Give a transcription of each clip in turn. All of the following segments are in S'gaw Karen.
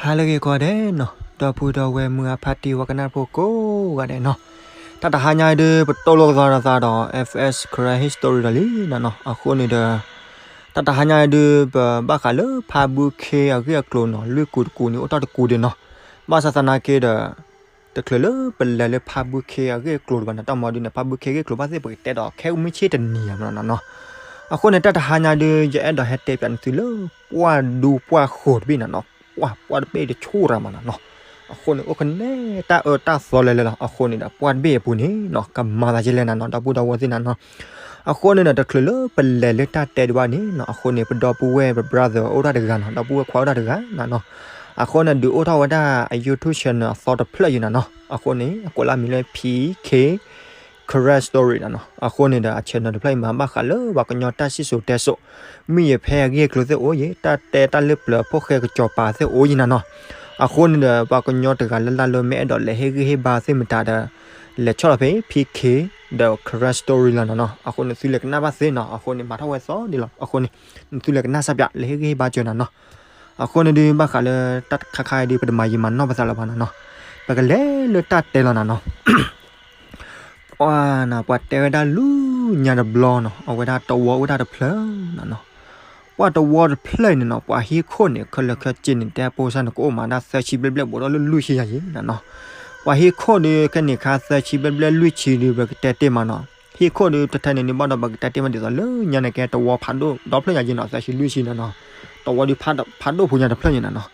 ဟါလၢအဂ့ၤကိးဂၤဒဲးနီၤ, ဒီပုၢ်ဒီဝဲၢ်မုၢ်အဖါတံၢ်ဝဲကနၣ်ဖိကိးဂၤဒဲးနီၤ, တၢ်တဟါညါအံၤဒုး ပတိၢ်လိာ်ကသီဒီးသးဒီး F S Karen History ဒီးလံနီၤနီၤ, အဃိန့ၣ်ဒီး တၢ်တဟါညါအံၤဒုး ပဘၣ်ဃးလၢဖါဘုခ့အဂ့ၢ်အကျိၤနီၤ, လွံၢ်ကူးတကူးန့ၣ် အိၣ်ထီၣ်တကူးဒံးနီၤ, ဘၣ်ဆၣ်သနာ်က့ဒီး တချုးလၢပလဲၤလၢဖါဘုခ့အဂ့ၢ်အကျိၤတဘၣ်န့ၣ် တၢ်မၤဒုးန့ၣ် ဖါဘုခ့အဂ့ၢ်အကျိၤဘၣ်သ့ၣ် ပကတဲဒီးခဲအံၤမုၢ်ဆ့ၣ်တနံၤယၤမနီၤနီၤ, အဃိန့ၣ် တၢ်တဟါညါဒုး ယအဲၣ်ဒိးဟဲတဲပၠးနသုလၢ ပှၢ်ဒူပှၢ်ဃိၤတဘ့ၣ်နီၤနီၤ, ပှၢ်ပှၢ်တဘ့ၣ်တဆူၣ်ရၤမနီၤနီၤ, အဃိန့ၣ် အိၣ်ကနဲတၢ်အၢတၢ်သီလဲၤလဲၤလီၤ, အဃိန့ၣ်ဒီး ပှၢ်တဘ့ၣ်အပူၤန့ၣ်နီၤ ကမၤသးယဲလဲၣ်နၤနီၤ ဒီပုၢ်ဒီဝဲၢ်သ့ၣ်နၤနီၤ, အဃိန့ၣ်ဒီး တချုးလၢပလဲၤလၢတၢ်တဲဒံးဘၣ်န့ၣ်နီၤ, အဃိန့ၣ် ပဒီပုၢ်ဝဲၢ်ပ brother အိၣ်ဒၣ်တဂၤနီၤ, ဒီပုၢ်ဝဲၢ်ခွါအိၣ်ဒၣ်တဂၤနၤနီၤ, အဃိန့ၣ် ဒုးအိၣ်ထီၣ်ဝဲဒၣ်အ YouTube channel အသီတဖျၢၣ်ယံၤနၤနီၤ, အဃိန့ၣ် အကိးလၢအမံၤလၢ P K Karen Story နၤနီၤ, အဃိန့ၣ်ဒီး အ channel တဖျၢၣ်အံၤမၤဘၣ်ဃးလၢပှၤကညီတၢ်စံၣ်စိၤတဲစိၤ, မုၢ်ယဖဲအဂ့ၢ်အကျိၤသ့ၣ်အိၣ်ယံၤ, တၢ်တဲတၢ်လၢပျၢၤဖိၣ်ဃဲကစီၤပၤသ့ၣ်အိၣ်ယံၤနၤနီၤ, အဃိန့ၣ်ဒီး ပှၤကညီတဂၤလၢ်လၢ်လၢမ့ၢ်အဲၣ်ဒိးလဲၤဟ့ၣ်ဂံၢ်ဟ့ၣ်ဘါသ့ၣ်မတၤဒီး လဲၤဆီၣ်လီၤဖဲ P K ဒီး Karen Story လီၤနၤနီၤ, အဃိန့ၣ် သုလဲၤကနၣ်ဘၣ်သ့နီၤ, အဃိန့ၣ် မၤထီၣ်ဝဲသီဒံးလီၤ, အဃိန့ၣ် သုလဲၤကနၣ်စၢ်ပၠး လဲၤဟ့ၣ်ဂံၢ်ဟ့ၣ်ဘါစၢၤနၤနီၤ, အဃိန့ၣ်ဒုး ဘၣ်ဃးလၢတၢ်တခါခါအံၤဒုး ပတမၤယံာ်မၤနီၢ်ပသးလၢၤဘၣ်နၤနီၤ, ပကလဲၤလၢတၢ်တဲလီၤနၤနီၤ ပှၤနၤ ပှၤတဲဝဲဒၣ်လူညါတဘျီနီၤ, အဝဲဒၣ်တဝီအိၣ်ဝဲဒၣ်တဖျၢၣ်နၤနီၤ, ပှၤတဝီတဖျၢၣ်အံၤန့ၣ်နီၤ, ပှၤဟံၣ်ခိၣ်န့ၣ် ခဲလၢာ်ခဲဆ့န့ၣ် တဲဖိစၢ်န့ၣ် ကအိၣ်မးဒၣ်သၢဆံဘျဲၣ်ဘျဲၣ် ဘူးဒီးလၢလွံၢ်ဆံယၤယံၤနၤနီၤ, ပှၤဟံၣ်ခိၣ်ဒုး ခဲန့ၣ်ခါသၢဆံဘျဲၣ်ဘျဲၣ်လွံၢ်ဆံဒုး ပကတဲတ့ၢ်မးနီၤ, ဟံၣ်ခိၣ်ဒုး တထဲန့ၣ်ဒုး ဘၣ်ဒီးပကတဲတ့ၢ်မးဒ်သိးလၢညါန့ၣ် ကဲတဝီဖးဒိၣ်ဒီဖျၢၣ်ညါယံၤနီၤ, သၢဆံလွံၢ်ဆံနၤနီၤ, တဝီဒုးဖးဒိၣ်ဖိညါတဖျၢၣ်ညါနၤနီၤ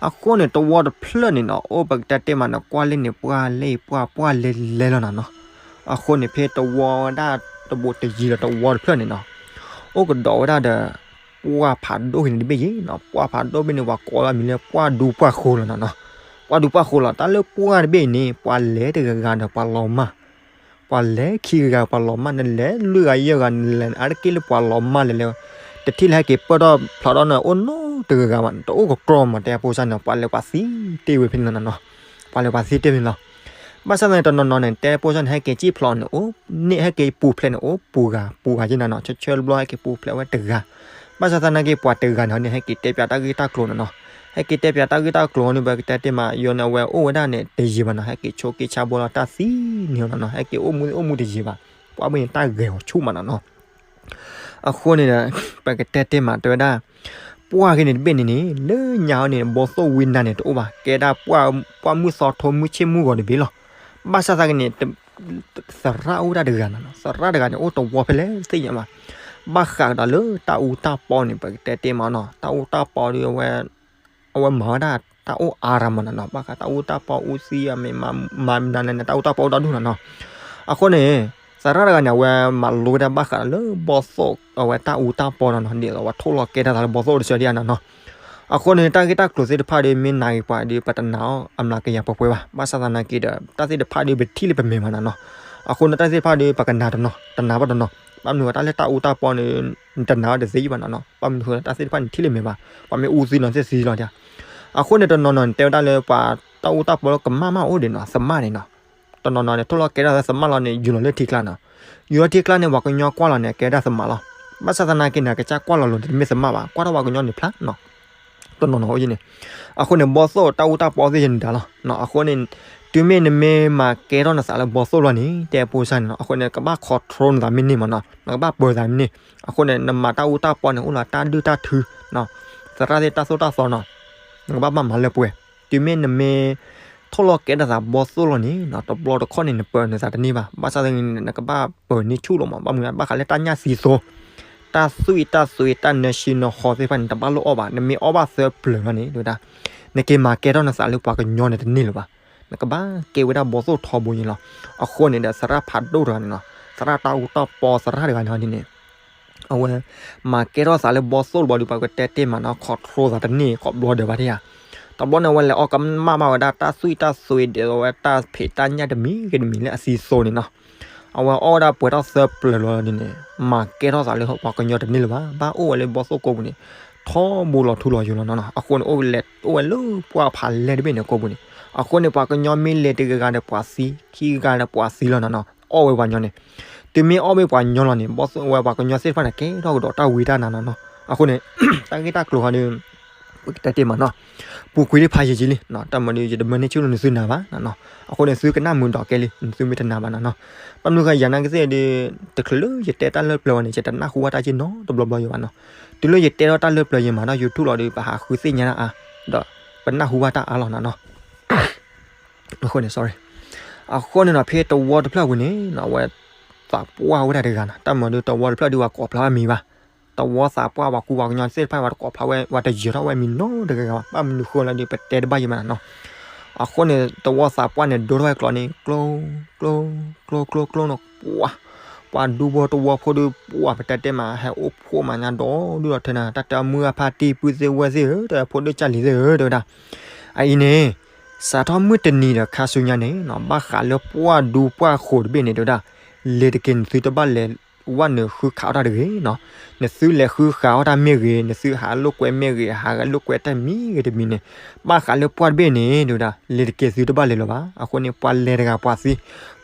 အဃိန့ၣ် တဝီတဖျၢၣ်န့ၣ်နီၤ အိၣ်ပကတဲတ့ၢ်မးန့ၣ် ကွၢ်လၢန့ၣ် ပှၢ်လၢအံၤ ပှၢ် ပှၢ်လဲၤလဲၤလီၤနၤနီၤ, အဃိန့ၣ် ဖဲတဝီဝဲဒၣ်တဘိးတယံၤလီၤ တဝီတဖျၢၣ်န့ၣ်နီၤ, အိၣ်ကဒီးဝဲဒၣ်ဒီး ပှၢ်ဖးဒိၣ်ဂ့ၤန့ၣ်တဘ့ၣ်ယံၤနီၤ, ပှၢ်ဖးဒိၣ်ဘ့ၣ်န့ၣ် ပှၤကိးလၢအမံၤလၢ ပှၢ်ဒူပှၢ်ဃိလီၤနၤနီၤ, ပှၢ်ဒူပှၢ်ဃိလီၤ, တၢ်လၢပှၢ်တဘ့ၣ်အံၤန့ၣ် ပှၤလဲၤတဂၤဂၤဒီးပှၤလီၤမၢ် ပှၤလဲၤခံဂၤဂၤပှၤလီၤမၢ် နလဲၤလွံၢ်ဂၤယဲၢ်ဂၤ နလဲၤအါတက့ၢ်လၢပှၤလီၤမၢ်လဲၤလဲၤ, တထံၣ်လၢဟဲက့ၤပၢၢ်ထီၣ်ဖျိးထီၣ်န့ၣ် အိၣ်နီတဂၤဂၤမး တအိၣ်ကကြီမး တဲဖိစၢ်န့ၣ် ပှၤလဲၤပှၤသံတ့ၢ်ဝဲဖဲန့ၣ်လီၤနၤနီၤ, ပှၤလဲၤပှၤသံတ့ၢ်ဖဲန့ၣ်လီၤ, ဘၣ်ဆၣ်သနာ်က့တနီၤနီၤန့ၣ် တဲဖိစၢ်န့ၣ် ဟဲက့ၤစံၣ်ဖျိးန့ၣ် အိၣ်န့ၣ် ဟဲက့ၤပူၤဖျဲးန့ၣ် အိၣ်ပူၤဂၤပူၤဂၤယဲၢ်နၤနီၤ, ဆၢဆၢတဘျီဟဲက့ၤပူၤဖျဲးဝဲတဂၤ, ဘၣ်ဆၣ်သနာ်က့ ပှၤတဂၤန့ၣ်န့ၣ် ဟဲက့ၤတဲပၠးတၢ်ဂ့ၢ်တၢ်ကျိၤနၤနီၤ, ဟဲက့ၤတဲပၠးတၢ်ဂ့ၢ်တၢ်ကျိၤန့ၣ် ပကတဲတ့ၢ်မး ယိၤန့ၣ် အဝဲအိၣ်ဝဲဒၣ်န့ၣ် တယံာ်ဘၣ်နီၤ, ဟဲက့ၤဆိးက့ဆါဘိလီၤတၢ်သံန့ၣ်နၤနီၤ, ဟဲက့ၤအိၣ်မူအိၣ်မူတယံာ်ဘၣ်, ပှၤဘ့ၣ်န့ၣ် တၢ်ဂဲၤအီၤဆူၣ်မးနၤနီၤ, အဃိန့ၣ်ဒီး ပကတဲတ့ၢ်မး တဲဝဲဒၣ် ပှၢ်ဂ့ၤန့ၣ်တဘ့ၣ်န့ၣ်န့ၣ် လၢညါအီၤန့ၣ် ဘီသိၣ်ဝံနၤန့ၣ် တအိၣ်ဘၣ်, ကဲဒၣ်ပှၢ်မုၢ်သီထိမုၢ်ဆ့ၣ်မုၢ်ဂီၤတဘ့ၣ်လီၤ, ဘၣ်ဆၣ်သနာ်က့န့ၣ် သရၣ်အိၣ်ဝဲဒၣ်တဂၤနၤနီၤ, သရၣ်တဂၤန့ၣ် အိၣ်တဝီဖဲလဲၣ်သ့ၣ်ညါဘၣ်, ဘၣ်ဃးကဒီးလၢတၢ်အူတၢ်ပီန့ၣ် ပကတဲတ့ၢ်မးနီၤ, တၢ်အူတၢ်ပီဒီး အဝဲမၤဝဲဒၣ်တၢ်အိၣ်အါရၤမးနၤနီၤ, ဘၣ်ဃးတၢ်အူတၢ်ပီအူသံအမ့ၢ်မၤမနုၤလဲၣ်န့ၣ် တၢ်အူတၢ်ပီအိၣ်ဒီဒူၣ်နၤနီၤ, အဃိန့ၣ် သရၣ်တဂၤန့ၣ် အဝဲမၤလိဝဲဒၣ်ဘၣ်ဃးဒီးလၢဘီသိၣ် အဝဲတၢ်အူတၢ်ပီနၤနီၤ, ဒ်သိးအဝဲထိၣ်လီၤကဲထီၣ်သးလၢဘီသိၣ်တစၢဒံးနၤနီၤ, အဃိန့ၣ် တၢ်ဂ့ၢ်တၢ်ကျိၤသ့ၣ်တဖၣ်ဒီး မ့ၢ်နာ်ဂ့ၤပှၤဒီး ပတနာ်အီၤအမျးကယၤပှဲၤပှဲၤဘၣ်, ဘၣ်ဆၣ်သနာ်က့ဒီး တၢ်သ့ၣ်တဖၣ်ဒီးပထံၣ်လၢပမဲာ်မးနၤနီၤ, အဃိန့ၣ် တၢ်သ့ၣ်တဖၣ်ဒီး ပကနာ်တနီၤ တနာ်ဘၣ်တနီၤ, ဘၣ်မနုၤဃိ တၢ်လၢတၢ်အူတၢ်ပီန့ၣ် နတနာ်အီၤတသ့ဘၣ်နၤနီၤ, ဘၣ်မနုၤဃိ တၢ်သ့ၣ်တဖၣ်န့ၣ်ထံၣ်လၢမဲာ်ဘၣ်, ပှၤမ့ၢ်အူသံနီၤသ့ၣ်သံလီၤ, အဃိန့ၣ် တနီၤနီၤန့ၣ် တဲဝဲဒၣ်လၢပှၤတၢ်အူတၢ်ပီလၢကမၣ်မၣ်အိၣ်ဒံးနီၤ သမၣ်န့ၣ်နီၤ, တနီၤနီၤန့ၣ် ထိၣ်လီၤကဲထီၣ်သးသမၣ်လီၤန့ၣ် ယူၤလီၤလၢထံကျါနီၤ, ယူၤလီၤထံကျါန့ၣ် ပှၤကညီကွၢ်လီၤန့ၣ် ကဲဒၣ်သမၣ်လီၤ, ဘၣ်ဆၣ်သနာ်က့န့ၣ် အကစၢ်ကွၢ်လီၤလိၤန့ၣ် တမ့ၢ်သမၣ်ဘၣ်, ကွၢ်ထီၣ်ပှၤကညီန့ၣ်ဖျါနီၤ တနီၤနီၤအိၣ်ယံၤန့ၣ်, အဃိန့ၣ် ဘီသိၣ်တၢ်အူတၢ်ပီသ့ၣ်ယဲန့ၣ်ဒၣ်လီၤ, အဃိန့ၣ် တုၤမ့ၢ်နမ့ၢ်မၤကဲထီၣ်နသးလၢဘီသိၣ်လီၤန့ၣ် တဲဖိစၢ်န့ၣ်နီၤ, အဃိန့ၣ် ကဘၣ် control နသးမ့ၢ်န့ၢ်မးနီၤ, နကဘၣ်ပၢၤသးမ့ၢ်န့ၢ်, အဃိန့ၣ် နမၤတၢ်အူတၢ်ပီန့ၣ် အိၣ်လီၤတၢ်ဒုၣ်တၢ်ထုနီၤ, သရၣ်သ့ၣ်တၢ်သိၣ်တၢ်သီနီၤ, နကဘၣ်ဘၣ်မၤလၢပှဲၤ, တုၤမ့ၢ်နမ့ၢ် ထိၣ်လီၤကဲထီၣ်သးဘီသိၣ်လီၤန့ၣ်နီၤ, တဘျီတခီၣ်န့ၣ် နပၢၤနသးတန့ၢ်ဘၣ်, ဘၣ်ဆၣ်သနာ်က့န့ၣ် နကဘၣ်ပၢၤန့ၢ်ဆူၣ်လီၤမး, ဘၣ်မနုၤ ဘၣ်ဃးလၢတၢ်ညၣ်သံသိ တၢ်သွံၣ်တၢ်သွံး တၢ်နၢဆံနၢဟီသ့ၣ်တဖၣ်န့ၣ် တဘၣ်လိၣ်အီၣ်ဘၣ်, နမ့ၢ်အီၣ်ဘၣ်သၢပျၢၤလီၤန့ၣ် တဲဝဲဒၣ် နက့ၤမၤကဲထီၣ်နသးလၢပှၤကညီန့ၣ်တန့ၢ်လၢၤဘၣ်, နကဘၣ်ကဲဝဲဒၣ်ဘီသိၣ်ထီဘိန့ၣ်လီၤ, အဃိန့ၣ်ဒီး သရၣ်ဖးဒိၣ်တဂၤန့ၣ်နီၤ, သရၣ်တၢ်အူတၢ်ပီသရၣ်တဂၤန့ၣ်န့ၣ် အဝဲ မၤကဲထီၣ်သးလၢဘီသိၣ်တဘျီဒီး ပှၤကတဲတ့ၢ်မးနီၤ control သးတန့ၢ် ကိးဘျီဒဲးဘၣ်ဒံးဧါ, တဘျီန့ၣ် အဝဲလဲၤအီၣ်ကမၣ်ဘၣ်ဝဲဒၣ်တၢ်သွံၣ်တၢ်သွံး ဒ်သိးဝဲတၢ်ဖံးတၢ်ညၣ်တမံၤဂ့ၤတမံၤလၢအသံသိန့ၣ်နီၤ, အဝဲအီၣ်ဝဲဒၣ်ပှဲၤထီၣ်သၢပျၢၤလီၤန့ၣ်န့ၣ် မၤကဲထီၣ်သးလၢပှၤကညီတန့ၢ်လၢၤဘၣ်, ဘၣ်အိၣ်ဝဲလၢဘီသိၣ်ကိးပူၤန့ၣ် ထီဘိလီၤထူလီၤယိာ်လီၤနီၤနီၤ, အဃိန့ၣ် အိၣ်ဝဲလၢ အိၣ်ဝဲလၢပှၢ်ဖးလဲၢ်တဘ့ၣ်န့ၣ်ကိးပူၤန့ၣ်, အဃိန့ၣ် ပှၤကညီမ့ၢ်လဲၤတဂၤဂၤဒီးပှၤသံ ခံဂၤဒီးပှၤသံလီၤနီၤနီၤ, အီၣ်ဝဲပှၤကညီန့ၣ်, တုၤမ့ၢ်အီၣ်ဘၣ်ပှၤကညီလီၤန့ၣ် ဘီသိၣ်ဝဲပှၤကညီသ့ၣ်တဖၣ်န့ၣ် ကဲထီၣ်ကဒီးတၢ်ဝံတၢ်နါနီၤနီၤ, အဃိန့ၣ် တၢ်ဂ့ၢ်တၢ်ကျိၤဃီဒီး ပကတဲတ့ၢ်မးနီၤ, ပူၤကွံာ်ဒ်ဖးယံာ်ကံလံ, တၢ်မၤဒီး ယတမၢန့ၢ်ဆ့ၣ်နီၤနသုနၤဘၣ်နီၤ, အဃိန့ၣ် သုကနၣ်မုာ်ဒီးကဲလံ နသုမ့ၢ်တနာ်ဘၣ်နီၤနီၤ, ဘၣ်မနုၤဃိယၤနာ်ကသ့ၣ်ဒီး တချုးလၢယတဲတၢ်လၢပျၢၤဝဲန့ၣ် ယတနၢ်ဟူဘၣ်တၢ်က့နီတဘျီဘျီယံၤဘၣ်နီၤ, တုၤလၢယတဲထီၣ်တၢ်လၢပျၢၤယံၤမးဒီး YouTube လီၤဒီး ပဟးဃုသ့ၣ်ညါတၢ်အါ, ဒီးပနၢ်ဟူဘၣ်တၢ်အါလီၤနီၤနီၤ, အဃိန့ၣ် sorry, အဃိန့ၣ်နီၤ ဖဲတဝီတဖျၢၣ်ပူၤန့ၣ်နီၤ အဝဲ သးပှၢ်ဝဲဒၣ်တဂၤနီၤ, တၢ်မၤဒီးတဝီတဖျၢၣ်ဒီး ပှၤကိးဖျါဝဲမံၤဘၣ်, တဝီသးပှၢ် ပှၤကူပှၤကညီသ့ၣ်တဖၣ် ပှၤတကိးဖျါဝဲ ပှၤတယၢၤထီၣ်ဝဲမံၤနီတဂၤဘၣ်, ဘၣ်မနုၤဃိလဲၣ်ဒီး ပတဲတဘၣ်ယံၤမးနီၤ, အဃိန့ၣ် တဝီသးပှၢ်န့ၣ် ဒိထီၣ်ဝဲကျိးန့ၣ် ကျိ ကျိ ကျိ ကျိ ကျိနီၤ, ပှၤ ပှၤဒူဖိတဝီဖိဒီး ပှၤပတဲတဲမး ဟဲအိၣ်ဖှိၣ်မးညါဒီး ဒုၣ်ဒီးထၢနၤ တၢ်တဲအီၤ မုၢ်အဖါတံၢ် ပုၢ်သ့ၣ်ဝဲၢ်သ့ၣ်ဧၢ တဲဝဲ ဖိဒိၣ်ကၢ်လံၤသ့ၣ်ဧၢ တဲဝဲဒၣ်, အအံၤန့ၣ် စးထီၣ်မုၢ်တနံၤဒီးခါဆူညါန့ၣ်နီၤ ဘၣ်ဃးလၢပှၢ်ဒူပှၢ်ဃိးတဘ့ၣ်န့ၣ် တဲဝဲဒၣ်, လ့ၤတက့ၤ နသုတဘၣ်လဲၤဝဲနုာ်ဃုခးအီၣ်တၢ်တဂ့ၤနီၤ, နသုလဲၤဃုခးအီၣ်တၢ်မ့ၢ်ဂ့ၤ နသုဟးလိာ်ကွဲမ့ၢ်ဂ့ၤ ဟးလိာ်ကွဲတၢ်မံၤဂ့ၤတမံၤန့ၣ် ဘၣ်ဃးလၢပှၢ်တဘ့ၣ်န့ၣ် တဲဝဲဒၣ် လ့ၤတက့ၤ သုတဘၣ်လဲၤလၢၤဘၣ်, အဃိန့ၣ် ပှၤလဲၤတဂၤပှၤသံ,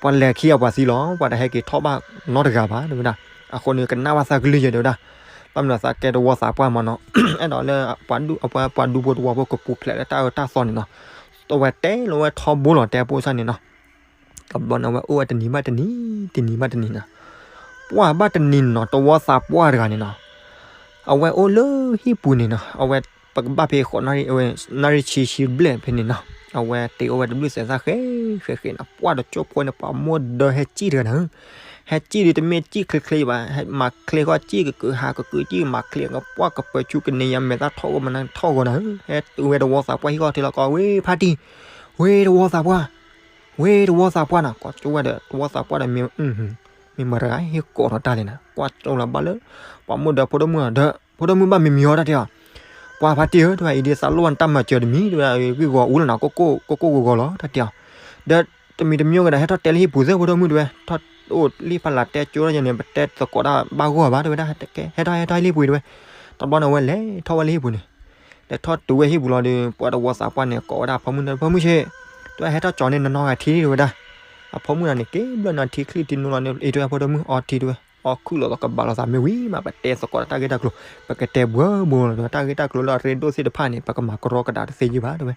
ပှၤလဲၤခံဂၤပှၤသံလီၤ, ပှၤတဟဲက့ၤထီၣ်ဘၣ်နီတဂၤဘၣ် တဲဝဲဒၣ်, အဃိန့ၣ် ကနၣ်ဘၣ်သးကလုၢ်ယဲ တဲဝဲဒၣ်, ဘၣ်မနုၤသးကဲတဝီသးပှၢ်မးနီၤ, အဲၣ်ဒိးလၢ ပှၤဒူဖိတဝီဖိကပူၤဖျဲးလၢတၢ်အၢတၢ်သီန့ၣ်နီၤ, အဝဲတဲလီၤဝဲထီဘိလီၤတဲအဖိစၢ်န့ၣ်နီၤ, တဘျီန့ၣ် အဝဲအိၣ်ဝဲတနံၤဘၣ်တနံၤ, တနံၤဘၣ်တနံၤနီၤ, ပှၢ်ဘၣ်တနံၤနီၤ တဝီသးပှၢ်တဂၤန့ၣ်နီၤ, အဝဲအိၣ်လၢဟံၣ်ပူၤန့ၣ်နီၤ, အဝဲ ပကဘၣ်ဖဲဃိးနၣ်ရံၣ် နၣ်ရံၣ်ဆံဆံဘျဲၣ်ဖဲန့ၣ်နီၤ, အဝဲတ့အိၣ်ဝဲတဘျုးစဲးသၣ်ဃဲဃဲဃဲနီၤ, ပှၢ်ဒီးကၠိဖိန့ၣ် ပှၤမိၢ်ဒၢဟဲစံၣ်တဂၤနၤ, ဟဲစံၣ်ဒီးတမ့ၢ်စံၣ်ချ့ချ့ဘၣ်, ဟဲမၤချ့ဃီစံၣ်ကကုာ်ဟးကကုာ်စံၣ်မၤချ့ ပှၢ်ကပၢၤဆူကန့ၢ်ယၤမဲာ်သၣ်ထီၣ်ဂီၤမနၤထီၣ်ဂီၤနၤ, ဟဲတုၤဝဲတဝီသးပှၢ်ဟံၣ်ဃီထံလီၤကီး ဝ့ဖါတံၢ်, ဝ့တဝီသးပှၢ်, ဝ့တဝီသးပှၢ်နီၤ, ကွၢ်ကၠိဝဲဒီးတဝီသးပှၢ်ဒီး မ့ၢ်မတၤတဂၤဟ့ၣ်ကိးထီၣ်တၢ်လဲၣ်နၤ, ကွၢ်ကၠိလီၤဘၣ်လၢ ပှၤမိၢ်ဒၢဖိဒိၣ်မုၣ်ဒီး ဖိဒိၣ်မုၣ်ဘၣ်မံၤမံၤအီၤတၢ်တဲအီၤ, ပှၤဖါတံၢ်ဧၢ တဲဝဲ အံၤဒ်သးလိၣ်ဘၣ်နတၢ်မၤစၢၤတမံၤ တဲဝဲဒၣ် ဂံၢ်ဂီၤအူလီၤနၤ ကိၢ်ကိၢ်ဂီၤဂီၤလီၤ တၢ်တဲအီၤ, ဒီးတမံၤတမံၤကဒီး ဟဲထီၣ်တဲလၢဟံၣ်ပူၤသ့ ဖိဒိၣ်မုၣ်တဲဝဲ, ထီၣ်အိၣ်လံဖးလၢ်တဲကၠိထီၣ်ယဲန့ၣ် ပတဲသကိးတၢ်ဘၣ်ဂီၢ်ဘၣ် တဲဝဲဒၣ်, ဟဲထီၣ်ဟဲထီၣ်လၢဟံၣ်ပူၤတဲဝဲ, တဘျီန့ၣ်ဝဲလဲၤထီၣ်ဝဲလၢဟံၣ်ပူၤန့ၣ်, လဲၤထီၣ်တုၤဝဲဟံၣ်ပူၤလီၤဒီး ပှၤတဝီသးပှၢ်န့ၣ် ကိးဝဲဒၣ်ဖိမုၣ်ဒီး ဖိမုၣ်ဆ့, တဲဝဲ ဟဲထီၣ်ကၠီန့ၣ်နီၢ်နီၢ်ဂၤထံ တဲဝဲဒၣ်, အဖိမုၣ်န့ၣ်န့ၣ် က့ၤဘျၢၣ်နၤထံချံထံနူလီၤန့ၣ် အံၤတဲဝဲ ဖိဒိၣ်မုၣ်အီထံတဲဝဲ, အီခုၣ်လီၤလီၤကဘၣ်လီၤသးမ့ၢ်ဝံၤမး ပတဲသကိးတၢ်ဂ့ၢ်တၢ်ကျိၤ ပကတဲဘှၢဘှၢလီၤဒီး တၢ်ဂ့ၢ်တၢ်ကျိၤလၢအရ့ဒိၣ်သ့ၣ်တဖၣ်န့ၣ် ပကမၤကရီကဒါတသ့ယုၢ်ဘၣ်တဲဝဲ,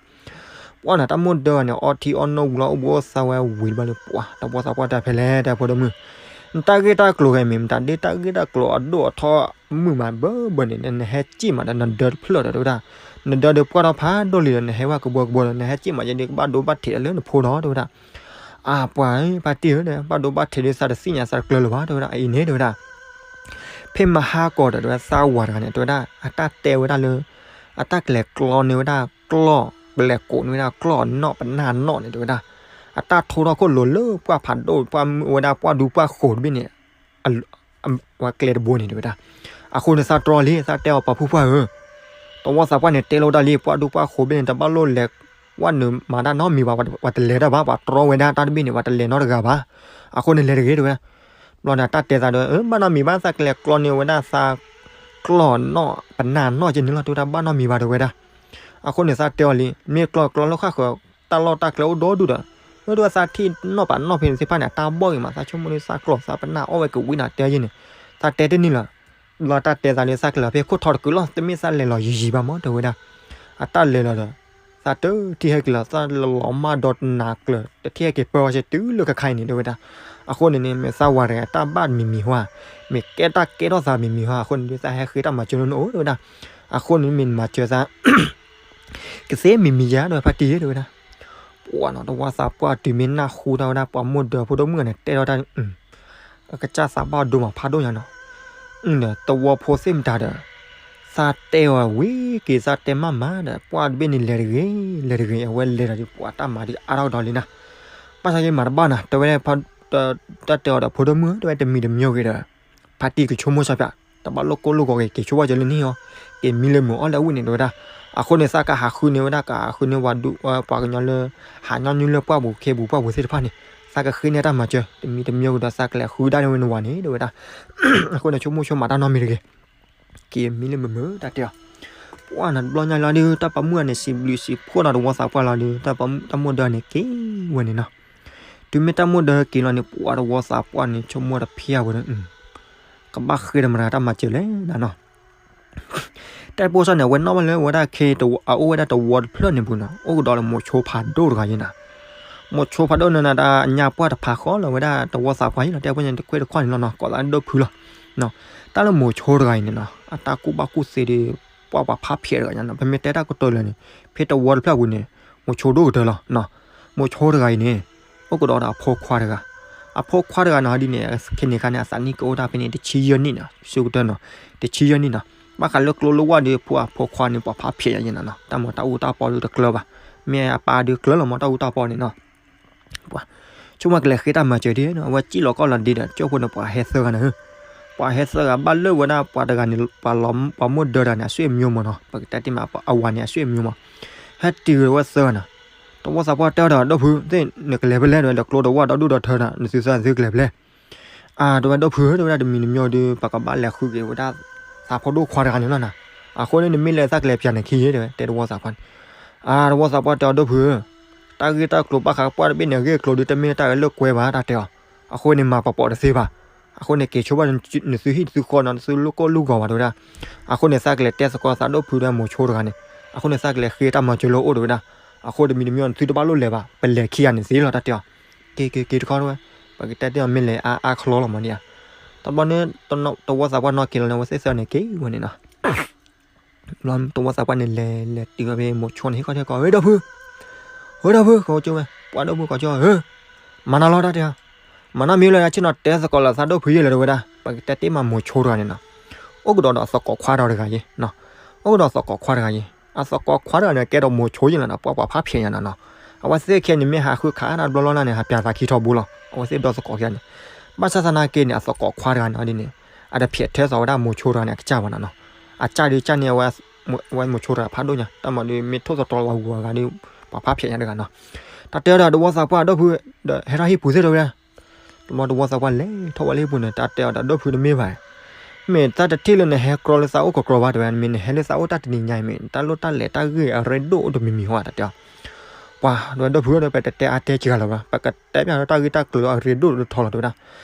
ပှၢ်နၤတၢ်မိၢ်ဒၢန့ၣ် အီထံအီနိဝံၤလီၤအိၣ်ဘှံးအိၣ်သါဝဲဝံၤတဘျီလၢပှၤ တဝီသးပှၢ်တဲဖဲလဲၣ် တဲဖိဒိၣ်မုၣ်, နတၢ်ဂ့ၢ်တၢ်ကျိၤဂဲၤမ့ၢ်မတၤဒ်တၢ်ဂ့ၢ်တၢ်ကျိၤအဒိၣ်အထီမုၢ်မးဘၢဘၢန့ၣ် နဟဲစံၣ်မးဒီးနဒၢတဖျၢၣ်ဒီးတဲဝဲဒၣ်, နဒၢဒီးပှၢ်ထီၣ်ဖးဒိၣ်လံဒီး နဟဲဝဲကဘှီကဘှီဒီး နဟဲစံၣ်မးယဲဒီးကဘၣ်ဒိဘၣ်ထံးလၢနဖိဒီးတဲဝဲဒၣ်, အပှၤဖါတံၢ်ဧၢ ဘၣ်ဒိဘၣ်ထံးဒီးသးတသ့ၣ်ညါသးတကျၢၤလၢၤဘၣ် တဲဝဲဒၣ် အအံၤန့ၣ် တဲဝဲဒၣ် ဖဲမဟါကီးဒီး တဲဝဲ သးဝၤတဂၤန့ၣ် တဲဝဲဒၣ် အတၢ်တဲဝဲဒၣ်လၢ အတၢ်ကလဲၤကျီန့ၢ်ဝဲဒၣ်ကျီၢ် ကလဲၤကိးန့ၢ်ဝဲဒၣ်ကျီၢ်နီၣ်ပနၢ်နီၣ်န့ၣ် တဲဝဲဒၣ် အတၢ်ထိထီၣ်ခိၣ်လိၤလၢပှၢ်ဖးဒိၣ် ပှၢ်ဝဲဒၣ်ပှၢ်ဒူပှၢ်ဃိးတဘ့ၣ်န့ၣ် ဝဲကျဲတဘိန့ၣ် တဲဝဲဒၣ် အဃိန့ၣ် သးတြီလံ သးတဲအီၤ ပှၤဖုပှၢ်ဧၢ တဝီသးပှၢ်န့ၣ် တဲလိာ်တၢ်လံ ပှၢ်ဒူပှၢ်ဃိးဘ့ၣ်န့ၣ် တဘၣ်လိၣ်လဲၤဝဲနုာ်မၤတၢ်နီတမံၤဘၣ် ပှၤတလဲၤတၢ်ဘၣ် ပှၤတြီဝဲဒၣ်တၢ်တဘ့ၣ်န့ၣ် ပှၤတလဲၤနီတဂၤဘၣ် အဃိန့ၣ်လဲၤတဂ့ၤ တဲဝဲ ဘျီန့ၣ် တၢ်တဲသးဒီး ဘၣ်နီတမံၤဘၣ် သးကလဲၤကျီန့ၢ်ဝဲဒၣ်သးကျီၢ်နီၣ်ပနၢ်နီၣ်က့န့ၣ်လီၤ တဲဝဲဒၣ် ဘၣ်နီတမံၤဘၣ်တဲဝဲဒၣ် အဃိန့ၣ် သးတဲအီၤလံ မ့ၢ်ကျီၢ်ကျီၢ်လၢဃၣ်ဃၢၤ တၢ်လီၢ်တၢ်ကျဲအိၣ်ဒီဒူၣ်ဒီး မ့ၢ်တဲဝဲသးထံၣ်နီၣ်ပနၢ်နီၣ်ဖဲန့ၣ်သ့ၣ်တဖၣ်န့ၣ် အတၢ်ဘီၣ်ဂ့ၤမး သးဆိကမိၣ်လၢသးကျီၢ်သးပနၢ်အီၣ်ဝဲကဝံၤနၤတဲယဲန့ၣ် သးတဲတန့ၢ်လၢၤ ဘျီတၢ်တဲသးဒီး သးကလဲၤဖဲခိၣ်ထီတကုာ်လီၤ တမ့ၢ်သးလဲၤလီၤယံာ်ယံာ်ဘၣ်မး တဲဝဲဒၣ် အတၢ်လဲၤလီၤဒီး သးတထံၣ်ဟဲက့ၤလီၤ သးလီၤမၢ်ဒီးနၤကျၢၤ တထံၣ်ဟဲက့ၤပၢဝဲစ့တုၤလၢခဲခါအံၤန့ၣ် တဲဝဲဒၣ် အဃိန့ၣ်န့ၣ် မ့ၢ်သးဝၤတဂၤတၢ်ဘၣ်မံၤမံၤဟါ မ့ၢ်ကဲတၢ်ကဲထီၣ်သးမံၤမံၤဟါ အဃိန့ၣ်ဒုး သးဟဲဃ့တၢ်မၤစၢၤလၢနအိၣ် တဲဝဲဒၣ် အဃိန့ၣ်မ့ၢ်နမၤစၢၤသး ကသ့မံၤမံၤယါ တဲဝဲ ဖါတံၢ် တဲဝဲဒၣ် ပှၢ်နီၤ တဝီသးပှၢ်တုၤမ့ၢ်နၢ်ဟူတၢ်ဝဲဒၣ် ပှၤမိၢ်ဒၢဖိဒိၣ်မုၣ်ဂၤန့ၣ် တဲထီၣ်တၢ် အကစၢ်သးဘၣ်ဒိမးဖးဒိၣ်ညါနီၤ ဒီးတဝီဖိသ့ၣ်မတၤဒီး သးတဲအီၤဝံၤက့ၤ သးတဲမးမးဒီး ပှၢ်တဘ့ၣ်န့ၣ်လဲၤတဂ့ၤ လဲၤတဂ့ၤ အဝဲလဲၤဒီး ပှၢ်တၢ်မၤဒ်အါထီၣ်ကဒီးလံနၤ ဘၣ်ဆၣ်ယမၤတဘၣ်နၤ တဲဝဲ တၢ်တဲအီၤဒီး ဖိဒိၣ်မုၣ် တဲဝဲ တမံၤတမံၤဂ့ၤဒီး ဖါတံၢ်ကဆိကမိၣ်ဆၢဖၠး တဘၣ်လိၣ်ကိၢ်လိၣ်ဂီၤဂ့ၤ က့ၤဆိကမိၣ်စၢၤလၢနဟံၣ်အီၤ က့ၤမံလၢမုာ်အီၣ်လၢအဝံၣ်န့ၣ် တဲဝဲဒၣ် အဃိန့ၣ် သးကဟးဃုန့ၢ်ဝဲဒၣ် ကဟးဃုန့ၢ်ဝဲဒၣ် ပှၤကညီလၢ ဟးညီနုၢ်လၢပှၢ်ပူၤခ့ပူၤပှၢ်ပူၤသ့ၣ်တဖၣ်န့ၣ် သးကဃ့န့ၢ်တၢ်မၤစၢၤ တမံၤတမံၤဂ့ၤဒီး သးကလဲၤဃုဒၣ်န့ၢ်ဝဲနဝၤန့ၣ် တဲဝဲဒၣ် အဃိန့ၣ် ဆိကမိၣ်ဆိကမးတၢ်နီတမံၤတဂ့ၤ က့ၤမံလၢမုာ်မုာ်တၢ်တဲအီၤ ပှၢ်နၤတဘျီညါလီၤဒုး တၢ်ပိာ်မုၣ်ဂၤန့ၣ် စံးဘျုးစံးဖှိၣ်နၤတဝီသးပှၢ်လီၤဒုး တၢ်မိၢ်ဒၢန့ၣ်က့ၤဝဲန့ၣ်နီၤ တုၤမ့ၢ်တၢ်မိၢ်ဒၢက့ၤလီၤန့ၣ် ပှၢ်တဝီသးပှၢ်န့ၣ် ဆိကမိၣ်တဖျၢၣ်ဝဲဒီး ကဘၣ်ဃ့တမတၤတၢ်မၤစၢၤလဲၣ်နၤနီၤ တၢ်ပိၢ်စၢ်န့ၣ် အဝဲနီၣ်ဘၣ်လၢဝဲဒၣ်ခ့ အအိၣ်ဝဲဒၣ်တဝီတဖျၢၣ်န့ၣ်ပူၤနီၤ, အိၣ်ကဒီးလၢမိၤဆိဖးဒိၣ်တဂၤယဲနီၤ. မိၤဆိဖးဒိၣ်န့ၣ်နီၤ တၢ်ညါပှၢ်တဖးဃီလီၤဝဲဒၣ်တဝီသးပှၢ်ယဲလီၤ, တဲဝဲညါတခွ့တခွါန့ၣ်လီၤနီၤ, ကိးသးဒိၣ်ဖုလီၤ. တၢ်လၢမိၤဆိတဂၤအံၤန့ၣ်နီၤ အတၢ်ကူၣ်ဘၣ်ကူၣ်သ့ဒီး ပှၢ်ပှၤဖးဖျဲးတဂၤညါနီၤ, ပမ့ၢ်တဲတၢ်ကတိၤလၢာ်န့ၣ် ဖဲတဝီတဖျၢၣ်ပူၤန့ၣ် မိၤဆိဒိၣ်ကတၢၢ်လီၤ. မိၤဆိတဂၤအံၤန့ၣ် အိၣ်ကဒီးဒီးအဖိခွါတဂၤ, အဖိခွါတဂၤနီၤဒ်န့ၣ် ခဲန့ၣ်ခါန့ၣ် အသးနံၣ်ကအိၣ်ဒၣ်ဖဲန့ၣ် တဆံယဲၢ်နံၣ်နီၤ, ဆၢကတၢၢ်နီၤ, တဆံယဲၢ်နံၣ်နီၤ, ဘၣ်ဃးလၢကျိလၢဝၣ်ဒီး ဖိအဖိခွါန့ၣ် ပှၤဖးဖျဲးယဲနီၤနီၤ, တၢ်မၤတၢ်အူတၢ်ပီဒီးတကျၢၤဘၣ်, မ့ၢ်အပၢ်ဒုးကျၢၤလီၤမး တၢ်အူတၢ်ပီန့ၣ်နီၤ. ပှၤ ဆိကမိၣ်ကလဲၤဃ့တၢ်မၤစၢၤဒ်နီၤ, အဝဲစံၣ်လီၤကီၢ်လီၤဒ့ဒီး ကၠိဖိန့ၣ် ပှၤဟဲသၢဂၤန့ၣ်, ပှၤဟဲသၢဂၤ ဘၣ်လၢဝဲဒၣ်ပှၤတဂၤန့ၣ် ပှၤမိၢ်ဒၢတဂၤန့ၣ် အဆွေမျိုးမးနီၤ, ပကတဲတ့ၢ်မး အဝၤန့ၣ် အဆွေမျိုးမး, ဟဲတုၤဝဲသၢဂၤန့ၣ်, တဝီသးပှၢ်တဲဒီး ဒိၣ်ဖု သ့ၣ်နကလဲၤဖဲလဲၣ် တဲဝဲ ဒီးကျိတဝၣ်ဒီဒူၣ်ဒီထၢဒီး နသုသးသုကလဲၤဖဲလဲၣ်. အါ တဲဝဲ ဒိၣ်ဖုဧၢ တဲဝဲဒၣ် တမံၤတမံၤဒီး ပကဘၣ်လဲၤဃုက့ၤဝဲဒၣ် သးဖိဒိၣ်ခွါတဂၤန့ၣ်လီၤနီၤ, အဃိန့ၣ် နမ့ၢ်လဲၤသးကလဲၤပၠးန့ၣ်ခံယဲ တဲဝဲ တဲတဝီသးပှၢ်န့ၣ်, အါ တဝီသးပှၢ်တဲအီၤ ဒိၣ်ဖုဧၢ, တၢ်ဂ့ၢ်တၢ်ကျိၤဘၣ်ဃးပှၢ်တဘ့ၣ်န့ၣ် အဂ့ၢ်အကျိၤဒီး တမ့ၢ်တၢ်ဂ့ၢ်လၢကွဲဘၣ် တၢ်တဲအီၤ, အဃိန့ၣ် မၤပှၤပိာ်တသ့ဘၣ်, အဃိန့ၣ် က့ၤဆိဘၣ်နသုဟံၣ်သုဃီနီၤ နသုလိၣ်ကိၢ်လိၣ်ဂီၤဘၣ် တဲဝဲဒၣ်, အဃိန့ၣ် သးကလဲၤတဲသကိးသးဒိၣ်ဖုဒီးမိၤဆိတဂၤန့ၣ်, အဃိန့ၣ် သးကလဲၤဃ့တၢ်မၤစၢၤလၢအအိၣ် တဲဝဲဒၣ်, အဃိတမံၤတမံၤ နသုတဘၣ်လိၣ်လဲၤဘၣ် ပလဲၤခံဂၤန့ၣ်သ့လီၤ တၢ်တဲအီၤ, က့ၤက့ၤက့ၤတခီတဲဝဲ, ပကတဲတ့ၢ်အီၤ မ့ၢ်လဲၤအါအါခီလီၤမးန့ၣ်ဧါ, တဘျီန့ၣ် တဝီသးပှၢ်နီၣ်က့ၤလီၤန့ၣ် အဝဲသ့ၣ်သၢန့ၣ်က့ၤဝဲန့ၣ်နီၤ တဝီသးပှၢ်န့ၣ် လဲၤလဲၤတုၤဝဲဖဲမိၤဆိန့ၣ် ဟ့ၣ်ခီဟ့ၣ်ခီ ဝဲဒိၣ်ဖု, ဝဲဒိၣ်ဖု ကိးကၠိဝဲ, ပှၤဒိၣ်ဖုကိးကၠိဧၢ, မၤနီၤလီၤ တၢ်တဲအီၤ, မၤနီၤမ့ၢ်လၢ ဆ့ၣ်နီၤတဲသကိးလၢသးဒိၣ်ဖုယဲလၢ တဲဝဲဒၣ်, ပကတဲတ့ၢ်မးမိၤဆိတဂၤန့ၣ်နီၤ, အိၣ်ကဒီးဒီးအသကိးခွါဒီးတဂၤယဲ, အိၣ်ကဒီးသကိးခွါတဂၤယဲ, အသကိးခွါတဂၤန့ၣ် ကဲဒီးမိၤဆိယဲလီၤနီၤ ပှၤပှၤဖးဖျဲးညါနီၤနီၤ, အဝဲသ့ၣ်ခဲန့ၣ် မ့ၢ်ဟးဃုခးတၢ်တဘျီလီၤန့ၣ် ဟးပျးသးခံထီဘိလီၤ အဝဲသ့ၣ်ဒီသကိးခံဂၤန့ၣ်, ဘၣ်ဆၣ်သနာ်က့န့ၣ် အသကိးခွါတဂၤန့ၣ်ဒ်န့ၣ်, အတဖျဲးထဲသိးဝဲဒၣ်မိၤဆိတဂၤန့ၣ် အကစၢ်ဘၣ်နီၤနီၤ, အကစၢ်ဒုးကစၢ်န့ၣ် အဝဲမိၤဆိတဂၤဖးဒိၣ်ညါ တၢ်မၤဒုး မ့ၢ်ထိၣ်သတြီၤလၢပှၤဂုၤဂၤဂၤဒီး ပှၤဖးဖျဲးညါတဂၤနီၤ, တၢ်တဲဒီးတဝီသးပှၢ်ဒိၣ်ဖု, ဒီးဟဲထီၣ်ဟံၣ်ပူၤသ့ၣ်တဲဝဲဒၣ်, တဘျီတဝီသးပှၢ်လဲၤထီၣ်ဝဲလၢဟံၣ်ပူၤန့ၣ် တၢ်တဲအီၤဒီး ဒိၣ်ဖုတမ့ၢ်ဘၣ်, မ့ၢ်တၢ်တထံၣ်လၢနဟဲကြီလၢသးအိၣ်ကကြီဘၣ်တဲဝဲ, မ့ၢ်နဟဲလၢသးအိၣ်တၢ်တနံၤညါအံၤ မ့ၢ်တၢ်လိၣ်တၢ်လဲၤတၢ်ဂ့ၢ်အရ့ဒိၣ်အိၣ်တမံၤမံၤဟီ တၢ်တဲအီၤ, ပှၤတဲဝဲ ဒိၣ်ဖုဒီး ပတတဲအါတဲစှၤလီၤဘၣ်, ပကတဲပျးလၢတၢ်ဂ့ၢ်တၢ်ကျိၤအရ့ဒိၣ်တထီလီၤတဲဝဲဒၣ်,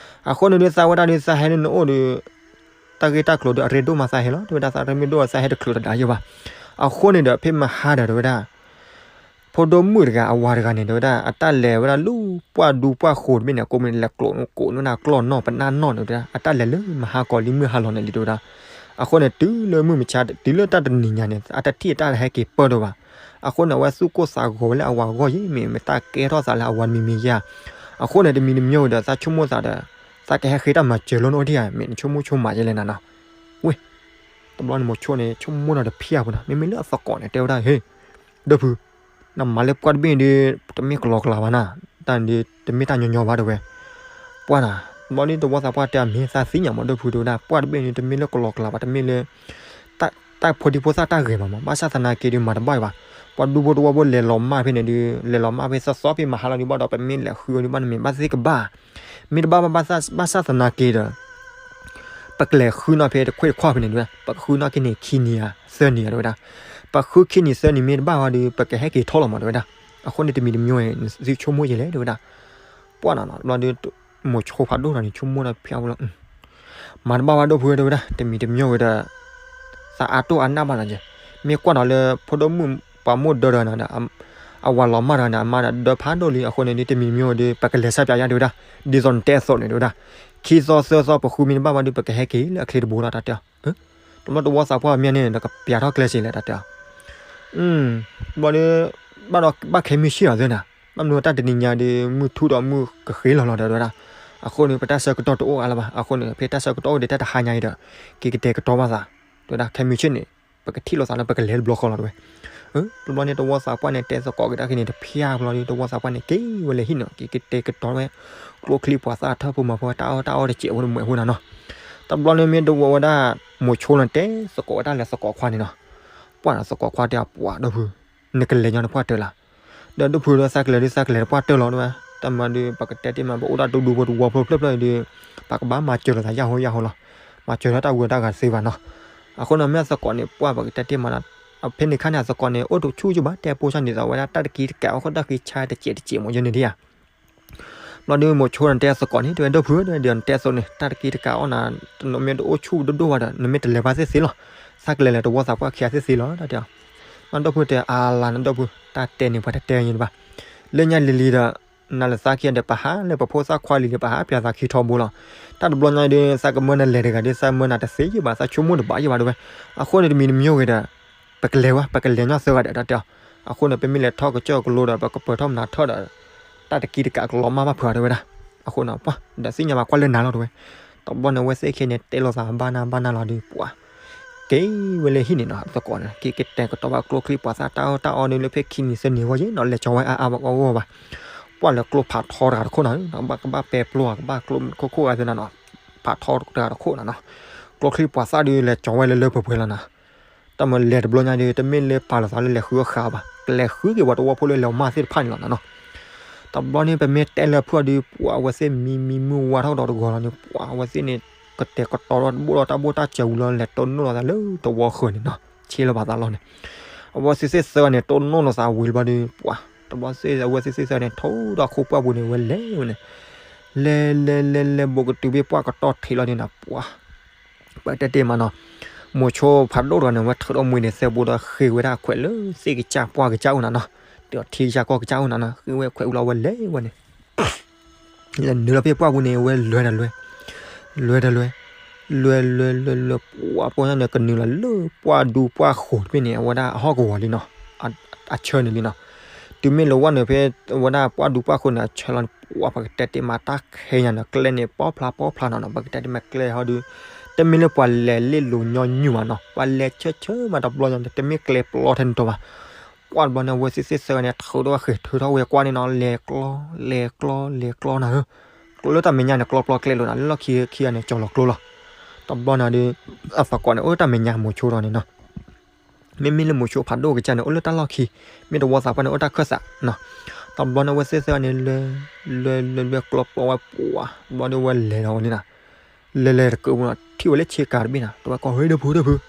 အဃိန့ၣ်ဒုးသးဝဲဒၣ်ဒုးသးဟဲလၢနအိၣ်ဒီး တၢ်ဂ့ၢ်တၢ်ကျိၤဒီးအရ့ဒိၣ်မးသးဟဲလီၤ တဲဝဲဒၣ်, သးရ့မ့ၢ်ဒိၣ်သးဟဲတချုးတဒါယိာ်ဘၣ်, အဃိန့ၣ်ဒီး ဖဲမဟါဒီးတဲဝဲဒၣ် ဖိဒိၣ်မုၣ်တဂၤအဝၤတဂၤန့ၣ် တဲဝဲဒၣ် အတၢ်လဲၤဝဲဒၣ်လၢပှၢ်ဒူပှၢ်ဃိးတဘ့ၣ်န့ၣ် ကိးမုၢ်နံၤလဲၤကျိးကိးန့ၢ် ကျီၢ်နီၣ်ပနၢ်နီၣ်န့ၣ်တဲဝဲဒၣ်, အတၢ်လဲၤလၢမဟါကီၤလံမုၢ်ဟါလီၤန့ၣ်လံတဲဝဲဒၣ်, အဃိန့ၣ် တုၤလၢမုၢ်မဆါ တုၤလၢတၢ်တနံၤညါန့ၣ် အတထံၣ်အတၢ်ဟဲက့ၤပၢၢ်ဒိၣ်ဘၣ်, အဃိန့ၣ် အဝဲသူၣ်ကိၢ်သးဂီၤဝဲလၢအဝၤအဂီၢ်ယဲၢ် မ့ၢ်မ့ၢ်တၢ်ကဲထီၣ်သးလၢအဝၤတမံၤမံၤယဲၢ်, အဃိန့ၣ် တမံၤတမံၤဒီး သးဆိကမိၣ်သးဒီး သးကဟဲဃ့တၢ်မၤစၢၤလၢနအိၣ်ဒံးဧါ မ့ၢ်နဆိကမိၣ်ဆိကမးယဲၢ်လဲၣ်နၤနီၤ, ဝ့ၢ် တဘျီန့ၣ် မိၤဆိန့ၣ် ဆိကမိၣ်ဒီးတဖျၢၣ်ဖိနီၤ မ့မ့ၢ်လၢအသကိးန့ၣ် တဲဝဲဒၣ် ဟ့ၣ် ဒိၣ်ဖု နမၤလၢပှၢ်တဘ့ၣ်ဒီး တမ့ၢ်ကလီကလီဘၣ်နၤ, တၢ်န့ၣ်ဒီး တမ့ၢ်တၢ်ညီညီဘၣ်တဲဝဲ, ပှၢ်နၤ တဘျီဒီးတဝီသးပှၢ်တဲအမ့ၢ်သးသ့ၣ်ညါမး ဒိၣ်ဖုတဲဝဲဒၣ် ပှၢ်တဘ့ၣ်န့ၣ် တမ့ၢ်လၢကလီကလီဘၣ် တမ့ၢ်လၢ တၢ်ဖိဒံဖိသၣ်တၢ်ဂဲၤမးမး ဘၣ်ဆၣ်သနာ်က့ဒီးမၤတဘၣ်ဘၣ်, ပှၤဒူဖိတဝီဖိလဲၤလီၤမၢ်ဖဲန့ၣ်ဒီး လဲၤလီၤမၢ်ဖဲသီသီဖဲမဟါလီၤဒုးဘၣ်ဒီး ပမ့ၢ်လဲၤဃုအီၤဒုးဘၣ်န့ၣ်မ့ၢ်ဘၣ်သ့ၣ်ကဘၣ်, မ့ၢ်တဘၣ်ဘၣ်ဘၣ်ဆၣ်သနာ်က့ဒီး ပကလဲၤဃုနီၣ်ဖဲတခွ့ၣ်တခွါဖဲန့ၣ်ဒုး ပကဃုနီၣ်က့န့ၣ်ခံနံၤဧါသၢနံၤဧါတဲဝဲဒၣ်, ပဃုခံနံၤသၢနံၤမ့ၢ်တဘၣ်ဝဲဒီး ပကဟဲက့ၤထီၣ်လီၤမးတဲဝဲဒၣ်, အဃိန့ၣ်တမံၤတမံၤဝဲ နသုဆိကမိၣ်ယဲၢ်လဲၣ်တဲဝဲဒၣ်, ပှၢ်နၤနီၤ တဘျီဒီး မိၤဆိဖးဒိၣ်ထီၣ်န့ၣ်ဆိကမိၣ်ဒီးဖျါဝဲလီၤ မၤတဘၣ်ဘၣ်ဒိၣ်ဖုဝဲတဲဝဲဒၣ် တမံၤတမံၤဝဲဒီး သးအါတိၢ်အနၢ်ဘၣ်နီၤက့, မ့ၢ်ကွၢ်ဒီးလၢဖိဒိၣ်မုၣ်ပှၤမိၢ်ဒၢတဂၤန့ၣ်ဒီး အဝၤလီၤမၢ်တဂၤန့ၣ် အမါဒီးဒၢဖးဒိၣ်လံ အဃိန့ၣ်ဒီး တမံၤတမံၤဝဲဒီး ပကလဲၤဆၢပၠးယါတဲဝဲဒၣ်, ဒ်သိးနတဲအသိးန့ၣ်တဲဝဲဒၣ်, ခံသီသၢသီပဃုမ့ၢ်တဘၣ်ဘၣ်ဒီး ပကဟဲက့ၤလၢအချ့တဘိလီၤတၢ်တဲအီၤ, တဘျီတဝီသးပှၢ်မ့ၢ်န့ၣ် ဒီးကပျးထီၣ်ကျဲစ့လဲၣ်တၢ်တဲအီၤ ဘျီဒီး ဘၣ်ဒီးဘၣ်ခဲမုၢ်ဆ့ၣ်အီၤသ့နၤ, ဘၣ်မနုၤတၢ်တနံၤညါဒီး မုၢ်ထူၣ်ဒီးမုၢ်ကဃ့လီၤလီၤတဲဝဲဒၣ်, အဃိန့ၣ် ပတၢ်ဆၢကတီၢ်တအိၣ်အါလၢၤဘၣ်, အဃိန့ၣ် ဖဲတၢ်ဆၢကတီၢ်အိၣ်ဒီးတၢ်တဟါညါအံၤဒီး က့ၤကတဲာ်ကတီၤဘၣ်သး, တဲဝဲဒၣ် ခဲမုၢ်ဆ့ၣ်န့ၣ် ပကထံၣ်လိာ်သးလၢပကလဲၤတဘျီဃီလီၤတဲဝဲ, တဘျီန့ၣ် တဝီသးပှၢ်န့ၣ် တဲသကိးက့ၤတၢ်ခဲန့ၣ်တဖျၢၣ်ဘျီဒီး တဝီသးပှၢ်န့ၣ် က့ၤဝဲလဲၤဟံၣ်နီၤ က့ၤကတဲာ်ကတီၤဝဲ ကျိချံပှၤသၣ်ထၢၣ်ဖိမၤဖိ တၢ်အီၣ်တၢ်အီတစဲးဖိတမှဲးဖိနၤနီၤ, တဘျီန့ၣ်မ့ၢ်တဝီဝဲဒၣ် မိၤဆိန့ၣ် တဲသကိးဝဲဒၣ်လၢသကိးခွါန့ၣ်နီၤ, ပှၢ်ဒီးသကိးခွါတဲအီၤ ပှၢ်ဒိၣ်ဖု နကလဲၤညီနပှၢ်တၢၢ်လၢ ဒီးဒိၣ်ဖုဒီးသးကလဲၤဒုးသးကလဲၤတပှၢ်တၢၢ်လီၤတဲဝဲ, တၢ်မၤဒုး ပကတဲတ့ၢ်မး ပအိၣ်ဒၣ်တဒူဖိတဝီဖိတဖျၢၣ်ဖျၢၣ်အံၤဒီး ပကဘၣ်မၤစၢၤလိာ်သးယၢ်ဟိယၢ်ဟိလီၤ, မၤစၢၤလၢတၢ်ဂုၤတၢ်ဂၤတသ့ဘၣ်နီၤ, အဃိန့ၣ်မ့ၢ်သကိးန့ၣ် ပှၢ်ပကတဲတ့ၢ်မးဒီး ဖဲန့ၣ်ခါန့ၣ် အသကိးန့ၣ် အိၣ်တဆူၣ်ကၠူဘၣ် တဲပိၢ်ဆၣ်န့ၣ်သိးဝဲဒၣ် တၢ်တက့တကးအီၣ်ဃီတၢ်ဃ့ဆါတစဲးတစဲးမ့ၢ်ယဲန့ၣ်ဒ်ဧါ ဘျီဒုးမိၤဆိန့ၣ်တဲသကိးန့ၣ် တဲဝဲဒိၣ်ဖုဧၢ ဒီးနတဲအသိးန့ၣ် တၢ်တက့တကးအီၣ်နၤ နမ့ၢ်တအိၣ်ဆူၣ်ဒိၣ်ဒိၣ်ဘၣ်ဒီး နမ့ၢ်တလဲၤဘၣ်သ့ၣ်သ့ၣ်လီၤ, သး တၢ်ကလဲၤလဲၤတဝီသးပှၢ်ခံဂၤသ့သ့လီၤ တၢ်တဲအီၤ. နဒီပုၢ်တဲအါလါ နဒီပုၢ် တၢ်တဲန့ၣ်ပှၤတတဲယဲၢ်ဘၣ်. လၢညါလံၤလံၤဒီး နၤလၢသးခံဂၤဒီး ပဟးလၢပဖိသၣ်ခွါလံၤဒီး ပဟးပၠးသးခံထီဘိလီၤ. တၢ်တဘျီညါဒီး သးကမၢနၤလဲၤတဂၤဒီး သးမၢနၤတသ့ယဲၢ်ဘၣ် သးဆိကမိၣ်တဘၣ်ယဲၢ်ဘၣ်တဲဝဲ. အဃိန့ၣ် တမံၤတမံၤဂ့ၤဒီး ပကလဲၤဝဲ ပကလဲၤညီသၢဂၤဒီး တၢ်တဲအီၤ. အဃိန့ၣ် ပမ့ၢ်လဲၤထီၣ်ကစၢၢ်ကလိဒီး ပကပၢၤထီၣ်မနၤထီၣ်ဒီး တၢ်တကံတကးကလီၤမၢ်ဘၣ်ဖုးအီၤတဲဝဲဒၣ်. အဃိန့ၣ် ပှၤဒီးသ့ၣ်ညါဘၣ်ကွၢ်လၢနၤလီၤတဲဝဲ. တဘျီန့ၣ် အဝဲသ့ၣ်ခံဂၤန့ၣ် တဲလိာ်သးဘၣ်နၢ်ဘၣ်နၢ်လီၤဒီး ပှၤ က့ၤဝဲလၢဟံၣ်န့ၣ်နီၤ သကိးန့ၣ် က့ၤကတဲာ်ကတီၤဘၣ်ကျိချံပှၤသၣ်တၢ်အီၣ်တၢ်အီန့ၣ်လၢဖဲခံနံၤသၢနံၤအဂီၢ်ယဲၢ်နီၤ လဲၤကၠီၤဝဲအါအါဘၣ်ကီဂီၢ်ဘၣ်. ပှၤလဲၤကျိဖးထီတဂၤတခိၣ်နီၤ ကဘၣ်ပဲာ်ပျိ ကဘၣ်ကျိခိၣ်ခိၣ်ဂၤသ့ၣ်နီၤနီၤ ဖးထီတဂၤတခိၣ်နီၤနီၤ ကျိချံပှၤသၣ်ဒုးလဲၤကၠီၤဝဲလၢလၢပှဲၤပှဲၤလီၤနီၤ. တၢ်မၤလဲၤတဘျီညါဒီး တမ့ၢ်လၢပာ်လီၤသးလၢလဲၤဃုအီၣ်ဃာ်ဘၣ် ကလဲၤဃုက့ၤပှၤတဝီဖိလၢလဲၤအီၣ်မၢ်သ့ၣ်တဖၣ်န့ၣ်လီၤနီၤနီၤ. တဘျီန့ၣ် ပမ့ၢ်တဲလၢဖုၣ်အီၤဒီး ပှၤအဝဲသ့ၣ်မံမံမုၢ်ဝါထီၣ်ကဒီးတဂီၤလီၤန့ၣ် ပှၤအဝဲသ့ၣ်န့ၣ် ကတဲာ်ကတီၤဒီးတဘိၣ်ဒီးတၢ်ဘိၣ်တၢ်စဲးဝံၤလီၤ လဲၤတိၢ်နီၣ်လိာ်သးလၢတဝီဃၢၤန့ၣ်နီၤ ဆ့လၢၤဘၣ်သးလီၤန့ၣ်. အဝဲသ့ၣ်သ့ၣ်သၢဂၤန့ၣ် တိၢ်နီၣ်လိာ်သးဝံၤလီၤဘၣ်ဒီး ပှၤ တဘျီသ့ၣ်အဝဲသ့ၣ်သ့ၣ်သၢဂၤန့ၣ် ထိးဒီးအခိၣ်ပှၢ်ပူၤန့ၣ် ဝဲလဲၤဝဲန့ၣ် လဲၤလဲၤလဲၤလဲၤ ဘူးကတုၤဘ့ၣ်ပှၢ်ကတီၢ်ထံးလီၤန့ၣ်နီၤ ပှၤ ပတဲတ့ၢ်မးနီၤ မိၤဆိဖးဒိၣ်တဂၤန့ၣ် ဝဲထုးထီၣ်မှံၤန့ၣ်သၢဘိဒီးဃ့ဝဲဒၣ်အခွဲးလၢသ့ၣ်ကစၢ်ပှၢ်ကစၢ်အိၣ်နၤနီၤ ဒီးထံကစၢ်ကီၢ်ကစၢ်အိၣ်နၤနီၤ ဃ့ဝဲအခွဲးဝံၤလီၤ ဝဲလဲၤဝဲန့ၣ် လဲၤနုာ်လီၤဖဲပှၢ်ပူၤန့ၣ် ဝဲလဲၤဒီးလဲၤ လဲၤဒီးလဲၤ လဲၤလဲၤလဲၤလဲၤ ပှၤပှၢ်ညါန့ၣ် ကနုာ်လီၤလၢပှၢ်ဒူပှၢ်ဃိၤတဘ့ၣ်န့ၣ် အဝဲဒၣ်အဟီၣ်ကဝီၤလံနီၤ အဆၢန့ၣ်လံနီၤ တုၤမ့ၢ်လၢဝဲန့ၣ်ဖဲ အဝဲဒၣ်ပှၢ်ဒူပှၢ်ဃိၤန့ၣ် အဆၢလီၤန့ၣ် ပှၤပကတဲတ့ၢ်မးတၢ်ခဲညါန့ၣ် ကျဲန့ၣ် ပီဖျါပီဖျါနီၤနီၤ ပကတဲတ့ၢ်မးကျဲဟီဒုး တမ့ၢ်လၢပှၤလဲၤလ့ၣ်လိၤညီနုၢ်မးနီၤ ပှၤလဲၤဆၢဆၢမးတဘျီညါန့ၣ် တမ့ၢ်ကျဲပျီထဲန့ၣ်တီၤဘၣ် ပှၢ်တဘျီန့ၣ် အဝဲသ့ၣ်သ့ၣ်သၢဂၤန့ၣ် ထုးထီၣ်ဝဲဃ့ထုးထီၣ်ဝဲကွၢ်န့ၣ်နီၤ လဲၤကျီ လဲၤကျီ လဲၤကျီနၤဧၢ ကျီလၢတၢ်မဲာ်ညါန့ၣ် ကျီပျီကျဲလိၤနၤ လၢလီၢ်ခံခံဂၤန့ၣ် ကၠီၤလီၤကျိလီၤ တဘျီန့ၣ်ဒီး အသကိးန့ၣ် အိၣ်တၢ်မဲာ်ညါ မိၤဆိဒီးန့ၣ်နီၤ မ့မ့ၢ်လၢမိၤဆိဖးဒိၣ်ကစၢ်န့ၣ် အိၣ်လၢတၢ်လီၢ်ခံ မ့ၢ်တဝီသးပှၢ်န့ၣ် အိၣ်တၢ်ခၢၣ်သးနီၤ တဘျီန့ၣ် အဝဲသ့ၣ်သၢဂၤန့ၣ် လဲၤ လဲၤလဲၤလဲၤကျီပျီဝဲပှၤ တဘျီန့ၣ် ဝဲလဲၤဒီးဝဲလံနီၤ လဲၤလဲၤတကးပူၤနီၤ ထံၣ်ဝဲလၢဆ့ကၤတဘ့ၣ်နီၤ တဝဲကိး ဟဲဒီပုၢ်ဒီပုၢ်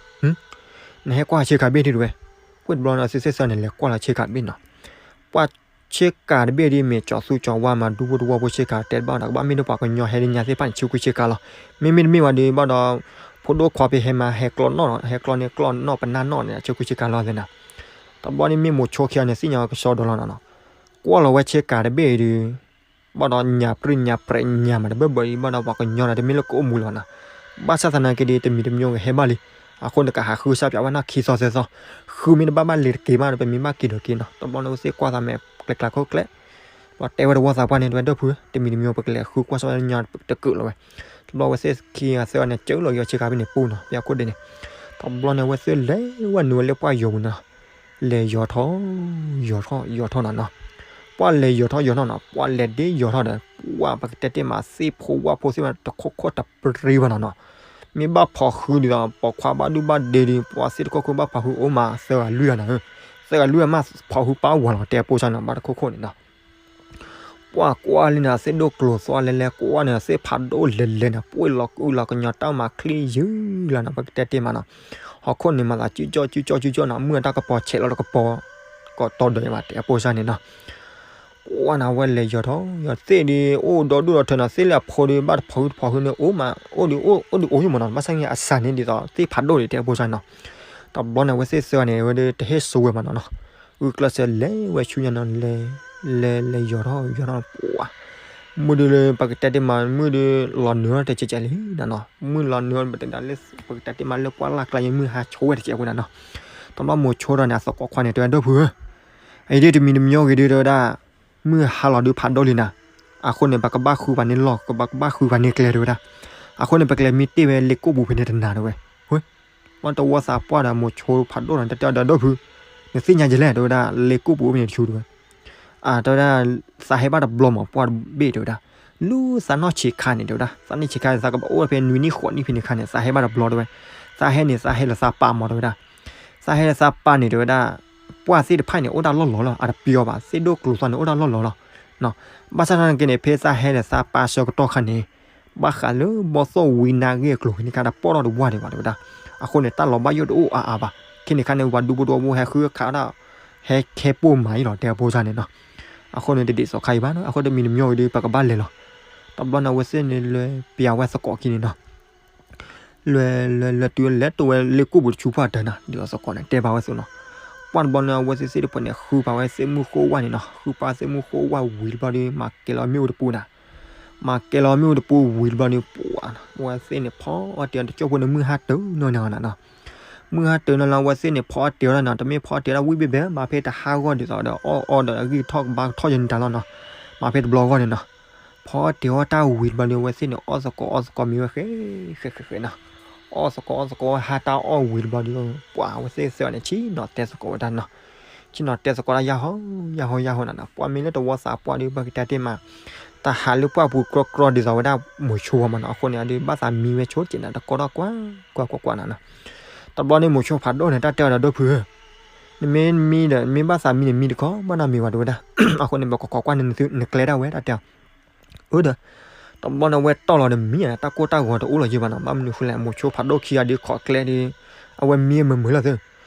နဟဲကွၢ်ဆ့ကၤတဘ့ၣ်ဒံးတဝဲ ဝဲတဘျီန့ၣ် အဝဲသ့ၣ်သၢဂၤန့ၣ် လဲၤကွၢ်လီၤဆ့ကၤတဘ့ၣ်နီၤ ပှၢ်ဆ့ကၤတဘ့ၣ်ဒ်မ့ၢ်ကၠီၤသူကၠီၤဝါမး ဒူဖိတဝီဖိဆ့ကၤတဲတဘၣ်နီၤ ကဘၣ်မ့ၢ်ဒီးပှၤကညီဟဲဒ်ညါသ့ၣ်တဖၣ်န့ၣ် ဆူဃုဆ့ကၤလီၤ မ့မ့ၢ်တမ့ၢ်ဝဲဒီး ဘၣ်ဒီး ဖိဒိၣ်ခွါဖဲဟဲမး ဟဲကျီနီၣ်နီၤ ဟဲကျီန့ၣ်ကျီနီၣ်ပနၢ်နီၣ်န့ၣ် ဆူဃုဆ့ကၤလီၤသ့ၣ်နီၤ တဘျီန့ၣ်မ့ၢ်မိၤဆိခံဂၤန့ၣ် သ့ၣ်ညါဝဲကစီဒီလီၤနီၤနီၤ ကွၢ်လီၤဝဲဆ့ကၤတဘ့ၣ်အံၤဒီး ဘၣ်ဒီးညၣ်ပြံၢ်ညၣ်ပြဲးညၣ်မးတဘၢဘၢအံၤ ဘၣ်ဒီးပှၤကညီန့ၣ် တမ့ၢ်လၢကအိၣ်မူလၢၤဘၣ်နီၤ ဘၣ်ဆၣ်သနာ်က့ဒီး တမံၤတမံၤဂ့ၤဟဲဘၣ်လံ အဃိန့ၣ် ကဟးဃုစၢ်ပၠးဝဲနီၢ်ခံသီသၢသီ ဃုမ့ၢ်တဘၣ်ဘၣ်လဲၤတက့ၤမးဒီး ပမ့ၢ်ဘၣ်က့ၤဒီးက့ၤနီၤ တဘျီန့ၣ်အဝဲသ့ၣ်ကွၢ်သးမဲာ်ကျဲၤကျဲၤခိၣ်ကျဲၤ ပှၤတဲဝဲတဝီသးပှၢ်န့ၣ် တဝဲဒီပုၢ် တမံၤတမံၤပကလဲၤဃုကွၢ်စၢ်ဝဲညီတကးလီၤဝဲ တဘျီအဝဲသ့ၣ်ခံဂၤသၢဂၤန့ၣ် ကၢလီၤက့ၤအီၤဆ့ကၤဘ့ၣ်န့ၣ်ပူၤနီၤ ပျၢ်ခိၣ်ဒ့န့ၣ် တဘျီန့ၣ် အဝဲသ့ၣ်လဲၤဝဲနုာ်ဝဲလၢပှၢ်ယိာ်ပူၤနီၤ လဲၤယိာ်ထီၣ် ယိာ်ထီၣ် ယိာ်ထီၣ်နီၤနီၤ ပှၢ်လဲၤယိာ်ထီၣ်ယိာ်ထီၣ်နီၤ ပှၢ်လဲၤဒ့ယိာ်ထီၣ်ဒီး ပှၢ်ပကတဲတ့ၢ်မးသ့ၣ်ဖိဝၣ်ဖိသ့ၣ်မးတခိၣ်ခိၣ်တပရံဘၣ်နီၤနီၤ မ့ၢ်ဘၣ်ဖီၣ်ဃုဒ်သိး ပိာ်ခွါဘၣ်ဒူၣ်ဘၣ်ဒ့ဒီး ပှၤသ့ၣ်တခိၣ်ခိၣ်ဘၣ်ဖီၣ်ဃုအိၣ်မးသၢဂၤလွံၢ်ဂၤနီၤ သၢဂၤလွံၢ်ဂၤမးဖီၣ်ဃုပၢ်ဝၤလီၤ တဲအပိစၢ်နီၤ ဘၣ်တခိၣ်ခိၣ်န့ၣ်နီၤ ပှၢ်ကွၢ်လံန့ၣ် သ့ၣ်ဒိၣ်ကျိၤသွါလဲလဲ ကွၢ်န့ၣ် သ့ၣ်ဖးဒိၣ်လဲလဲန့ၣ် ပှ့ၢ်လီၤကုလီၤကညီတၢ်မၤချံယုၢ်လီၤနီၤ ပကတဲတ့ၢ်မးနီၤ ဟီၣ်ခိၣ်န့ၣ်မၤသးစုကၠီၣ်စုကၠီၣ်စုကၠီၣ်နီၤ မုၢ်အတၢ်ကပီၤဆဲးလီၤတကပီၤ ကိးတီဒီးမး တဲအပိစၢ်န့ၣ်နီၤ ကွၢ်န့ၣ် အဝဲလဲၤယိာ်ထီၣ်ယိာ် သ့ၣ်ဒီး အိၣ်ဒီဒူၣ်ဒီထၢနီၤ သ့ၣ်လၢအဖိဒီး ဘၣ်တဖီၣ်ဟုတဖီၣ်ဟုန့ၣ် အိၣ်မး အိၣ်ဒီး အိၣ်ဒီးအိၣ်ယိာ်မးနီၤ ဘၣ်ဆၣ်န့ၣ် အစှၤန့ၣ်ဒ်သိး သ့ၣ်ဖးဒိၣ်န့ၣ် တဲအပိစၢ်နီၤ တဘျီန့ၣ် အဝဲသ့ၣ်သၢဂၤန့ၣ် အဝဲဒၣ်တဟ့ၣ်စိဝဲမးနီၤနီၤ ဂုာ်ကျဲးစၢးလဲၤဝဲဆူညါနီၤ လဲၤ လဲၤလဲၤယိာ်ထီၣ်ယိာ်ထီၣ် ပှၢ် မုၢ်ဒုးလၢပကတဲတ့ၢ်မး မုၢ်ဒုးလီၤနုာ်ထီၣ်တကဲးကဲးလံနီၤနီၤ မုၢ်လီၤနုာ်ထီၣ်ပတဒၣ်လၢ ပကတဲတ့ၢ်မးလၢပှၢ်လၢ်ကျါ မုၢ်ဟါဆိဝဲတကဲးဖိနီၤနီၤ တဘျီမိၤဆိဒီးန့ၣ် အသကိးခွါန့ၣ် တဲဝဲဒီပုၢ်ဧၢ အံၤဒ်တမံၤတမံၤဂ့ၤဒုး တဲဝဲဒၣ် မုၢ်ဟါလီၤဒုးဖးဒိၣ်လံနီၤ အဃိန့ၣ် ပကဘၣ်ဃုပှၤန့ၢ်လီၢ် ပကဘၣ်ဃုပှၤန့ၢ်ကျဲ တဲဝဲဒၣ် အဃိန့ၣ် ပကလဲၤမံတ့ၢ်ဝဲလ့ကိၣ်ပူၤဖဲန့ၣ်တနၤ တဲဝဲ ဝဲ မ့ၢ်တဝီသးပှၢ်ဒီးမိၤဆိဖးဒိၣ်နီၤ တဲတဲဒီးဒီပုၢ် နသ့ၣ်ညါယလဲၣ် တဲဝဲဒၣ် လ့ကိၣ်ပူၤဖဲန့ၣ်တဆူ တဲဝဲ အတဲဝဲဒၣ် သးဟဲဘၣ်တဘျီမး ပှၢ်တဘ့ၣ် တဲဝဲဒၣ် လၢသးနီၢ်ဆံးခါန့ၣ် တဲဝဲဒၣ် သးနီၢ်ဆံးခါန့ၣ် သးကဘၣ်အိၣ်ဖဲနွံနံၣ်ဃိးနံၣ်ဖဲန့ၣ်အခါန့ၣ် သးဟဲဘၣ်တဘျီ တဲဝဲ သးဟဲန့ၣ် သးဟဲလၢသးပၢ်မး တဲဝဲဒၣ် သးဟဲလၢသးပၢ်န့ၣ် တဲဝဲဒၣ် ပှၢ်သ့ၣ်တဖၣ်န့ၣ် အိၣ်တၢ်လီၢ်လီၤလီၤ အတပျီဘၣ် သ့ၣ်ဒိၣ်ကျိၤသွါန့ၣ် အိၣ်တၢ်လီၢ်လီၤလီၤ ဘၣ်ဆၣ်သနာ်က့န့ၣ် ဖဲသးဟဲလၢသးပၢ်ဆၢကတီၢ်ခါန့ၣ် ဘၣ်ဃးလၢဘီၣ်သိၣ်ဝံနါဂ့ၢ်အကျိၤ ဖဲန့ၣ်ခါတၢ်ပီၣ်ထီၣ်တဝၢ်ဒံးဘၣ် တဲဝဲဒၣ် အဃိန့ၣ် တၢ်လီၤဘၣ်ယိၣ်တအိၣ်အါအါဘၣ် ခဲန့ၣ်ခါန့ၣ် ပှၤဒူဖိတဝီဖိဟဲဃုခးဒၣ် ဟဲခဲပိာ်မၤအံၤလီၤ တဲအပိစၢ်န့ၣ်နီၤ အဃိန့ၣ် တဒ်သိးခါအံၤဘၣ်နီၤ အဃိတမံၤတမံၤဂ့ၤဒုး ပကဘၣ်လဲၤလီၤ တဘျီန့ၣ် အဝဲသ့ၣ်န့ၣ်လဲၤပျးဝဲသကိးခံန့ၣ်နီၤ လဲၤလဲၤလဲၤတုၤလဲၤတိၢ်ဝဲလၢကိၣ်ပူၤတဆူဖီတၢၢ်နီၤ, ဒ်သိးသကိးန့ၣ်တဲဘၣ်ဝဲအသိးနီၤ. ပှၢ်တဘျီန့ၣ် အဝဲသ့ၣ်သ့ၣ်တဖၣ်န့ၣ် ဃုပာ်ဝဲသ့ၣ်မုၢ်ဃိဝၣ်န့ၣ်နီၤ, ဃုပာ်သ့ၣ်မုၢ်ဃိဝၣ်ဝံၤတဘျီဒီး မၤကဲၤလီၤမ့ၣ်အူတပူၤနီၤ. မၤကဲၤလီၤမ့ၣ်အူတပူၤဝံၤတဘျီဒီး ပှၢ် အဝဲသ့ၣ်န့ၣ်ဖီအီၣ်တ့ၤအီၤတကၠိၢ်ဖိန့ၣ် မုၢ်ဟါတၢၤနီၤနီၤနီၤ. မုၢ်ဟါတၢၤနီၤလီၤ အဝဲသ့ၣ်န့ၣ်ဖီအီၣ်တ့ၤအီၤလီၤနီၤ, တမ့ၢ်ဖီအီၣ်တ့ၤအီၤဒၣ်ဝံၣ်ဘ့ၣ်ဘဲ မၤဖဲတဟါဂီၢ်ဒ်သိးဒီး အီၣ်အီဒီးအဂံၢ်ထီၣ်ကဘါကထီၣ်ယနတၢ်လီၤနီၤ. မၤဖဲတဘျီဂီၢ်န့ၣ်နီၤ. ဖီအီၣ်တ့ၤအီၣ်တၢ်ဝံၤတဘျီဒီး အဝဲသ့ၣ်န့ၣ် အီၣ်သကိးအီၣ်သကိးမံဝဲဃဲ ဃဲဃဲဃဲနီၤ. အီၣ်သကိးအီၣ်သကိးဝဲဟါတၢ်အီၣ်ဝံၤတဘျီဒီး ပှၢ်အဝဲသ့ၣ်သၢဂၤန့ၣ် ဆ့ၣ်နီၤတဲသကိးဝဲဒၣ်နီၤ. ဆ့ၣ်နီၤတဲသကိးဒၣ် ယၢ်ဟီ ယၢ်ဟီ ယၢ်ဟီနီၤနီၤ. ပှၢ်မ့ၢ်လၢတဝီသးပှၢ်ဒီး ပကတဲတ့ၢ်မး တၢ်ဟးလၢပှၢ်ပူၤကြီကြီဒ်သိးဝဲဒၣ်မိၤဆိဝဲမးနီၤ. အဃိန့ၣ် အဒုးဘၣ်သးမံဝဲဆိတ့ၢ်နီၤ, တကိးထီၣ်ကွၢ်ကွၢ်ကွၢ်ကွၢ်နီၤနီၤ. တဘျီန့ၣ် မိၤဆိဖးဒိၣ်န့ၣ် တၢ်တဲအီၤဒီး ဒိၣ်ဖုဧၢ, နမ့ၢ်မံဒီး နမ့ၢ်ဘၣ်သးမံန့ၣ် မံတခီ ဘၣ်နီတမံၤဘၣ် တဲဝဲဒၣ်. အဃိန့ၣ် ပကခိးကွၢ်န့ၣ် နကျဲဒၣ်ဝဲ တၢ်တဲအီၤ. အၢဒီး တဘျီန့ၣ် အဝဲတီၢ်လီၤဒီးမံ တၢ်ကိၢ်တၢ်ဂီၤတအိၣ်လီၤယဲၢ်ဘၣ်နီၤ. ဘၣ်မနုၤဃိလဲၣ် မိၤဆိဖးဒိၣ်ခံဂၤဒီးခိးကျဲဒီး အဝဲမံမုာ်မုာ်လီၤသု.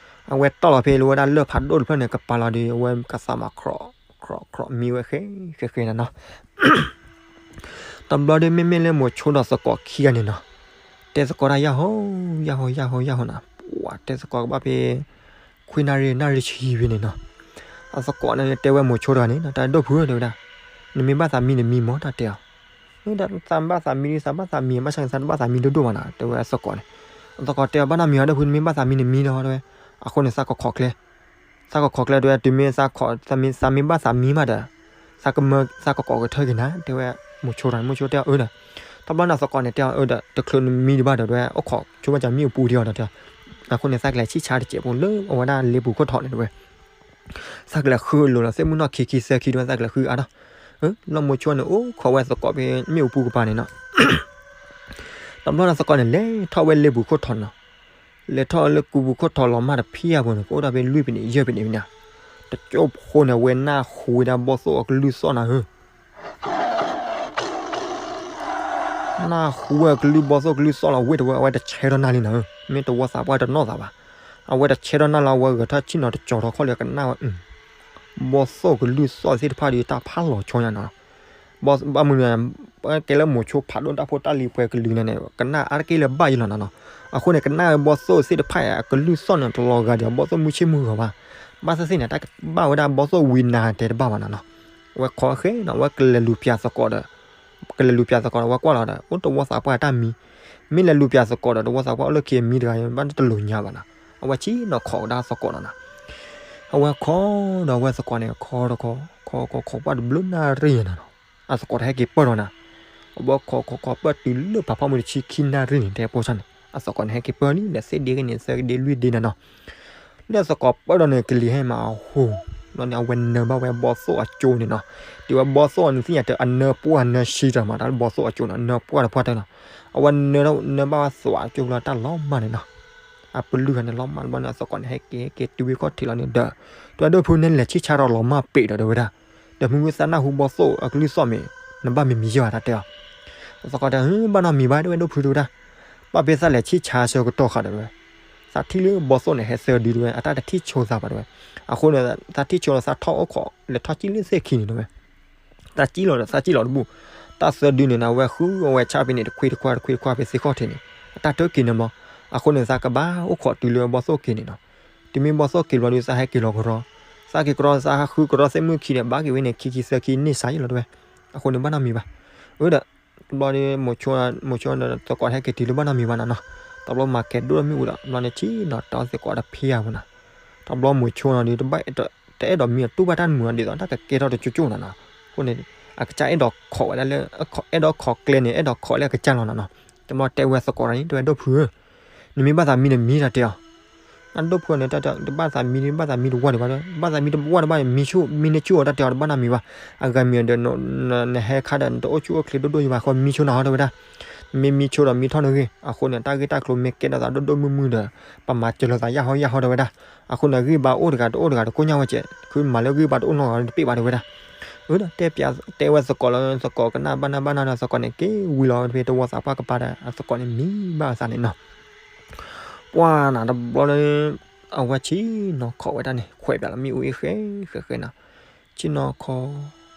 အဝဲတီၢ်လီၤဖဲလၢဝဲဒၣ်လၢၢ်ဖးဒိၣ်တဖျၢၣ်န့ၣ် ကပၤလီၤဒီး အဝဲကသးမၤ ခြီးခြီးခြီး မံဝဲဃဲဃဲဃဲနီၤနီၤ. တဘျီဒီး မ့မ့ၢ်လၢမိၤဆိဒီးသကိးခံဂၤန့ၣ်နီၤ, တဲသကိးတၢ် ယၢ်ဟီ ယၢ်ဟီ ယၢ်ဟီ ယၢ်ဟီနီၤ. ပှၢ်တဲသကိးကဘၣ်ဖဲ ခွံနၣ်ရံၣ် နၣ်ရံၣ်ဆံဖဲန့ၣ်နီၤ. အသကိးန့ၣ်တဲဝဲမိၤဆိတဂၤန့ၣ် တၢ်ဒိၣ်ဖုဧၢ တဲဝဲဒၣ်, နမ့ၢ်ဘၣ်သးမံန့ၣ်မံမး တၢ်တဲအီၤ. သးဘၣ်သးမံ သးဘၣ်သးမံ ဘၣ်ဆၣ်န့ၣ် သးတဘၣ်သးမံဒိၣ်ဒိၣ်ဘၣ်နီၤ တဲဝဲအသကိးန့ၣ်. အသကိးတဲအီၤ ဘၣ်နီတမံၤဘၣ် ဒိၣ်ဖု နမ့ၢ်ဘၣ်သးမံန့ၣ်မံလီၤ တဲဝဲ. အဃိန့ၣ် သးကခိးကျဲ သးကခိးကျဲတဲဝဲ တုၤမ့ၢ်သးမ့ၢ်ဘၣ်သးမံမးဒီး သးကမၢသးကကိးကထၢက့ၤနၤ တဲဝဲမိၤဆိဒီး. မိၤဆိတဲအီၤ အၢဒီး တဘျီန့ၣ်သကိးန့ၣ်တဲအီၤ အၢဒီး တချုးနမံဒံးဘၣ်ဒီး တဲဝဲ အိၣ်ခိးဆိဘၣ်ကမ့ၣ်အူပူၤဒံးအီၤဒီးတဲအီၤ. အဃိန့ၣ် သးကလဲၤဆံၣ်ဆါတစဲးဖိလၢအဝဲဒၣ်လ့ပူၤခိၣ်ထီၣ်န့ၣ်တဲဝဲ. သးကလဲၤဃုအလိၤလီၤ သ့ၣ်မုၢ်နီၢ်ခံခံသၢခံတဲဝဲ သးကလဲၤဃုအါထီၣ်. လီၤမိၤဆိန့ၣ် အိၣ်ခိးဝဲသကိးဖဲမ့ၣ်အူပူၤကပၤန့ၣ်နီၤ. တဘျီန့ၣ်သကိးန့ၣ် လဲၤထီၣ်ဝဲလ့ပူၤခိၣ်ထီၣ်နီၤ. လဲၤထီၣ်လၢကူပူၤခိၣ်ထီၣ်လီၤမၢ်တဖံအပူၤန့ၣ် ကအိၣ်ဒၣ်ဖဲလွံၢ်ဖဲန့ၣ် ယဲၢ်ဖဲန့ၣ်ဖဲန့ၣ်. တကၠိဖိန့ၣ် အဝဲနၢ်ဟူဝဲဒၣ်ဘီၣ်သိၣ်အကလုၢ်သီၣ်နၤဧၢ. နၢ်ဟူဝဲကလုၢ်ဘီၣ်သိၣ်ကလုၢ်သီၣ်လီၤဝဲတဲဝဲ အဝဲတဆဲးထီၣ်နၢ်လံနၤဧၢ. မ့ၢ်တဝီသးပှၢ်တနီၣ်သးဘၣ်. အဝဲတဆဲးထီၣ်နၢ်လီၤ အဝဲဂဲၤထီၣ်ဆ့ၣ်နီၤတကၠီၤထီၣ်ခီၣ်လၢကနၣ်ဝဲ ဘီၣ်သိၣ်ကလုၢ်သီၣ်သ့ၣ်တဖၣ်ဒီးတၢ်ဖးလီၤဆီညါနီၤ. ဘၣ်မနုၤ ကဲလၢမိၤဆိဖးဒိၣ်တၢ်ဖိတၢ်လံၤပှဲၤကလုာ်န့ၣ် ကနၣ်အါတက့ၢ်လၢဘၣ်ယဲလီၤနီၤနီၤ. အဃိန့ၣ် ကနၣ်ဝဲဘီၣ်သိၣ်သ့ၣ်တဖၣ်အကလုၢ်သီၣ်န့ၣ် တလီၤဂာ်ဒီးဘီၣ်သိၣ်မုၢ်ဆ့ၣ်မုၢ်ဂီၤဘၣ်. ဘၣ်သ့ၣ်သ့ၣ်န့ၣ် တၢ်ဘၣ်ဝဲဒၣ်ဘီၣ်သိၣ်ဝံၤနၤတဲတဘၣ်ဘၣ်နီၤနီၤ. အဝဲခိးဃဲနီၤ အဝဲကလဲၤလူၤပၠးသကိးဒီး ကလဲၤလူၤပၠးသကိးဒီး အဝဲကွၢ်လီၤဒီး အိၣ်တဝီသးပှၢ်တၢ်မံ. မ့ၢ်လဲၤလူၤပၠးသကိးဒီး တဝီသးပှၢ်အိၣ်လၢခံအမံတဂၤ ဘၣ်တလိာ်ညါဘၣ်နီၤ. အဝဲဆ့ၣ်နီၤခိးကဒါသကိးနီၤနီၤ. အဝဲခိးဒီးအဝဲသကိးန့ၣ် ခိးဒီးခိး ခိးခိးခိးပှၢ်တဘျုးနၣ်ရံၣ်နီၤနီၤ. အသကိးတဟဲက့ၤပၢၢ်ဒီးနၤ. အဝဲခိးခိးခိးပၢၢ်တုၤလၢဖးဖီမုၢ်တဆံခံနၣ်ရံၣ်န့ၣ် တဲဖိဆၣ်န့ၣ် အသကိးန့ၣ်ဟဲက့ၤပၢၢ်လံ ဒီးသ့ၣ်ဒ့ဂ့ၢ်န့ၣ် သၢဒ့လွံၢ်ဒ့နီၤနီၤ. လၢအသကိးပၢၢ်ဒီးန့ၣ် ကလံၤဟဲမးအဟူ, ဘျီန့ၣ် အဝဲနၢဘၣ်ဝဲဘီၣ်သိၣ်အကၠိန့ၣ်နီၤ. တုၤဝဲဘီၣ်သိၣ်အနုၤသ့ၣ်ညါတၢ် အနၢပှၢ်နၢဆံတၢ်မး တၢ်လၢဘီၣ်သိၣ်အကၠိန့ၣ် အနၢပှၢ်တပှၢ်တၢ်နီၤ. အဝဲနၢထီၣ်နၢဘၣ်ဝဲသွးကၠိလီၤတၢ်လီၤမၢ်န့ၣ်နီၤ. အပလုၢ်ဂၤန့ၣ်လီၤမၢ်ဘျီန့ၣ် အသကိးန့ၣ် ဟဲက့ၤဟဲက့ၤတုၤဝဲခီၣ်ထံးလီၤန့ၣ်ဒီး တဲဝဲဒိၣ်ဖု နလဲၤဆံၣ်ဆါဒီးလီၤမၢ်ပ့းဒီးတဲဝဲဒၣ်. ဒီးမုၢ်မုၢ်သးနၢ်ဟူဘီၣ်သိၣ်အကလုၢ်သီၣ်မ့ၢ် နဘၣ်မံၤမံၤယဲၢ်ဘၣ်တၢ်တဲအီၤ. အသကိးတဲ ဘၣ်နီတမံၤဘၣ် တဲဝဲဒိၣ်ဖုတဲဝဲဒၣ်. ဘၣ်ဖဲသးလဲၤဆံၣ်ဆါဆၢကတီၢ်ဃီဒီးတဲဝဲ သးထံၣ်လၢဘီၣ်သိၣ်န့ၣ် ဟဲသၢဒုတဲဝဲ အတၢ်တထံၣ်ဆိသးဘၣ်တဲဝဲ. အဃိန့ၣ် သးထံၣ်ဆိလီၤ သးထီၣ်အိၣ်ခိး လဲၤထီၣ်ကံၣ်လၢသ့ၣ်ခံန့ၣ်တဲဝဲ. သးကံၣ်လီၤဒီးသးကံၣ်လီၤတဘူၣ်. တၢ်သၢဒုန့ၣ်နီၤ အဝဲဃုအဝဲဆၣ်ဖဲန့ၣ် တခွံတခွါတခွံတခွါဖဲသ့ၣ်ခီၣ်ထံးန့ၣ် အတၢ်တၢၢ်က့ၤန့ၣ်ဘျီ. အဃိန့ၣ် သးကဘၣ်အိၣ်ခိးတုၤလၢဘီၣ်သိၣ်က့ၤန့ၣ်နီၤ. တုၤမ့ၢ်ဘီၣ်သိၣ်က့ၤဘျီဒီး သးဟဲက့ၤလီၤကရီ. သးက့ၤကရီ သးဟးဃုကရီသ့ၣ်မုၢ်ခံန့ၣ် ဘၣ်က့ၤဝဲန့ၣ် ခံခံသၢခံန့ၢ်စးယဲလီၤတဲဝဲ. အဃိန့ၣ် ဘၣ်နီတမံၤဘၣ်. အၢဒီး တဘျီဒီး မိၤဆိ မိၤဆိဒီးသကိးဟဲက့ၤတုၤလၢဘၣ်နီတမံၤဘၣ်နီၤနီၤ. တဘျီမၤကဲၤဒိၣ်မ့ၣ်အူဒီး တဘျီန့ၣ် ဆ့ၣ်နီၤတဲသကိးတဖံအပူၤနီၤ. တဘျီမိၤဆိနီၤဒီး တအဲၣ်ဒိးမံအတူၢ်ဘၣ်တၢ်မုာ်နီၤ ဒ်သိးတၢ်ကကဲထီၣ်တကၠိကၠိနီၤနီၤ. အဃိန့ၣ် အကစၢ်အဲၣ်ဒိးခိးဝဲဒၣ်လၢ အဲၣ်ဒိးခိးကျဲန့ၣ် အဲၣ်ဒိးခိးလၢအကစၢ်လီၤနီၤနီၤ. တဘျီတဲဝဲသကိးန့ၣ် တဲဝဲဒိၣ်ဖုဧၢ နမ့ၢ်ဘၣ်သးမံန့ၣ်မံတၢ်တဲအီၤ. အဒိၣ်ဖုန့ၣ် တဘၣ်သးမံ ဘၣ်သးမံတဝီန့ၣ်ဘၣ် ဘၣ်သးမံတဝီန့ၣ်ဘၣ်န့ၣ် မံဆိ မံန့ၢ်ဆိအီၤတၢ်တဲအီၤတဘၣ်နီတမံၤဘၣ်. အဂၤမံၤဒီး နဟဲခါဒီး နတအိၣ်ဆူၣ်အိၣ်ချ့ဒိၣ်ဒိၣ်ယံၤဘၣ် ဃီမံဆိနၤဟီတဲဝဲဒၣ်. မ့ၢ်မံဆိဒီးမံထီၣ်နဂ့ၢ် အဃိန့ၣ် တၢ်ဂ့ၢ်တၢ်ကျိၤမ့ၢ်ကဲထီၣ်သးဒိၣ်ဒိၣ်မုၢ်မုၢ်ဒီး ပမၤစၢၤလိာ်သးယၢ်ဟီယၢ်ဟီတဲဝဲဒၣ်. အဃိန့ၣ် ဂံၢ်ဘါအိၣ်တဂၤတအိၣ်တဂၤတကိညၢ်ဝဲကဲး ခုမၤလၢဂံၢ်ဘါတအိၣ်နီတဂၤတပ့ၢ်ဘၣ်တဲဝဲဒၣ်. အၢ တဲဝဲသကိးလီၤ သကိးကနၣ်ဘၣ်နၢ်ဘၣ်နၢ်ဒီး သကိးန့ၣ်က့ၤဝံၤလီၤဖဲတဝီသးပှၢ်ကပၤဒီး အသကိးန့ၣ်မံဘၣ်အသးန့ၣ်နီၤ. ပှၢ်နၤတဘျီလၢ အဝဲဆ့ၣ်နီၤခိးဝဲဒၣ်န့ၣ် ခွဲးပၠးလီၤမ့ၣ်အူအ့ၣ်ဃဲဃဲဃဲနီၤ. ဆ့ၣ်နီၤခိး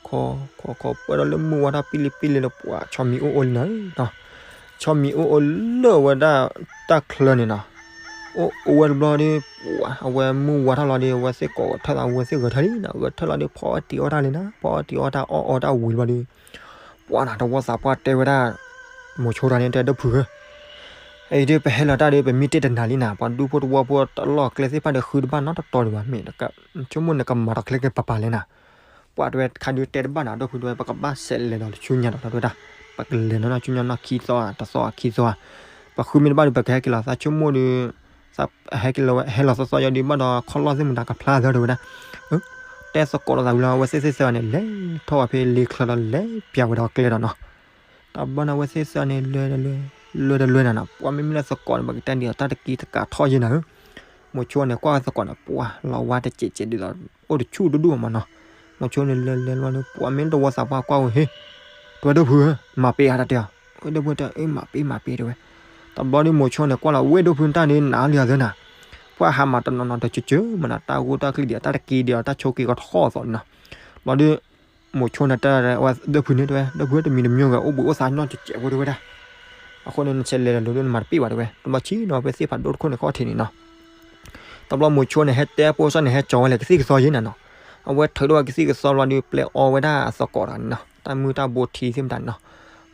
ခိး ခိး ခိး ပၢၢ်ဒီးလၢမုၢ်ဝါထီၣ်ပံလံပံလံလၢပှၤဆီမံအိၣ်အိၣ်လံနီၤနီၤ. ဆီမံၤအိၣ်အိၣ်လၢဝဲဒၣ်တၢ်ချၢန့ၣ်နီၤ, အိၣ်အိၣ်ဝဲတဘျီဒီး ပှၤ အဝဲမုၢ်ဝါထီၣ်လီၤဒီး အဝဲသ့ၣ်ကိးထၢၣ်သး အဝဲသ့ၣ်ဂဲၤထၢၣ်လံနီၤ, ဂဲၤထၢၣ်လီၤဒီး ဖီအီၣ်တံၤအီၣ်တၢ်လံနီၤ, ဖီအီၣ်တံၤအီၣ်တၢ်အီၣ်အီတၢ်ဝံၤတဘျီဒီး ပှၤနီၤ တဝီသးပှၢ်တဲဝဲဒၣ် မိၤဆိတၢ်န့ၣ် တဲဒိၣ်ဖုဧၢ, အံၤဒ်ပဟဲလီၤတၢ်ဒီး ပမ့ၢ်တ့ၢ်တနၤလံနီၤ, ပှၤဒူဖိတဝီဖိတၢ်လီၢ်ကျဲသ့ၣ်တဖၣ်ဒီး ဃုတဘၣ်နီတတီၤဒံးဘၣ်, မ့ၢ် ဆိကမိၣ်န့ၣ် ကမၤထီၣ်ချ့က့ၤပၤပၤလဲၣ်နီၤ. ပှၤတဲဝဲတခါဒုးတဲတဘၣ်နီၤ, ဒိၣ်ဖုတဲဝဲ ပကဘၣ်ဆဲးလဲၤဒီးတဆူညါဒီး တဲဝဲဒၣ်, ပကလဲၤနီၤနီၤဆူညါနီၢ်ခံသီဧါ တသီခံသီဧါ, ပဃုမ့ၢ်တဘၣ်ဒီး ပကဟဲက့ၤလီၤသးဆိကမိၣ်ဒီး ဟဲက့ၤလီၤဝဲ ဟဲလီၤသီသီယီၤဒီး ဘၣ်ဒီးခီၣ်လီၢ်သ့ၣ်မတၤကဖျါသၢတဲဝဲဒၣ်, တဲသကိးလိာ်သးဝံၤလီၤ အဝဲသ့ၣ်သ့ၣ်သၢဂၤန့ၣ် လဲၤထီၣ်ဝဲဖဲလ့ချၢဒီး လဲၤပျးဝဲဒီးကျဲဒီးနီၤ. တဘျီန့ၣ် အဝဲသ့ၣ်သၢဂၤန့ၣ် လဲၤတလဲၤ လဲၤတလဲၤနၤနီၤ, ပှၤမ့မ့ၢ်လၢသကိးန့ၣ် ပကတဲဒ်အီၤ တၢ်တက့တကးထီၣ်ယဲနၤဧၢ, မိၤဆိန့ၣ် ကွၢ်ဝဲသကိးန့ၣ် ပှၤလီၤဝါတစဲးစဲးဒ်သိး အိၣ်တဆူၣ်ဒိၣ်ဒိၣ်မးနီၤ. မိၤဆိန့ၣ် လဲၤလဲၤလီၤဒီး ပှၤမ့ၢ်တဝီသးပှၢ်ကွၢ်ဝဲဟ့ၣ်, တဲဝဲဒိၣ်ဖုဧၢ, မၤပ့ၤဧါတၢ်တဲအီၤ, ဒိၣ်ဖုတဲ အ့ မၤပ့ၤ မၤပ့ၤတဲဝဲ. တဘျီဒီး မိၤဆိန့ၣ် ကွၢ်လီၤ ဝဲဒိၣ်ဖုတၢ်န့ၣ် နးလံအသၢနၤ, ပှၤဟးမၤတနီၤနီၤတကၠၢကၠၢမးနၤ, တၢ်ဂိၢ်တၢ်ကျံးဒံး တၢ်တက့ဒံး တၢ်ဆိးက့ၤကထီၣ်အသီန့ၣ်နီၤ. ဘျီဒီး မိၤဆိန့ၣ်တဲ ဝဲဒိၣ်ဖုန့ၣ်တဲဝဲ ဒိၣ်ဖုတမံၤတမံၤဂ့ၤ အိၣ်ဘှံးအိၣ်သါနီၢ်ကဲးကဲးဖိတဲဝဲဒၣ်. အဃိန့ၣ် နဆဲးလဲၤလီၤဒိၣ်ဒိၣ် နမၤတပ့ၢ်ဘၣ်တဲဝဲ. တဘျီဆံးနီၤ ဖဲသ့ၣ်ဖးဒိၣ်တခိၣ်န့ၣ်ခီၣ်ထံးန့ၣ်နီၤ. တဘျီမိၤဆိန့ၣ် ဟဲတဲဖိစီန့ၣ် ဟဲကၠီၤဝဲလၢကသံၣ်ကသီယဲနၤနီၤ. အဝဲထုးထီၣ်ဝဲကသံၣ်ကသီဘျီဒီး ပျဲအီဝဲဒၣ်အသကိးတဂၤန့ၣ်နီၤ, တၢ်မုၢ်တၢ်ဘိထံသ့ၣ်မတၤန့ၣ်နီၤ.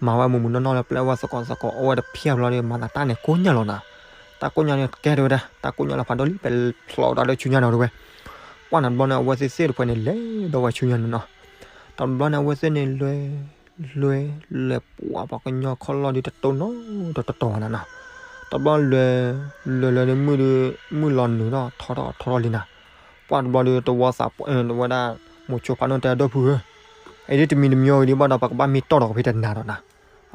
မၤဝဲမုၢ်မုၢ်နီၢ်နီၢ်လၢပျဲဝဲသကိးသကိး အီဝဲတဖျၢၣ်ဘျီဒီး မၤသးတၢ်န့ၣ်ကိညၢ်လီၤနၤ. တၢ်ကိညၢ်န့ၣ်ကဲတဲဝဲဒၣ်, တၢ်ကိညၢ်လီၤဖးဒိၣ်လံ ပဖျိးဒီးလၢဆူညါနီၤတဲဝဲ. ကွၢ်နၤတဘျီန့ၣ် အဝဲသ့ၣ်သ့ၣ်တဖၣ်န့ၣ် လဲၤဒီးဝဲဆူညါန့ၣ်နီၤ. တဘျီန့ၣ် အဝဲသ့ၣ်န့ၣ် လဲၤ လဲၤ လဲၤပှၤ ပှၤကညီခီၣ်လီၢ်ဒီးတတိၢ်နီတတီၤဘၣ်နၤနီၤ. တဘျီလဲၤ လဲၤလဲၤဒီးမုၢ်ဒီး မုၢ်လီၤနုာ်ထီၣ်ထီထီၣ်ထီထီၣ်လံနၤ. ပှၤတဘျီဒီးတဝီသးပှၢ် ဝဲဒၣ် မိၤဆိဖးဒိၣ်တဲဒိၣ်ဖုဧၢ, အံၤဒ်တမံၤတမံၤအံၤဒ်ဘၣ်ဒီး ပကဘၣ်မ့ၢ်တီၢ်ဒီးကဖဲတနၤဒီးနၤ.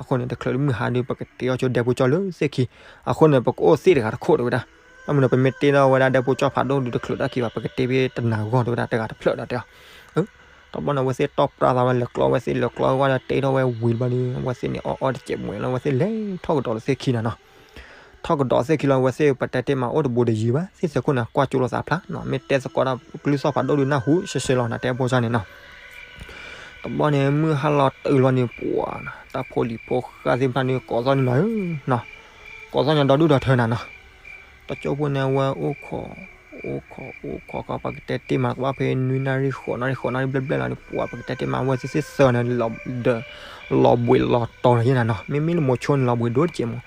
အဃိန့ၣ် တချုးလၢမုၢ်ဟါဒီး ပကတ့အီၣ်ဆိဒဲဖိကၠီလၢသ့ၣ်ခံ, အဃိန့ၣ် ပကအိၣ်သ့ၣ်တဂၤတခိၣ်တဲဝဲဒၣ်. ဘၣ်မနုၤ ပမ့ၢ်တ့ထီၣ်ဝဲဒၣ်ဒဲဖိကၠီဖးဒိၣ်ဒီး တချုးတၢ်ခံဘၣ် ပကတ့ဖဲတနၤဂီၢ်တဲဝဲဒၣ် တဂၤတဖျၢၣ်ဒီးတဲအီၤ. တဘျီန့ၣ် အဝဲသ့ၣ်တီၢ်ပြၢသးဝဲ လဲၤကျီဝဲသ့ၣ် လဲၤကျီဝဲဒီး တ့ထီၣ်ဝဲဝံၤတဘျီဒီး အဝဲသ့ၣ်န့ၣ် အီၣ်အီတစဲးမွဲလီၤ အဝဲသ့ၣ်လဲၤထီၣ်ကဒီးလၢသ့ၣ်ခံနၤနီၤ. ထီၣ်ကဒီးသ့ၣ်ခံလီၤ အဝဲသ့ၣ်ပတဲတ့ၢ်မး အိၣ်တဘိတယံၤဘၣ်သ့ၣ်သ့ၣ်ခိၣ်န့ၣ် ကွၢ်ကၠိလိာ်သးဖျါနီၤ မ့ၢ်တဲသကိးတၢ်ကလုၢ်သီၣ်ဖးဒိၣ်ဒီးနၢ်ဟူရှဲရှဲလီၤနၤ တဲဖိကၠီန့ၣ်နီၤ. တဘျီန့ၣ် မုၢ်ဟါလီၤတုၤလီၤန့ၣ် ပှၤ တၢ်ဖိလံၤဖိဃာ်သ့ၣ်တဖၣ်န့ၣ် ကိးသီၣ်န့ၣ်လီၤဧၢနီၤ, ကိးသီၣ်န့ၣ်ဒီဒူၣ်ဒီထၢနၤနီၤ. တကၠိဖိန့ၣ် အဝဲအိၣ်ခိး အိၣ်ခိး အိၣ်ခိး ပကတဲတ့ၢ်မး ကဘၣ်ဖဲနွံနၣ်ရံၣ် ဃိးနၣ်ရံၣ် ဃိးနၣ်ရံၣ်ဘျဲၣ်ဘျဲၣ်လီၤန့ၣ် ပှၤ ပကတဲတ့ၢ်မး အဝဲသ့ၣ်သ့ၣ်သၢဂၤန့ၣ် ဒီး လီၤဘှံးလီၤတီၤလီၤယဲနၤနီၤ. မ့မ့ၢ်လၢမိၤဆိန့ၣ် လီၤဘှံးဒိၣ်တစဲးမး,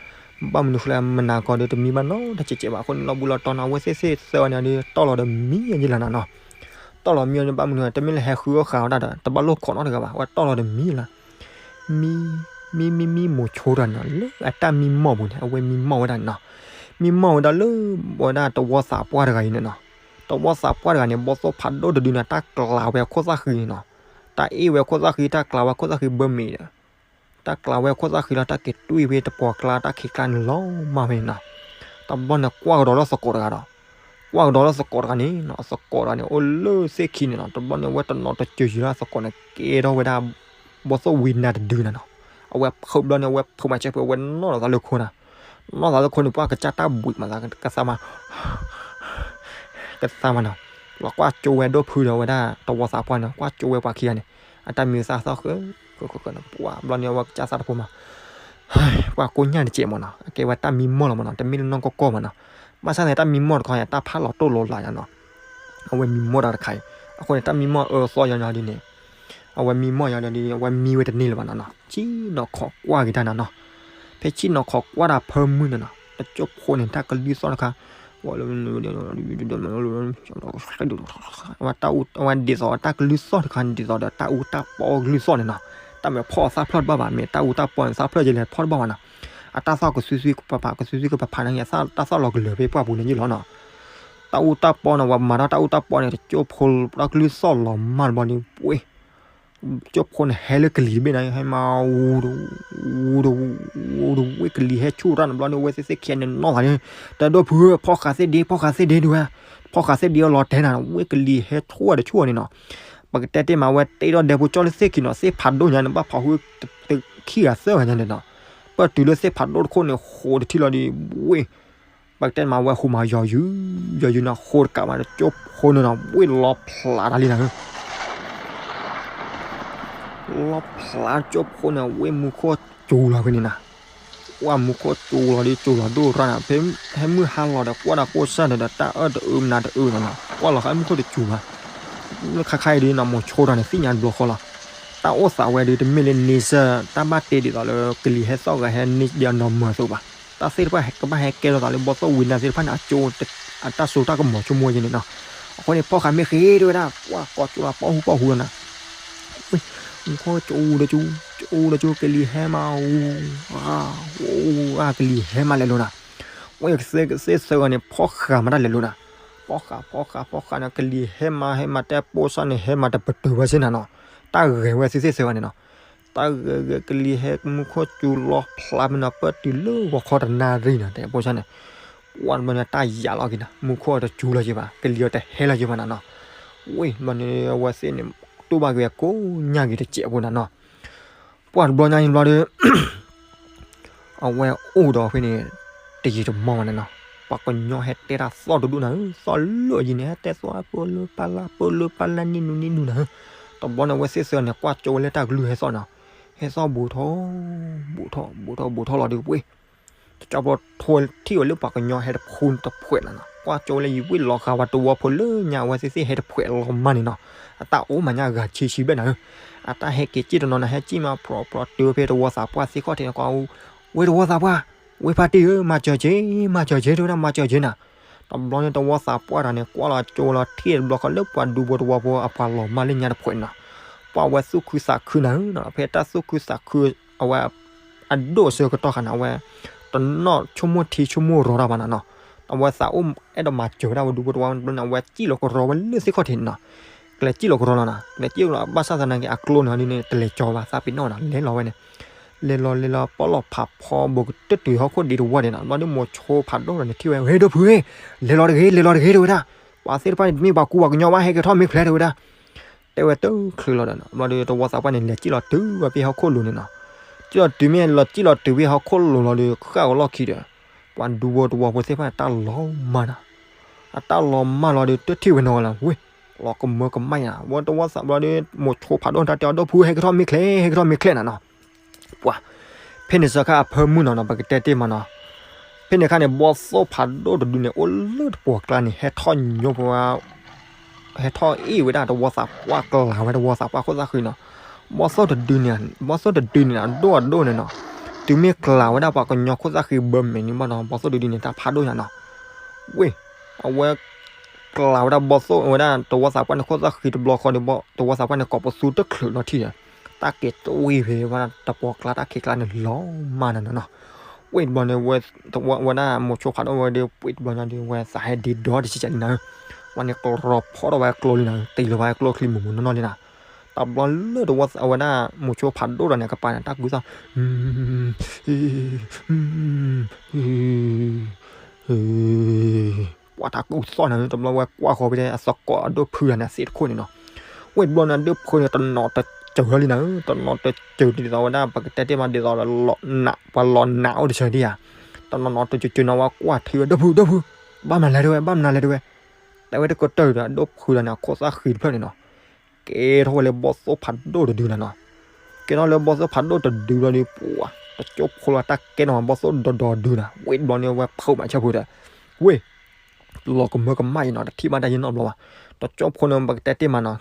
ဘၣ်မနုၤဃိလၢမနၤကီဒီး တမံဘၣ်နီတစဲးစဲးဘၣ် အဃိန့ၣ် လီၤဘှံးလီၤတီၤနီၤ အဝဲသ့ၣ်သ့ၣ်သၢဂၤန့ၣ်ဒီး တီၢ်လီၤဒီးမံယဲလီၤနၤနီၤ. တီၢ်လီၤမံအီၤန့ၣ် ဘၣ်မနုၤ တမ့ၢ်လၢဟဲဃုအီၣ်ဃာ်အီၤတၢ်ဒီး တဘၣ်လိၣ်ခိးနီတဂၤဘၣ် အဝဲတီၢ်လီၤဒီးမံလီၤ. မံ မံ မံ မံ မိၤဆိတဂၤန့ၣ်နီၤ လၢအတၢ်မံမီၢ်ပူၤန့ၣ် အဝဲမံမီၢ်ဝဲဒၣ်န့ၣ်နီၤ. မံမီၢ်ဝဲဒၣ်လၢ ဝဲဒၣ်တဝီသးပှၢ်တဂၤအံၤန့ၣ်နီၤ. တဝီသးပှၢ်တဂၤန့ၣ် ဘီသိၣ်ဖးဒိၣ်တဒုန့ၣ် တၢ်ကျးဝဲခိၣ်သၣ်ဃံန့ၣ်နီၤ. တၢ်အ့ၣ်ဝဲခိၣ်သၣ်ဃံ တၢ်ကျးဝဲခိၣ်သၣ်ဃံဘၢမံၤဒီး တၢ်ကျးဝဲခိၣ်သၣ်ဃံလီၤ တၢ်က့ၤတွံၢ်ဖဲတပှီၤကျါ တၢ်ခံးကျါန့ၣ်လီၤမၢ်ဖဲန့ၣ်နီၤ. တဘျီန့ၣ် ကွၢ်ကဒီးလၢသကိးတဂၤဒီး ကွၢ်ကဒီးလၢသကိးတဂၤန့ၣ်နီၤ အသကိးတဂၤန့ၣ် အိၣ်လၢသ့ၣ်ခံန့ၣ်နီၤ. တဘျီန့ၣ် အဝဲတနီၤတစၢၤယံၤလၢအသကိးန့ၣ် ကဲထီၣ်ဝဲဒၣ် ဘီသိၣ်ဝံနၤတဒုန့ၣ်နီၤ. အဝဲဖုးဘျီန့ၣ် အဝဲဖုးမၤစၢၤဖုး အဝဲနီၣ်လီၤသးလၢခိနီၤ. နီၣ်သးလၢခိန့ၣ် ပှၤကစၢ်တၢ်ဘှံးမးသး ကသါမး ကသါမးနီၤ. ပှၤကွၢ်ကၠိဝဲဒိၣ်ဖုဒီးဝဲဒၣ်တဝီသးပှၢ်န့ၣ် ကွၢ်ကၠိဝဲပှၤခံဂၤန့ၣ် အတၢ်မံသၣ်သီၣ်ဃု ဃုဃုဃုန့ၣ် ပှၤဘျီန့ၣ် အဝဲကစၢ်သၣ်တဖိမး ပှၤကိးညၣ်တစဲးမးနီၤ အကဲဝဲတၢ်မံမီၢ်လီၤမးနီၤ တမ့ၢ်လၢနီၢ်ကီၢ်ကီၢ်မးနီၤ. ဘၣ်ဆၣ်န့ၣ် တၢ်မံမီၢ်တခီန့ၣ် တၢ်ဖးလီၤတိၢ်လီၤလးယါနီၤ. အဝဲမံမီၢ်တၢ်တခါအံၤ အဃိန့ၣ် တၢ်မံမီၢ်အၢသီယါညီဒ်န့ၣ် အဝဲမံမီၢ်ယါညီဒ်န့ၣ် အဝဲမံဝဲတန့ၢ်လၢၤဘၣ်နီၤနီၤ. ဆ့ၣ်နီၤခိးကွၢ်က့ၤတၢ်နီၤနီၤ. ဖဲဆ့ၣ်နီၤခိးကွၢ်တၢ်ဖၢမုၢ်န့ၣ်နီၤ တကၠိဖိန့ၣ် တၢ်ကလုၢ်သီၣ်တခါ ဝဲ အဝဲဒ်သိးတၢ်ကလုၢ်သီၣ်တခါ ဒ်သိးဒီးတၢ်အူတၢ်ပီကလုၢ်သီၣ်န့ၣ်နီၤ. တၢ်မ့ၢ်ဖီၣ်အသၣ်ဖျၢၣ်တဘၣ်ဘၣ် မ့ၢ်တၢ်အူတၢ်ပီန့ၣ် သၣ်ဖျၢၣ်ကလဲၤဖီၣ်တဘၣ်ဘၣ်နီၤ. အတၢ်သီၣ်ကသွံသွံကပၤပၤ ကသွံသွံကပၤပၤန့ၣ် တၢ်သီၣ်လီၤကလၢာ်ဖဲပှၢ်ပူၤန့ၣ်ယ့ၢ်လီၤနီၤ. တၢ်အူတၢ်ပီန့ၣ် ဝဲမၤထီၣ်တၢ်အူတၢ်ပီန့ၣ် တကၠိဖိတၢ်ကလုၢ်သီၣ်လီၤမၢ်တဘျီန့ၣ် ဝ့ၢ် ကၠိဖိန့ၣ် ဟဲလၢကလံၤတဘ့ၣ်န့ၣ် ဟဲမၤဝူ ဝူတဝူတဝူ ဝ့ၢ်ကလံၤဟဲဆူၣ်တၢ်န့ၣ်ဘျီန့ၣ် ဝဲသ့ၣ်သ့ၣ်ခံဂၤန့ၣ်နီၢ်သးန့ၣ် တဲဒိၣ်ဖု ဖီၣ်ဃာ်သ့ၣ်ဒ့ ဖီၣ်ဃာ်သ့ၣ်ဒ့ဒုးဝဲ ဖီၣ်ဃာ်သ့ၣ်ဒ့အလီၤတဲာ်နၤ ဝ့ၢ်ကလံၤဟဲဆူၣ်တဆူၣ်န့ၣ်နီၤ. ပကတဲတ့ၢ်မးဝဲတ့ထီၣ်ဒဲဖိကၠီလၢသ့ၣ်ခံနီၤ သ့ၣ်ဖးဒိၣ်ညါန့ၣ် ဘၣ်ဖီၣ်ဟုခံဂၤသၢဂၤညါန့ၣ်နီၤ. ပတုၤလၢသ့ၣ်ဖးဒိၣ်တခိၣ်န့ၣ် ဃိးတထံၣ်လီၤဒီး ဝ့ၢ် ပကတဲမးဝဲဟူးမးယီၤယုာ် ယီၤယုာ်န့ၣ် ဃိးတကးမး တကၠိဖိန့ၣ်နီၤ ဝ့ၢ်လီၤဖျးတၢ်လံနၤဧၢ လီၤဖျးတကၠိဖိန့ၣ် ဝ့ၢ်မူခိၣ်စူၤလီၤဖဲန့ၣ်နၤ. ပှၢ်မူခိၣ်စူၤလီၤဒီး စူၤလီၤဒိၣ်ရၣ်နၤ, ဖဲဟဲမုၢ်ဟါလီၤဒီး ကွၢ်ဒီးကိးဆၢၣ်ဒီး တၢ်အၢၣ်တအုမနၤတအုလီၤနီၤ, ကွၢ်လီၤဃာ်မူခိၣ်တစူၤဘၣ်. ခါခါအံၤဒီးနီၤ မိၤဆိတၢ်န့ၣ် သ့ၣ်ညါတဘျီဃီလီၤ. တၢ်အိၣ်သးဝဲဒီး တမ့ၢ်လၢန့ဆၢၣ် တၢ်ဘၣ်တ့ဒ်သိးလၢ ကလံၤဟဲသီၣ်ဂၤဟဲန့ၢ်ဒီးနီၢ်မၢၤအသိးဘၣ်. တၢ်သ့ၣ်တဖၣ်ကဘၣ်ဟဲကဲထီၣ်သးလၢ ဘီၣ်သိၣ်ဝံၤနၢ်သ့ၣ်တဖၣ်န့ၣ် အကၠိ အတၢ်စိတၢ်ကမီၤဆိကမိၣ်ယဲန့ၣ်နီၤ. အဃိန့ၣ် ဖီၣ်ဃာ်မ့ၢ်ဃ့တဲဝဲဒၣ် ပှၢ်ကိးကၠိလီၤ ပီၣ်ဟူပီၣ်ဟူလီၤနၤ. ဝ့ၢ် မူခိၣ်စူၤဒီးစူၤ စူၤဒီးစူၤ ကလံၤဟဲမး အူ အူ အကလံၤဟဲမးလဲၤလိၤနၤ. ဝ့ၢ် သ့ၣ်သၢဂၤန့ၣ် ဖီၣ်ဃာ်မးတၢ်လဲၤလိၤနၤ. ဖီၣ်ဃာ် ဖီၣ်ဃာ် ဖီၣ်ဃာ်န့ၣ် ကလံၤဟဲမး ဟဲမး တၢ်ပိၢ်စၢ်န့ၣ် ဟဲမးတပတုာ်ဝဲစ့ၢ်နၤနီၤ. တၢ်ဂဲၤဝဲသ့ၣ်သၢဂၤန့ၣ်နီၤ. တၢ်ဂဲၤဂဲၤ ကလံၤဟဲ မူခိၣ်စူၤလီၤဖျးမးနီၤ ပၢၢ်တုၤလၢဂီၤခီတနၣ်ရံၣ်နီၤ တဲပိၢ်စၢ်န့ၣ်. ကွၢ်တဘျီန့ၣ် တၢ်ယၤလီၤက့ၤနၤ မူခိၣ်တစူၤလီၤက့ၤဘၣ် ကလံၤအီၤတဟဲလီၤက့ၤဘၣ်နၤနီၤ. ဝ့ၢ် တဘျီန့ၣ် အဝဲသ့ၣ်န့ၣ် တူၢ်ဘၣ်က့ၤဝဲကိးညါက့ၤတစဲးဖိနၤနီၤ. ပှၢ်တဘျီညါအံၤတဘျီဒီး အဝဲအိၣ်ဒီးဖဲန့ၣ် တယံာ်တမီၢ်ဘၣ်န့ၣ်နီၤ. ပှၤကညီဟဲတဲတၢ်သီၣ်တဒူၣ်နၤဧၢ, သီၣ်လၢအယံၤန့ၣ် ဟဲတဲသီၣ်ပၢလၢပၢ်လၢ် ပၢလၢပၢ်လၢ် နံၣ်နူနံၣ်နူနၤဧၢ. တဘျီန့ၣ် အဝဲသ့ၣ်သၢန့ၣ် ကွၢ်ကၠိဝဲလၢတၢ်ကလုၢ်ဟဲသီၣ်နီၤ. ဟဲသီၣ်ဘူးထီၣ် ဘူးထီၣ် ဘူးထီၣ် ဘူးထီၣ်လီၤဒီးဝ့ၢ် တကၠီဘျီထိၣ်ထံၣ်ဝဲလၢပှၤကညီဟဲတဖုတဖှဲးနၤနီၤ. ကွၢ်ကၠိဝဲလၢယဝ့ၢ်လီၤဃာ်ဝဲတဝီဖိလၢညါ အဝဲသ့ၣ်သ့ၣ်ဟဲတဖှဲးလီၤမၢ်န့ၣ်နီၤ. အတၢ်အိၣ်မးညါဂၤဆံဆံဘျဲၣ်နၤဧၢ. အတၢ်ဟဲက့ၤစံၣ်တနီၤနၤ ဟဲစံၣ်မးဖြီဖြီတုၤဖဲတဝီသးပှၢ်သ့ၣ်ခီၣ်ထံးန့ၣ် ကွၢ် ဝ့ၢ်တဝီသးပှၢ် ဝ့ၢ်ဖါတံၢ်ဧၢ မၤစၢၤက့ၤ မၤစၢၤက့ၤ တဲဝဲဒၣ် မၤစၢၤက့ၤနၤ. တဘျီန့ၣ် တဝီသးပှၢ်တဂၤန့ၣ် ကွၢ်လီၤကၠိလီၤထံၣ်တဘျီဃီလၢပှၤဒူဖိတဝီဖိအပှၤလီၤမၢ်လၢညါတဖှဲးန့ၣ်နီၤ. ပှၢ်ဝဲသူၣ်ခုသးခုနၤဧၢနီၤ. ဖဲတၢ်သူၣ်ခုသးခု အဝဲ အဒိၣ်အဆၢကတီၢ်ဃာ်န့ၣ် အဝဲ တနီၣ်ဆိကမိၣ်ထံဆိကမိၣ်ရီတၢ်ဘၣ်နၤနီၤ. အဝဲသးအိၣ်အဲၣ်ဒိးမၤစၢၤဝဲဒၣ်ဝဲဒူဖိတဝီဖိန့ၣ် အဝဲစံၣ်လီၤကရီဝဲလၢသ့ၣ်ခီၣ်ထံးန့ၣ်နီၤ. ကလဲၤစံၣ်လီၤကရီလီၤနၤ ကလဲၤစံၣ်လီၤ ဘၣ်ဆၣ်သနာ်က့ အကျိန့ၣ်ဒ်န့ၣ် တလဲၤကၠီဘၣ် သးပ့ၤနီၣ်နၤ လဲၤလီၤဝဲန့ၣ် လဲၤလီၤလဲၤလီၤ ပီၣ်လီၤဖးဖီဘိးကတၢၢ်တုၤဟီၣ်ခိၣ်ဒံးတဝီဒဲးနီၤ. ဘျီဒုးမိၤဆိဖးဒိၣ်ဒီးန့ၣ်ထံၣ်ဝဲ ဟ့ၣ်ဒိၣ်ဖုဧၢ လဲၤလီၤတဂ့ၤ လဲၤလီၤတဂ့ၤ တဲဝဲဒၣ်. ပှၤသ့ၣ်တဖၣ်န့ၣ် တမ့ၢ်ပှၤကူပှၤကညီဘၣ် ဟဲက့ၤထီၣ်မ့ၢ်ချ့ တဲဝဲဒၣ်. တဲဝဲတချုးလီၤဒီး ဘျီဒီးတဝီသးပှၢ်န့ၣ် လဲၤစံၣ်လီၤတုၤဝဲဖဲဟီၣ်ခိၣ်လိၤန့ၣ်နီၤ. စံၣ်လီၤတုၤမ့ၢ်လီၤစံၣ်လီၤတုၤဖဲဟီၣ်ခိၣ်လိၤလီၤဒီး ဃၣ်အလီၢ်ခံဒီး ပှၤဒူဖိတဝီဖိသ့ၣ်တဖၣ်န့ၣ် တၢ်လီၤမၢ်နၤ. အတၢ်လီၤမၢ်လီၤဒီး တထံၣ်ဝဲနီၤလီၤ ဝ့ၢ် လီၤကမၢကမၣ်ယါ ဝဲတဝီသးဘျီဒီး မိၤဆိဖးဒိၣ်တၢ်တဲအီၤ ဒိၣ်ဖုဟဲက့ၤထီၣ်မ့ၢ်ချ့ ဟဲက့ၤထီၣ်မ့ၢ်ချ့နၤနီၤ. ပှၤ ဖဲန့ၣ်စခါအဖၢမုၢ်နီၤနီၤ ပကတဲတ့ၢ်မးနီၤ. ဖဲန့ၣ်အခါန့ၣ် ဘီသိၣ်ဖးဒိၣ်တဒုန့ၣ် အိၣ်လၢတပှီၤကျါန့ၣ် ဟဲထီၣ်ညိ ဟဲထီၣ်အ့ၣ်ဝဲဒၣ်တဝီသးပှၢ် ကျးဝဲတဝီသးပှၢ်ခိၣ်သၣ်ဃံနီၤ. ဘီသိၣ်တဒုန့ၣ် ဘီသိၣ်တဒုန့ၣ် အဒိၣ်အဒိၣ်န့ၣ်နီၤ. တုၤမ့ၢ်ကျးဝဲဒၣ်ပှၤကညီခိၣ်သၣ်ဃံဘၢမ့ၢ်န့ၣ်ဘၣ်ဒီး ဘီသိၣ်တဒုန့ၣ် တၢ်ဖးဒိၣ်ညါနီၤ. ဝ့ၢ် အဝဲ ကျးဝဲဒၣ်ဘီသိၣ်ဝဲဒၣ်တဝီသးပှၢ်န့ၣ် ခိၣ်သၣ်ဃံတဘျီဃီဒီး တဝီသးပှၢ်န့ၣ် ကိးပသူတချုးလီၤထံၣ်ဒီး တၢ်က့ၤတွံၢ်ဖဲဝဲဒၣ်တပှီၤကျါ တၢ်ခံးကျါန့ၣ် လီၤမၢ်နၤနီၤနီၤ. ဝ့ၢ်တဘျီန့ၣ် ဝဲ ဝဲဒၣ်မိၤဆိဖးဒိၣ်ဝဲဒီး ဝ့ၢ်တဘျီညါဒီး ဝဲသးဟဲဒ့ဒီတဆံးကလံနၤဧၢ. ဝဲန့ၣ်ကရီဖီထီၣ်ဝဲကျိလံနၤဧၢ တ့ၢ်လီၤဝဲကျိချံမိၢ်မိၢ်နီၢ်နီၢ်လံနၤ. တဘျီလၢတဝီသးဝဲဒၣ်မိၤဆိဖးဒိၣ်ဒီးန့ၣ် ကပၤန့ၣ် တၢ်ကူသီၣ် ပှၤတၢ်ကူးသီၣ်န့ၣ် တဘျီဝဲကွၢ်ဃီၤဖဲအသကိးအဒိၣ်ဖုဂၤန့ၣ် အသ့ၣ်တခိၣ်န့ၣ်နီၤ. ဝ့ၢ်တဘျီန့ၣ် အဒိၣ်ဖုန့ၣ် တနီၤတစၢၤလံနၤဧၢ, တနီၤတစၢၤဒ်သိးဝဲဒၣ် ပကတဲတ့ၢ်မးဒ်သိး ပှၤလီၤနးအိၣ်တစၢၤဒ်ဧါ, တနီၤနီၤတစၢၤစၢၤနီၤ ဝဲကွၢ်ထံဝဲ ဒိၣ်ဖု ဒိၣ်ဖု, ဘၣ်မနုၤလဲၣ်တဲဝဲ ဘၣ်မနုၤလဲၣ်တဲဝဲ, တဲဝဲတကတၢၢ်ဒီး အဒိၣ်ဖုလီၤန့ၣ် အခိၣ်သၣ်ဃံတဖျၢၣ်န့ၣ်နီၤ ကဲထီၣ်ဝဲလၢဘီၣ်သိၣ်ဖးဒိၣ်တဒုနၤနီၤ. ကဲထီၣ်လၢဘီၣ်သိၣ်ဖးဒိၣ်တဒုလီၤဒီး ပှၤ တကၠိဖိလီၤ တၢ်ကဲထီၣ်ဘီၣ်သိၣ်ဒီဒီဒုနၤ. ဝ့ၢ်တဘျီန့ၣ် ဝဲဖုးမးဆၢဖုးဒီး ဝ့ၢ် လီၤကမၢကမၣ်အံၤနီၤ တထံၣ်ဘၣ်တၢ်ယံာ်နီတဘျီဘၣ်. တကၠိဖိန့ၣ် ပကတဲတ့ၢ်မးနီၤ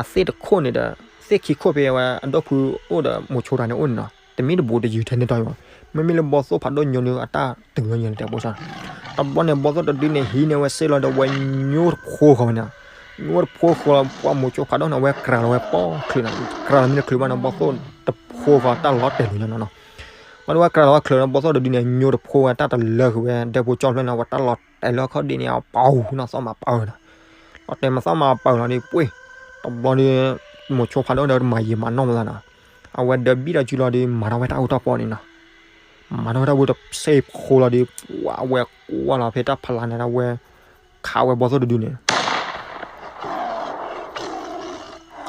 အသ့ၣ်တခိၣ်န့ၣ်ဒီး သ့ၣ်ခံခိၣ်ဖဲဝဲအဒိၣ်ဖုအိၣ်ဒီးမိၤဆိတဂၤန့ၣ်အိၣ်န့ၣ်နီၤ တမ့ၢ်တဘူးတယုၢ်ထဲန့ၣ်တီဘၣ်. မ့မ့ၢ်လၢဘီၣ်သိၣ်ဖးဒိၣ်ညိန့ၣ် အတၢ်တုၤလီၤညိန့ၣ်တဲဘၣ်ဆၣ် တဘျီန့ၣ် ဘီၣ်သိၣ်တဒုန့ၣ် ဟံးန့ၢ်ဝဲစ့ၢ်လီၤဒီး ဝဲညိတဖိဃီၤဝဲန့ၣ်, ညိတဖိဃီၤလီၤ ပှၤမိၤဆိဖးဒိၣ်န့ၣ် အဝဲကြၤလီၤဝဲပိာ်ချုးန့ၣ်, ကြၤလီၤမ့ၢ်တချုးဘၣ်န့ၣ် ဘီၣ်သိၣ်တဖိဃီၤတၢ်လီၤတဲာ်လီၤညါနီၤနီၤ. ဘၣ်ဒီးဝဲကြၤလီၤဝဲချုးန့ၣ် ဘီၣ်သိၣ်တဒုန့ၣ် ညိတဖိဝဲတၢ်တလၢဃုာ်ဝဲ ဒဲဖိကၠီဖျၢၣ်န့ၣ် ဝဲတၢ်လီၤတဲာ်လၢခီၣ်ဒ့န့ၣ် အပာ်အူနီၤ သီၣ်မးပာ်အူနီၤ. လီၤတဲာ်မးသီၣ်မးပာ်အူလီၤဒီး ပှ့ၢ် တဘျီဒီး မိၤဆိဖးဒိၣ်ဒီးတမၤယံာ်မၤနီၢ်မးနီၤ. အဝဲဒၢးဘံၣ်ဒီးစုလီၤဒီး မၤထီၣ်ဝဲတၢ်အူတၢ်ပီန့ၣ်နီၤ. မၤထီၣ်ဝဲတၢ်ပူၤတစဲးဖိလီၤဒီး ပှၤဝဲကွၢ်လီၤဖဲတၢ်ဖးလါန့ၣ် ဝဲခးဝဲဘီၣ်သိၣ်တဒုန့ၣ်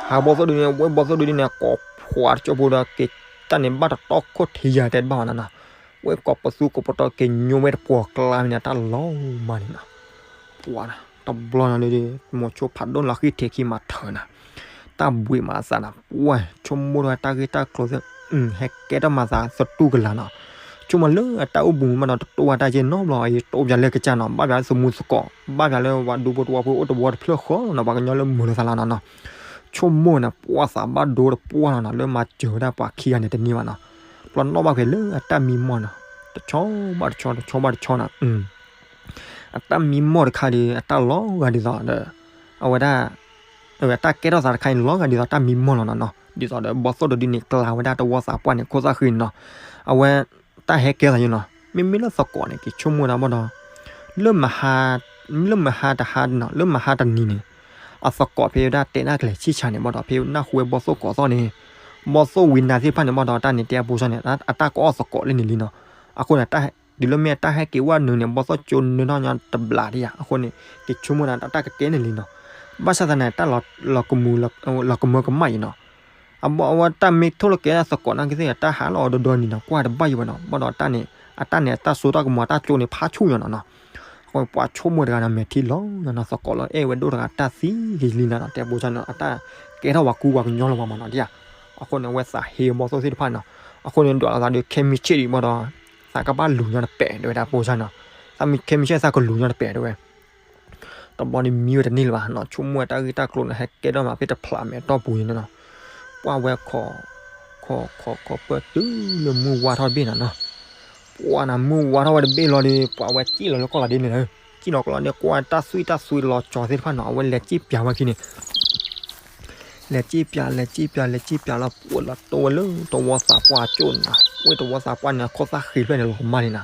ခးဘီၣ်သိၣ်တဒုန့ၣ် ဝဲဘီၣ်သိၣ်တဒုန့ၣ် ကိးဖှးတကၠိဖိဒီး က့ၤတၢ်န့ၣ်ဘၣ်တတီၢ်ခိၣ်ထံးယၤတဲတဘၣ်ဘၣ်နီၤနီၤ. ဝဲကိးပသူကိးပတီၤက့ၤညိဝဲတပှီၤကျါမ့ၢ်န့ၣ် တၢ်လီၤမၢ်န့ၣ်နီၤ. ပှၤနီၤ တဘျီနီၤဒီး မိၤဆိဖးဒိၣ်လီၤဃံထံးခံမၤထၢၣ်နီၤ. တၢ်ဘှံးမၤသးနီၤ ပှၤဆိကမိၣ်ထီၣ်ဝဲတၢ်ဂ့ၢ်တၢ်ကျိၤသ့ၣ် ဟဲကဲထီၣ်မၤသးသတူၢ်ကလာ်နီၤ. ဆိကမိၣ်လၢအတၢ်အိၣ်ဘူးမးဒီး တတိၢ်ဝဲတၢ်ကဲနီတဘျီအံၤ တိၢ်ပၠးလၢကစၢ်နီၤ, ဘၣ်ပၠးလၢသမူသကိး, ဘၣ်ပၠးလၢပှၤဒူဖိတဝီဖိအိၣ်တဝီတဖျၢၣ်ဃီနီၤ, ပှၤကညီလၢမုာ်လီၤသးလီၤနီၤနီၤ. ဆိကမိၣ်န့ၣ် ပှၢ်သးဘၣ်ဒိတပှၢ်လီၤနီၤ, လၢမၤစၢၤဝဲဒၣ်ပှၤခံဂၤန့ၣ်တန့ၢ်ဘၣ်နီၤ. ပျီနီၣ်ဘၣ်ဖဲလၢအတၢ်မံမီၢ်နီၤ, တဆီဘၣ်တဆီ တဆီဘၣ်တဆီနီၤ. အတၢ်မံမီၢ်တခါဒီး အတၢ်လီၤဂာ်ဒ်သိးဒီး အဝဲဒၣ် အတၢ်ကဲထီၣ်သးတခါန့ၣ် လီၤဂာ်ဒ်သိးတၢ်မံမီၢ်လီၤနီၤနီၤ. ဒ်သိးဒီးဘီသိၣ်တဒုန့ၣ် ကျါဝဲဒၣ်တဝီသးပှၢ်န့ၣ် ခိၣ်သၣ်ဃံန့ၣ်နီၤ. အဝဲ တၢ်ဟဲကဲထီၣ်သးယဲနီၤ, မ့မ့ၢ်လၢသကိးန့ၣ် က့ၤဆိကမိၣ်ဒၣ်ဘၣ်ဒီး လၢမဟါ လၢမဟါတဟါနီၤ, လၢမဟါတနံၤန့ၣ် အသကိးဖဲဝဲဒၣ်တဲဒၣ်ကလဲၤဆံၣ်ဆါန့ၣ်ဘၣ်ဒီး ဖဲနၢ်ဟူဝဲဘီသိၣ်ကိးသီၣ်န့ၣ် ဘီသိၣ်ဝံနၤသ့ၣ်တဖၣ်န့ၣ်ဘၣ်ဒီး တၢ်န့ၣ်တဲအပိစၢ်န့ၣ် အတၢ်ကအီၣ်သကိးလၢန့ၣ်လံနီၤ. အဃိန့ၣ် တုၤလၢမ့ၢ်အတၢ်ဟဲက့ၤဝဲနုၤန့ၣ် ဘီသိၣ်ကၠိနုၤထီၣ်ညီတဘျးဒံးဧါ. အဃိန့ၣ် က့ၤဆိကမိၣ်ဒၣ်တၢ်ကတဲန့ၣ်လံနီၤ. ဘၣ်ဆၣ်သနာ် တၢ်လီၤကမၢကမၣ်အံၤနီၤ. အဘီအဝဲတၢ်မ့ၢ်ထိၣ်လီၤက့ၤတၢ်သကိးနာ်က့သ့ၣ် တၢ်ဟးလီၤအီၤဒီဒီနံၤနီၤ ကွၢ်တဘၣ်ယံၤဘၣ်နီၤ. ဘၣ်ဒီးတၢ်န့ၣ် အတၢ်န့ၣ် အတၢ်စိတၢ်ကမီၤ အတၢ်ကၠိန့ၣ် ဖးဆူၣ်ညီနီၤနီၤ. အဃိပှၤဆိကမိၣ်တဂၤနီၤ မဲာ်ထံလီၤညီနီၤ သကိးလီၤအဲၣ်ဝဲဒိၣ်တဂၤတၢ်သံက့ၤလံနီၤနီၤ တဲဘိစၢ်နီၤ အတၢ်ကဲထီၣ်ပှၤကူပှၤကညီလီၤမးနီၤဒ်ဧါ. အဃိန့ၣ် အဝဲသးဟ့အဘီသိၣ်သ့ၣ်တဖၣ်နီၤ. အဃိန့ၣ် ဒွးလီၤသးဒီး ခဲမံဆ့ၣ်ဒံးဘၣ်ဒီး သးကဘၣ်လူၤညီတပဲာ်တဲဝဲဒၣ်ဘိစၢ်နီၤ. သးမံ ခဲမံဆ့ၣ်သးကလူၤညီတပဲာ်တဲဝဲ တဘျီန့ၣ်မံဝဲတန့ၢ်လၢၤဘၣ်နီၤ ဆိကမိၣ်ဝဲတၢ်ဂ့ၢ်တၢ်ကျိၤန့ၣ် ဟဲကဲထီၣ်မးဖဲတဖျးမဲာ်တီၢ်ပူၤန့ၣ်နီၤ. ပှၢ်ဝဲခီ ခီ ခီ ခီပၢၢ်တုၤလၢမုၢ်ဝါထီၣ်တဘ့ၣ်နီၤနီၤ. ပှၢ်နၤမုၢ်ဝါထီၣ်ဝဲတဘ့ၣ်လီၤဒီး ပှၢ်ဝဲစံၣ်လီၤလၢကီၢ်လီၤဒ်န့ၣ်လီၤ. စံၣ်လီၤကီၢ်လီၤဒီး ကွၢ်တၢ်သွံၣ်တၢ်သွံလီၤကၠီၤသ့ၣ်တဖၣ်နီၤ အဝဲလဲၤစံၣ်ပၠးဝဲခံန့ၣ် လဲၤစံၣ်ပၠး လဲၤစံၣ်ပၠး လဲၤစံၣ်ပၠးလီၤ ပှၢ်လီၤတိဝဲလၢတဝီသးပှၢ်အကၠိၣ်နီၤ. ဝဲတဝီသးပှၢ်န့ၣ် အခိၣ်သၣ်ဃံဖျၢၣ်န့ၣ် လီၤမၢ်န့ၣ်နီၤ.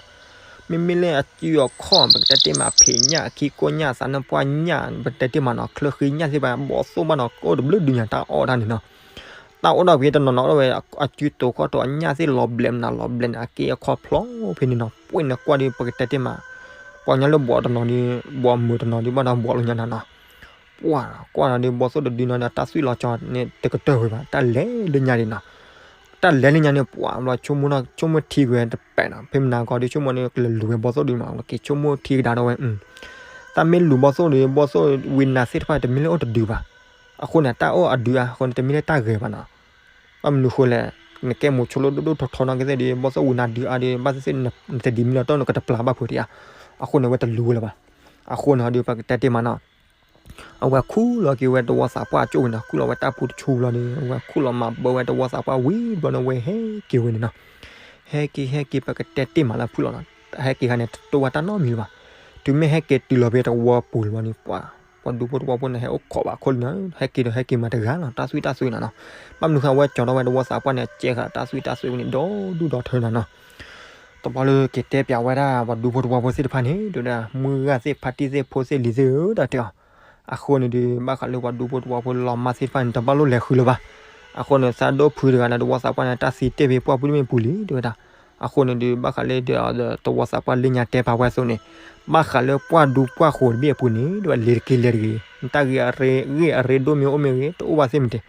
မ့မ့ၢ်လၢအစုအခီၣ် ပကတဲတ့ၢ်မး ဖံးညၣ် ခံကိၢ်ညၣ် သးနၢၣ်ပှၢ်ညၣ် ပကတဲတ့ၢ်မးနီၤ ချၢဃံညၣ်သ့ၣ်တဖၣ် ဘီသိၣ်ဘၣ်နီၤ ကအိၣ်တဘျုးဒုးညါတၢ်အီၣ်တၢ်န့ၣ်နီၤ. တၢ်အိၣ်ဒီးဖဲတနီၤနီၤအိၣ်ဝဲ အစုတိၤခီၣ်တိၤ အညၣ်သ့ၣ်လီၤဘျဲးမနုၤလီၤဘျဲးန့ၣ် အက့အခီၣ်ဖျီဖဲန့ၣ်နီၤ. ပှၢ်န့ၣ်ကွၢ်ဒီး ပကတဲတ့ၢ်မး ပှၤကညီလၢဘှီးတနီၤဒီး ဘှီးမုာ်တနီၤဒီး ဘၣ်ဒီးဘှီးလၢညါနီၤနီၤ. ပှၢ်ကွၢ်ဒီး ဘီသိၣ်တဒုနီၤဒီး တၢ်သွံၣ်လီၤကၠီၤန့ၣ် တကတၢၢ်ဝဲဘၣ် တၢ်လဲၤလၢညါဒံးနီၤ. တၢ်လဲၤလၢညါန့ၣ် ပှၢ်ဘျီဆိကမိၣ်ထံကွံာ်တပဲာ်နီၤ ဖဲမနၤကီဒီး ဆိကမိၣ်န့ၣ် ကလဲၤလူၤဝဲဘီသိၣ်ဒုမး က့ၤဆိကမိၣ်ထံကဒါဒီးဝဲ တၢ်မ့ၢ်လူၤဘီသိၣ်ဒီး ဘီသိၣ်ဝံနၤသ့ၣ်တဖၣ် တမ့ၢ်လၢအိၣ်တဒုဘၣ်. အဃိန့ၣ် တၢ်အိၣ်အဒုအါအဃိန့ၣ် တမ့ၢ်လၢတၢ်ဂဲၤဘၣ်နီၤ. ဘၣ်မနုၤဃိလဲၣ် နကဲမိၤဆိလိၣ်ဒိၣ်ဒိၣ်ထီထီနီၤကသ့ၣ်ဒီး ဘီသိၣ်ဝံနၤဒုအါဒီး ဘၣ်သ့ၣ်သ့ၣ် နတဒံးမံလီၤတီၢ် နကတပျၢ်ဘၣ်ဖုးတယါ. အဃိန့ၣ် အဝဲတလူၤဝဲလၢၤဘၣ်. အဃိန့ၣ်ဒီး ပကတဲတ့ၢ်မးနီၤ အဝဲခူၣ်လီၤက့ၤဝဲတဝီသးပှၢ်အကၠိၣ်ဝံၤနီၤ ခူၣ်လီၤဝဲတၢ်ဖူတဆူဘျီဒီး အဝဲခူၣ်လီၤမၤဘၢဝဲတဝီသးပှၢ်ဝံၤဘျီန့ၣ် အဝဲဟဲက့ၤဝဲန့ၣ်နီၤ. ဟဲက့ၤ ဟဲက့ၤ ပကတဲတ့ၢ်မးလၢဖုၣ်လီၤနီၤ ဟဲက့ၤခါန့ၣ် တတိၢ်ဝဲတၢ်နီတမံၤလၢၤဘၣ်. တုၤမ့ၢ်ဟဲက့ၤတုၤလီၤဖဲ တဝီပူၤလၢၤဘၣ်န့ၣ် ပှၤ ပှၤဒူဖိတဝီဖိန့ၣ် ဟဲအိၣ်ခိးဘၣ်ခိၣ်လံနီၤ ဟဲက့ၤဒီးဟဲက့ၤမးတဂၤလီၤ တၢ်သွံၣ်တၢ်သွံၣ်နီၤနီၤ. ဘၣ်မနုၤဃိ အဝဲကၠီၤထီၣ်ဝဲတဝီသးပှၢ်န့ၣ် အကဲဃာ်တၢ်သွံၣ်တၢ်သွံၣ်ဝဲန့ၣ် ဒီဒူၣ်ဒီထၢနီၤနီၤ. တဘျီလၢက့ၤတဲပၠးဝဲဒၣ် ပှၤဒူဖိတဝီဖိသ့ၣ်တဖၣ်န့ၣ် တဲဝဲဒၣ် မုၢ်ဂၢ်သ့ၣ် ဖါတံၢ်သ့ၣ် ဖိသ့ၣ်လံၤသ့ၣ်ဧၢ တၢ်တဲအီၤ. အဃိန့ၣ်ဒီး ဘၣ်ဃးလၢပှၤဒူဖိတဝီဖိလီၤမၢ်သ့ၣ်တဖၣ်န့ၣ် တဘၣ်လိၣ်လဲၤဃုလၢၤဘၣ်. အဃိန့ၣ် သးဒိၣ်ဖုတဂၤဒီးတဝီသးပှၢ်န့ၣ် တၢ်သံတ့ၢ်ဖဲပှၢ်ပူၤတမ့ၢ်ပူၤလံ တဲဝဲဒၣ်. အဃိန့ၣ်ဒီး ဘၣ်ဃးလၢဒီး တဝီသးပှၢ်လၢညါတဲပာ်ဝဲအသိးန့ၣ် ဘၣ်ဃးလၢပှၢ်ဒူပှၢ်ဃိးတဘ့ၣ်အပူၤန့ၣ် တဲဝဲလဲၤတက့ၢ်လဲၤတဂ့ၤ နတၢ်ဂ့ၢ်အရ့ ဂ့ၢ်အရ့ဒိၣ်မ့ၢ်အိၣ်မ့ၢ်ဂ့ၤ တအိၣ်ဘၣ်သ့ၣ်မတၤ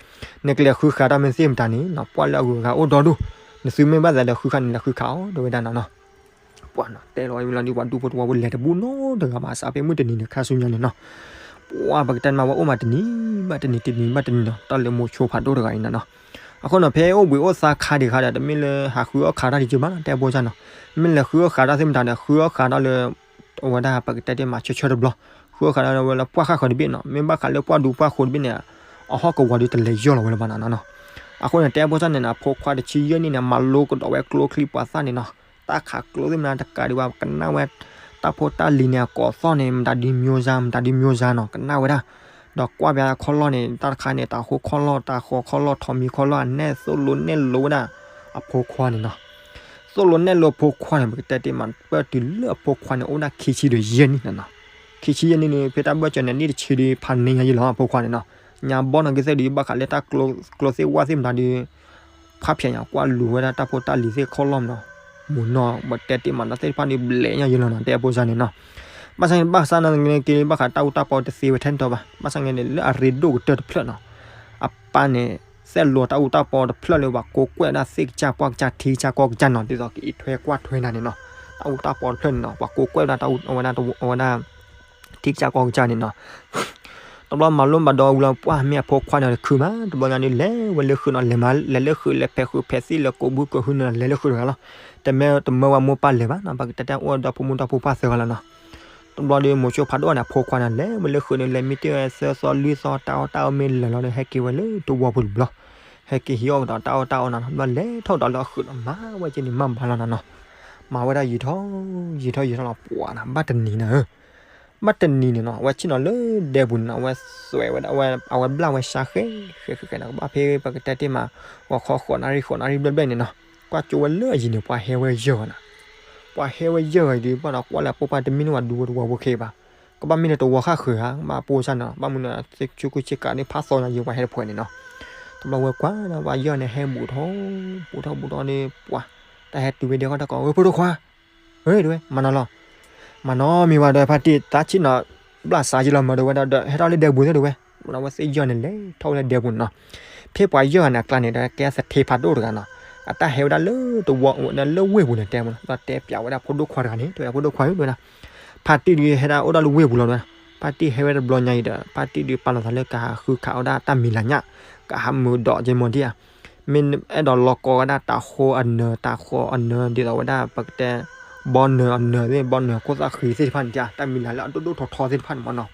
နကလဲၤဃုဃးတၢ်မ့ၢ်သ့ၣ်မတၤန့ၣ်နီၤ ပှၢ်လၢအဂုၤအဂၤအိၣ်ဒီဒူၣ် နသုမ့ၢ်ဘၣ်သးဒီးဃုဃးန့ၣ် လဲၤဃုဃးအီၤ တဲဝဲဒၣ်နီၤနီၤ. ပှၤနီၤ တဲလီၤဝဲလီၤဒီး ပှၤဒူဖိတဝီဖိလဲၤတဘူၣ်နီတဂၤဘၣ် စးဖဲမုၢ်တနံၤန့ၣ် ခါဆူညါန့ၣ်နီၤ. ပှၤပကတဲမးဝဲအိၣ်မးတနံၤဘၣ်တနံၤ တနံၤဘၣ်တနံၤနီၤ တၢ်လဲၤမိၤဆိဖးဒိၣ်တဂၤအံၤနီၤနီၤ. အဃိနီၤ ဖဲအိၣ်ဘှံးအိၣ်သါခါဒံးခါဒီး တမ့ၢ်လၢဟးဃုအီၣ်ဃးတၢ်ဒံးက့ဘၣ်နီၤ တဲဘိစၢ်နီၤ. မ့ၢ်လဲၤဃုအီၣ်ဃးတၢ်သ့ၣ်မတၤဒီး ဃုအီၣ်ဃးတၢ်လၢ အဝဲဒၣ်ပကတဲတ့ၢ်မး ဆၢဆၢတဘျီ ဃုအီၣ်ဃးတၢ်လၢဝဲလၢပှၢ်ဃၣ်ဃၢၤတဘ့ၣ်နီၤ မ့ၢ်ဘၣ်ဃးလၢပှၢ်ဒူပှၢ်ဃိးတဘ့ၣ်န့ၣ် အဟီၣ်ကဝီၤဒီးတလဲၤယီၢ်လီၤဝဲလၢၤဘၣ်နီၤနီၤ. အဃိန့ၣ် တဲဘိစၢ်န့ၣ်နီၤ အဖိခွါတဆံယဲၢ်နံၣ်န့ၣ် မၤလိကဒီးဝဲကျိချံမျိာ်သၣ်န့ၣ်နီၤ တၢ်ခးကျိသ့ၣ်မနုၤတကးဒံးဘၣ် ကနၣ်ဝဲ တၢ်ဖိတၢ်လံၤန့ၣ် အကိးသီၣ်န့ၣ် မတၤဒ်မျိၤစါ မတၤဒ်မျိၤစါနီၤ ကနၣ်ဝဲဒၣ် ဒီးကွၢ်ဘၣ်ခီၣ်လီၢ်န့ၣ် တၢ်တခါန့ၣ် တၤဃိခီၣ်လီၢ် တၤဃီခီၣ်လီၢ် ထိးမံၤခီၣ်လီၢ် အနဲၣ်သိၣ်လိနဲၣ်လိဝဲဒၣ် အဖိခွါန့ၣ်နီၤ. သိၣ်လိနဲၣ်လိအဖိခွါန့ၣ် ပကတဲတ့ၢ်မး ပၢၢ်တုၤလၢအဖိခွါန့ၣ် အိၣ်ဝဲဒၣ်ခံဆံဒီးယဲၢ်နံၣ်နီၤနီၤ. ခံဆံယဲၢ်နံၣ်န့ၣ် ဖဲတၢ်ဘၢၣ်စၢၤန့ၣ် နံၣ်တဆံဒီးဖးန့ၢ်ညါယဲၢ်လီၤ အဖိခွါန့ၣ်နီၤ. ညါဘီနီၢ်က့သ့ၣ်ဒီး ဘၣ်ဃးလၢတၢ်ကျိသ့ၣ်ဝၣ်သ့ၣ်မတၤဒီး ဖးဖျဲးညါ ကွၢ်လူၤဝဲဒၣ်တၢ်ဖိတၢ်လံၤသ့ၣ်ခီၣ်လီၢ်မနီၤ. မုၢ်နီၢ် ပတဲတ့ၢ်မးဒီးသ့ၣ်တဖၣ်န့ၣ် ဘျဲးညါယဲၢ်လီၤနီၤ တဲအဖိစၢ်န့ၣ်နီၤ. ဘၣ်ဆၣ်န့ၣ် ဘၣ်ဆၣ်နာ်က့ ဘၣ်ဃးတၢ်အူတၢ်ပီတသ့ဝဲထဲန့ၣ်တီဘၣ်. ဘၣ်ဆၣ်န့ၣ် လၢအရ့ဒိၣ်ကတၢၢ်တဖျၢၣ်နီၤ. အပၢ်န့ၣ် သဲးလိာ်တၢ်အူတၢ်ပီတဖျၢၣ်လၢပှၤကိးကွဲၢ်ဝဲဒၣ်သ့ၣ်ကစၢ်ပှၢ်ကစၢ်ထံကစၢ်ကီၢ်ကစၢ်နီၤ ဒ်သိးကအံးထွဲကွၢ်ထွဲနၤန့ၣ်နီၤ. တၢ်အူတၢ်ပီတဖျၢၣ်န့ၣ်နီၤ ပှၤကိးကွဲၢ်ဝဲဒၣ်တၢ်အူ အဝဲဒၣ် အဝဲဒၣ် ထံကစၢ်ကီၢ်ကစၢ်န့ၣ်နီၤ. တဘျီမၤလိဘၣ်ဒီးဝံၤလီၤ ပှၢ်မ့ၢ်အဖိခွါန့ၣ်တခုမး တဘျီညါဒုး လဲၤဝဲလၢဃုာ်နီၤ လဲၤမး လဲၤလၢဃုာ် လဲၤဖဲးဃုာ်ဖဲးသံၣ် လဲၤကိးဘုကိးဟုန့ၣ် လဲၤလၢဃုာ်တဂၤလီၤ. တမ့ၢ်တမၢဝဲမိၢ်ပၢ်လဲၤဘၣ်နီၤ ပကတဲတဲအိၣ်ဒီးဖိမုၣ်ဒီးဖိပၢ်သၢဂၤလီၤနီၤ. တဘျီဒီး မိၤဆိဖးဒိၣ်န့ၣ် အဖိခွါန့ၣ် လဲၤဝဲလၢဃုာ်န့ၣ် လဲၤမံတ့ၢ်ဝဲသၢသီလွံၢ်သီ တၢ်အီၣ်တၢ်အီမ့ၢ်လၢာ်လီၤဒီး ဟဲက့ၤဝဲလၢတဝီပူၤတဘျီ, ဟဲက့ၤဟံးအီၣ်ကဒီးတၢ်အီၣ်တၢ်အီနီၤ တဘျီလဲၤထီၣ်ကဒီးလၢအဃုာ်နီၤ မၤဝဲက့ၤန့ၣ် မၤဘၣ်လီၤနီၤနီၤ. မၤဝဲဒၣ်ယံာ်ထီၣ် ယံာ်ထီၣ်ယံာ်ထီၣ်လီၤ ပှၤနီၤ ဘၣ်တနံၤန့ၣ်ဧၢ ဘၣ်တနံၤန့ၣ်နီၤ အဝဲဆ့ၣ်နီၤလၢဒဲပူၤန့ၣ်နီၤ အဝဲစွဲးဝဲဒၣ် အဝဲဘျၣ်ဝဲစါဃဲဃဲဃဲဃဲနီၤ ကဘၣ်ဖဲပကတဲတ့ၢ်မး ဂီၤခီဃိးနၣ်ရံၣ် ဃိးနၣ်ရံၣ်ဘျဲၣ်ဘျဲၣ်န့ၣ်နီၤ ကွၢ်ကၠိဝဲလၢအယံၤန့ၣ် ပှၤဟဲဝဲယဲၢ်ဂၤနီၤ ပှၤဟဲဝဲယဲၢ်ဂၤအံၤဒုး ဘၣ်ဒီးကွၢ်လၢအပိၢ်ပၢ်တမ့ၢ်န့ၢ်ဝဲဒူဝဲတဝီဖိခဲအံၤဘၣ် ကဘၣ်မ့ၢ်လၢတဝီဃၣ်ဃုာ်ဧါ ကဘၣ်ပိၢ်စၢ်န့ၣ် ဘၣ်မနုၤ ဆူခိၣ်ဆ့ကၤန့ၣ် ဖးသီညါယံၤ ပှၤဟဲတဖှဲးန့ၣ်နီၤ တဘျီဝဲကွၢ်ဒီး ပှၤယဲၢ်ဂၤန့ၣ်ဟဲဘူးထီၣ် ဘူးထီၣ်ဘူးထီၣ်န့ၣ် ပှၤ တၢ်ဟဲတုၤဝဲဒဲကီၢ်တၢ်ကီ ဝဲဖိဒိၣ်ခွါ ဝဲတဲဝဲ မၤနီၤလီၤ မၤနီၤမံၤဝဲဒီး ဖါတံၢ် တၢ်ဆ့ၣ်နီၤ ဘျၣ်စါယံၤလီၤ မၤဒီးဝဲဒၣ်ဒီး ဟဲထီၣ်လၢဒဲပူၤသ့ၣ်တဲဝဲ ဒီးအဝဲသ့ၣ်ယဲၢ်ဂၤန့ၣ် လဲၤထီၣ်ဝဲလၢဒဲပူၤန့ၣ်နီၤ ဖဲပှၤယဲၢ်ဂၤန့ၣ်အကျါန့ၣ်ဒီး ကဲသထ့ဖးဒိၣ်တဂၤနီၤ အတၢ်ဟဲဝဲဒၣ်လၢတဝီ လၢဝ့ၢ်ပူၤန့ၣ်တဲမးနီၤ ဒီးတဲပျးဝဲဒၣ်ဖိဒိၣ်ခွါတဂၤန့ၣ် တဲဝဲဒၣ် ဖိဒိၣ်ခွါဧၢ တဲဝဲဒၣ် ဖါတံၢ်ဒုးဟဲဒၣ်အိၣ်ဒၣ်လၢဝ့ၢ်ပူၤလီၤ တဲဝဲဒၣ် ဖါတံၢ်ဟဲဝဲတဘျီညါအံၤဒီး ဖါတံၢ်ဒုးပာ်လီၤသးလၢကဟးဃုခးဝဲဒၣ်တၢ်မံၤလၤညၣ် ကဟးမုာ်ဒီးက့မီၤဒံဧါ မ့ၢ်အဲၣ်ဒိးလီၤကီဝဲဒၣ်တၤဃီအနၢၤ တၤဃီအနၢၤ ဒ်သိးဝဲဒၣ်ပကတဲ ဘီနၢၤအနၢၤသ့ၣ် ဘီနၢၤခိၣ်သၣ်ဃံသ့ၣ်တဖၣ်န့ၣ် တၢ်မံၤလၤလၢအဒိၣ်ဒိၣ်ထီထီသ့ၣ်တဖၣ်န့ၣ်မးနီၤ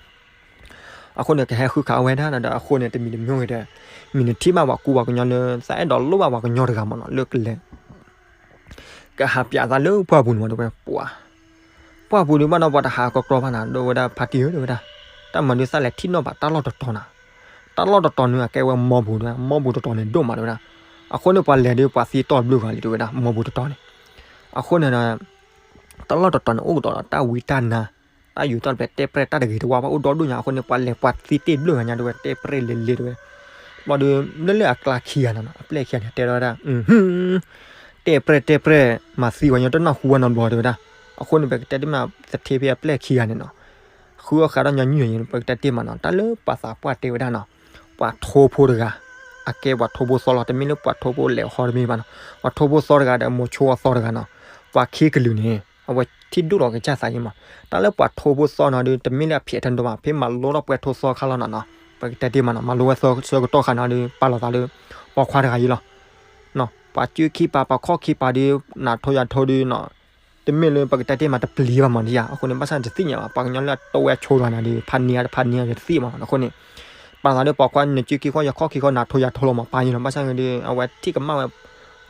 အဃိန့ၣ် ကဟဲဃုခးဝဲဒၣ်ဒီး အဃိန့ၣ် တမံၤတမံၤဂ့ၤဒီး မံၤနထံၣ်ဘၣ်ပှၤကူပှၤကညီလၢ သးအဲၣ်ဒိးလိၣ်ဘၣ်ပှၤကညီတဂၤမးနီၤ လၢကလဲၤ ကဟးပျးသးလၢပှၢ်ပူၤန့ၣ်မး တဲဝဲ ပှၤ ပှၢ်ပူၤဒုးဘၣ်ဒီးပှၤတဟးကီကီဘၣ်နၤ ဒိၣ်ဝဲဒၣ်ဖါတံၢ်ဧၢ တဲဝဲဒၣ် တၢ်မၤဒုးသးလဲၤထံၣ်နီၣ်ဘၣ်တၢ်လီၢ်တတီၤနၤ တၢ်လီၢ်တတီၤန့ၣ် အကဲဝဲမီပူၤ တဲဝဲ မီပူၤတတီၤန့ၣ်ဒိၣ်မး တဲဝဲဒၣ် အဃိန့ၣ် ပှၤလဲၤဒုးပှၤသံတီၢ်ဘျုးဂၤလံ တဲဝဲဒၣ် မီပူၤတတီၤန့ၣ် အဃိန့ၣ် တၢ်လီၢ်တတီၤန့ၣ် အိၣ်ကဒီးဒီးတၢ်ဝံတၢ်နါ တၢ်ယူၤတၢ်ပျဲၢ်တဲပြဲၢ်တၢ်တဂ့ၤတဝါဘၣ် အိၣ်ဒီဒူၣ်ညါ အဃိန့ၣ် ပှၤလဲၤပှၤသံတ့ၢ်ဘျုးဂၤညါ တဲဝဲ တဲပြဲၢ်လဲၤလဲၤ တဲဝဲ ဘျီဒီး လၢလၢအကျါခံဂၤန့ၣ်နီၤ အပျဲၢ်ခံဂၤန့ၣ် တဲထီၣ်ဝဲဒၣ် တဲပြဲၢ်တဲပြဲၢ် မၤသံပှၤကညီတနၢ်ဟူဝဲနီတဘျီ တဲဝဲဒၣ် အဃိန့ၣ် ပကတဲတ့ၢ်မး သထ့ဖဲအပျဲၢ်ခံဂၤန့ၣ်နီၤ ဃုအီၣ်ဃးဒီးညီနုၢ်န့ၣ် ပကတဲတ့ၢ်မးနီၤ တၢ်လၢပှၤသးပှၢ်တဲဝဲဒၣ်နီၤ ပှၤထိဖိတဂၤ အကဲပှၤထိဖိသီလီၤ တမ့ၢ်လၢပှၤထိဖိလဲၤဟီတမ့ၢ်ဘၣ်နီၤ ပှၤထိဖိသီတဂၤဒီး မိၤဆိအသီတဂၤနီၤ ပှၤခံကလုာ်န့ၣ် အဝဲထံၣ်ဒိၣ်လီၤကစၢ်သးယံၤမး တၢ်လၢပှၤထိဖိသီနီၤဒုး တမ့ၢ်လၢအဖျဲးထဲတဘၣ် ဖဲမၤလိထီၣ်ပှဲၤထိသီခါလီၤနီၤနီၤ ပကတဲတ့ၢ်မးနီၤ မၤလိဝဲသၢကတီၢ်ခါနီၤဒုး ပာ်လီၤသးလၢ ပိာ်ခွါတဂၤယံၤလီၤ ပှၤကၠုခံပာ် ပှၤခီၣ်ခံပာ်ဒုး နၤထိယၤထိဒုးနီၤ တမ့ၢ်လၢပကတဲတ့ၢ်မးတပျံၤဘၣ်မးဒ်ယါ အဃိန့ၣ် ဘၣ်ဆၣ်တသ့ၣ်ညါဘၣ် ပှၤကညီလၢအတိဝဲဆိတဂၤန့ၣ်ဒုး ဖးန့ၢ်အါတဖးန့ၢ်အါတသ့ၣ်မး အဃိန့ၣ် ပာ်လီၤသးလၢပိာ်ခွါ နကၠုခံခီၣ်ယၤခီၣ်ခံခီၣ် နၤထိယၤထိလီၤမး ပာ်ယံၤလီၤ ဘၣ်ဆၣ်န့ၣ်ဒုး အဝဲထံၣ်ကမၣ်ဝဲ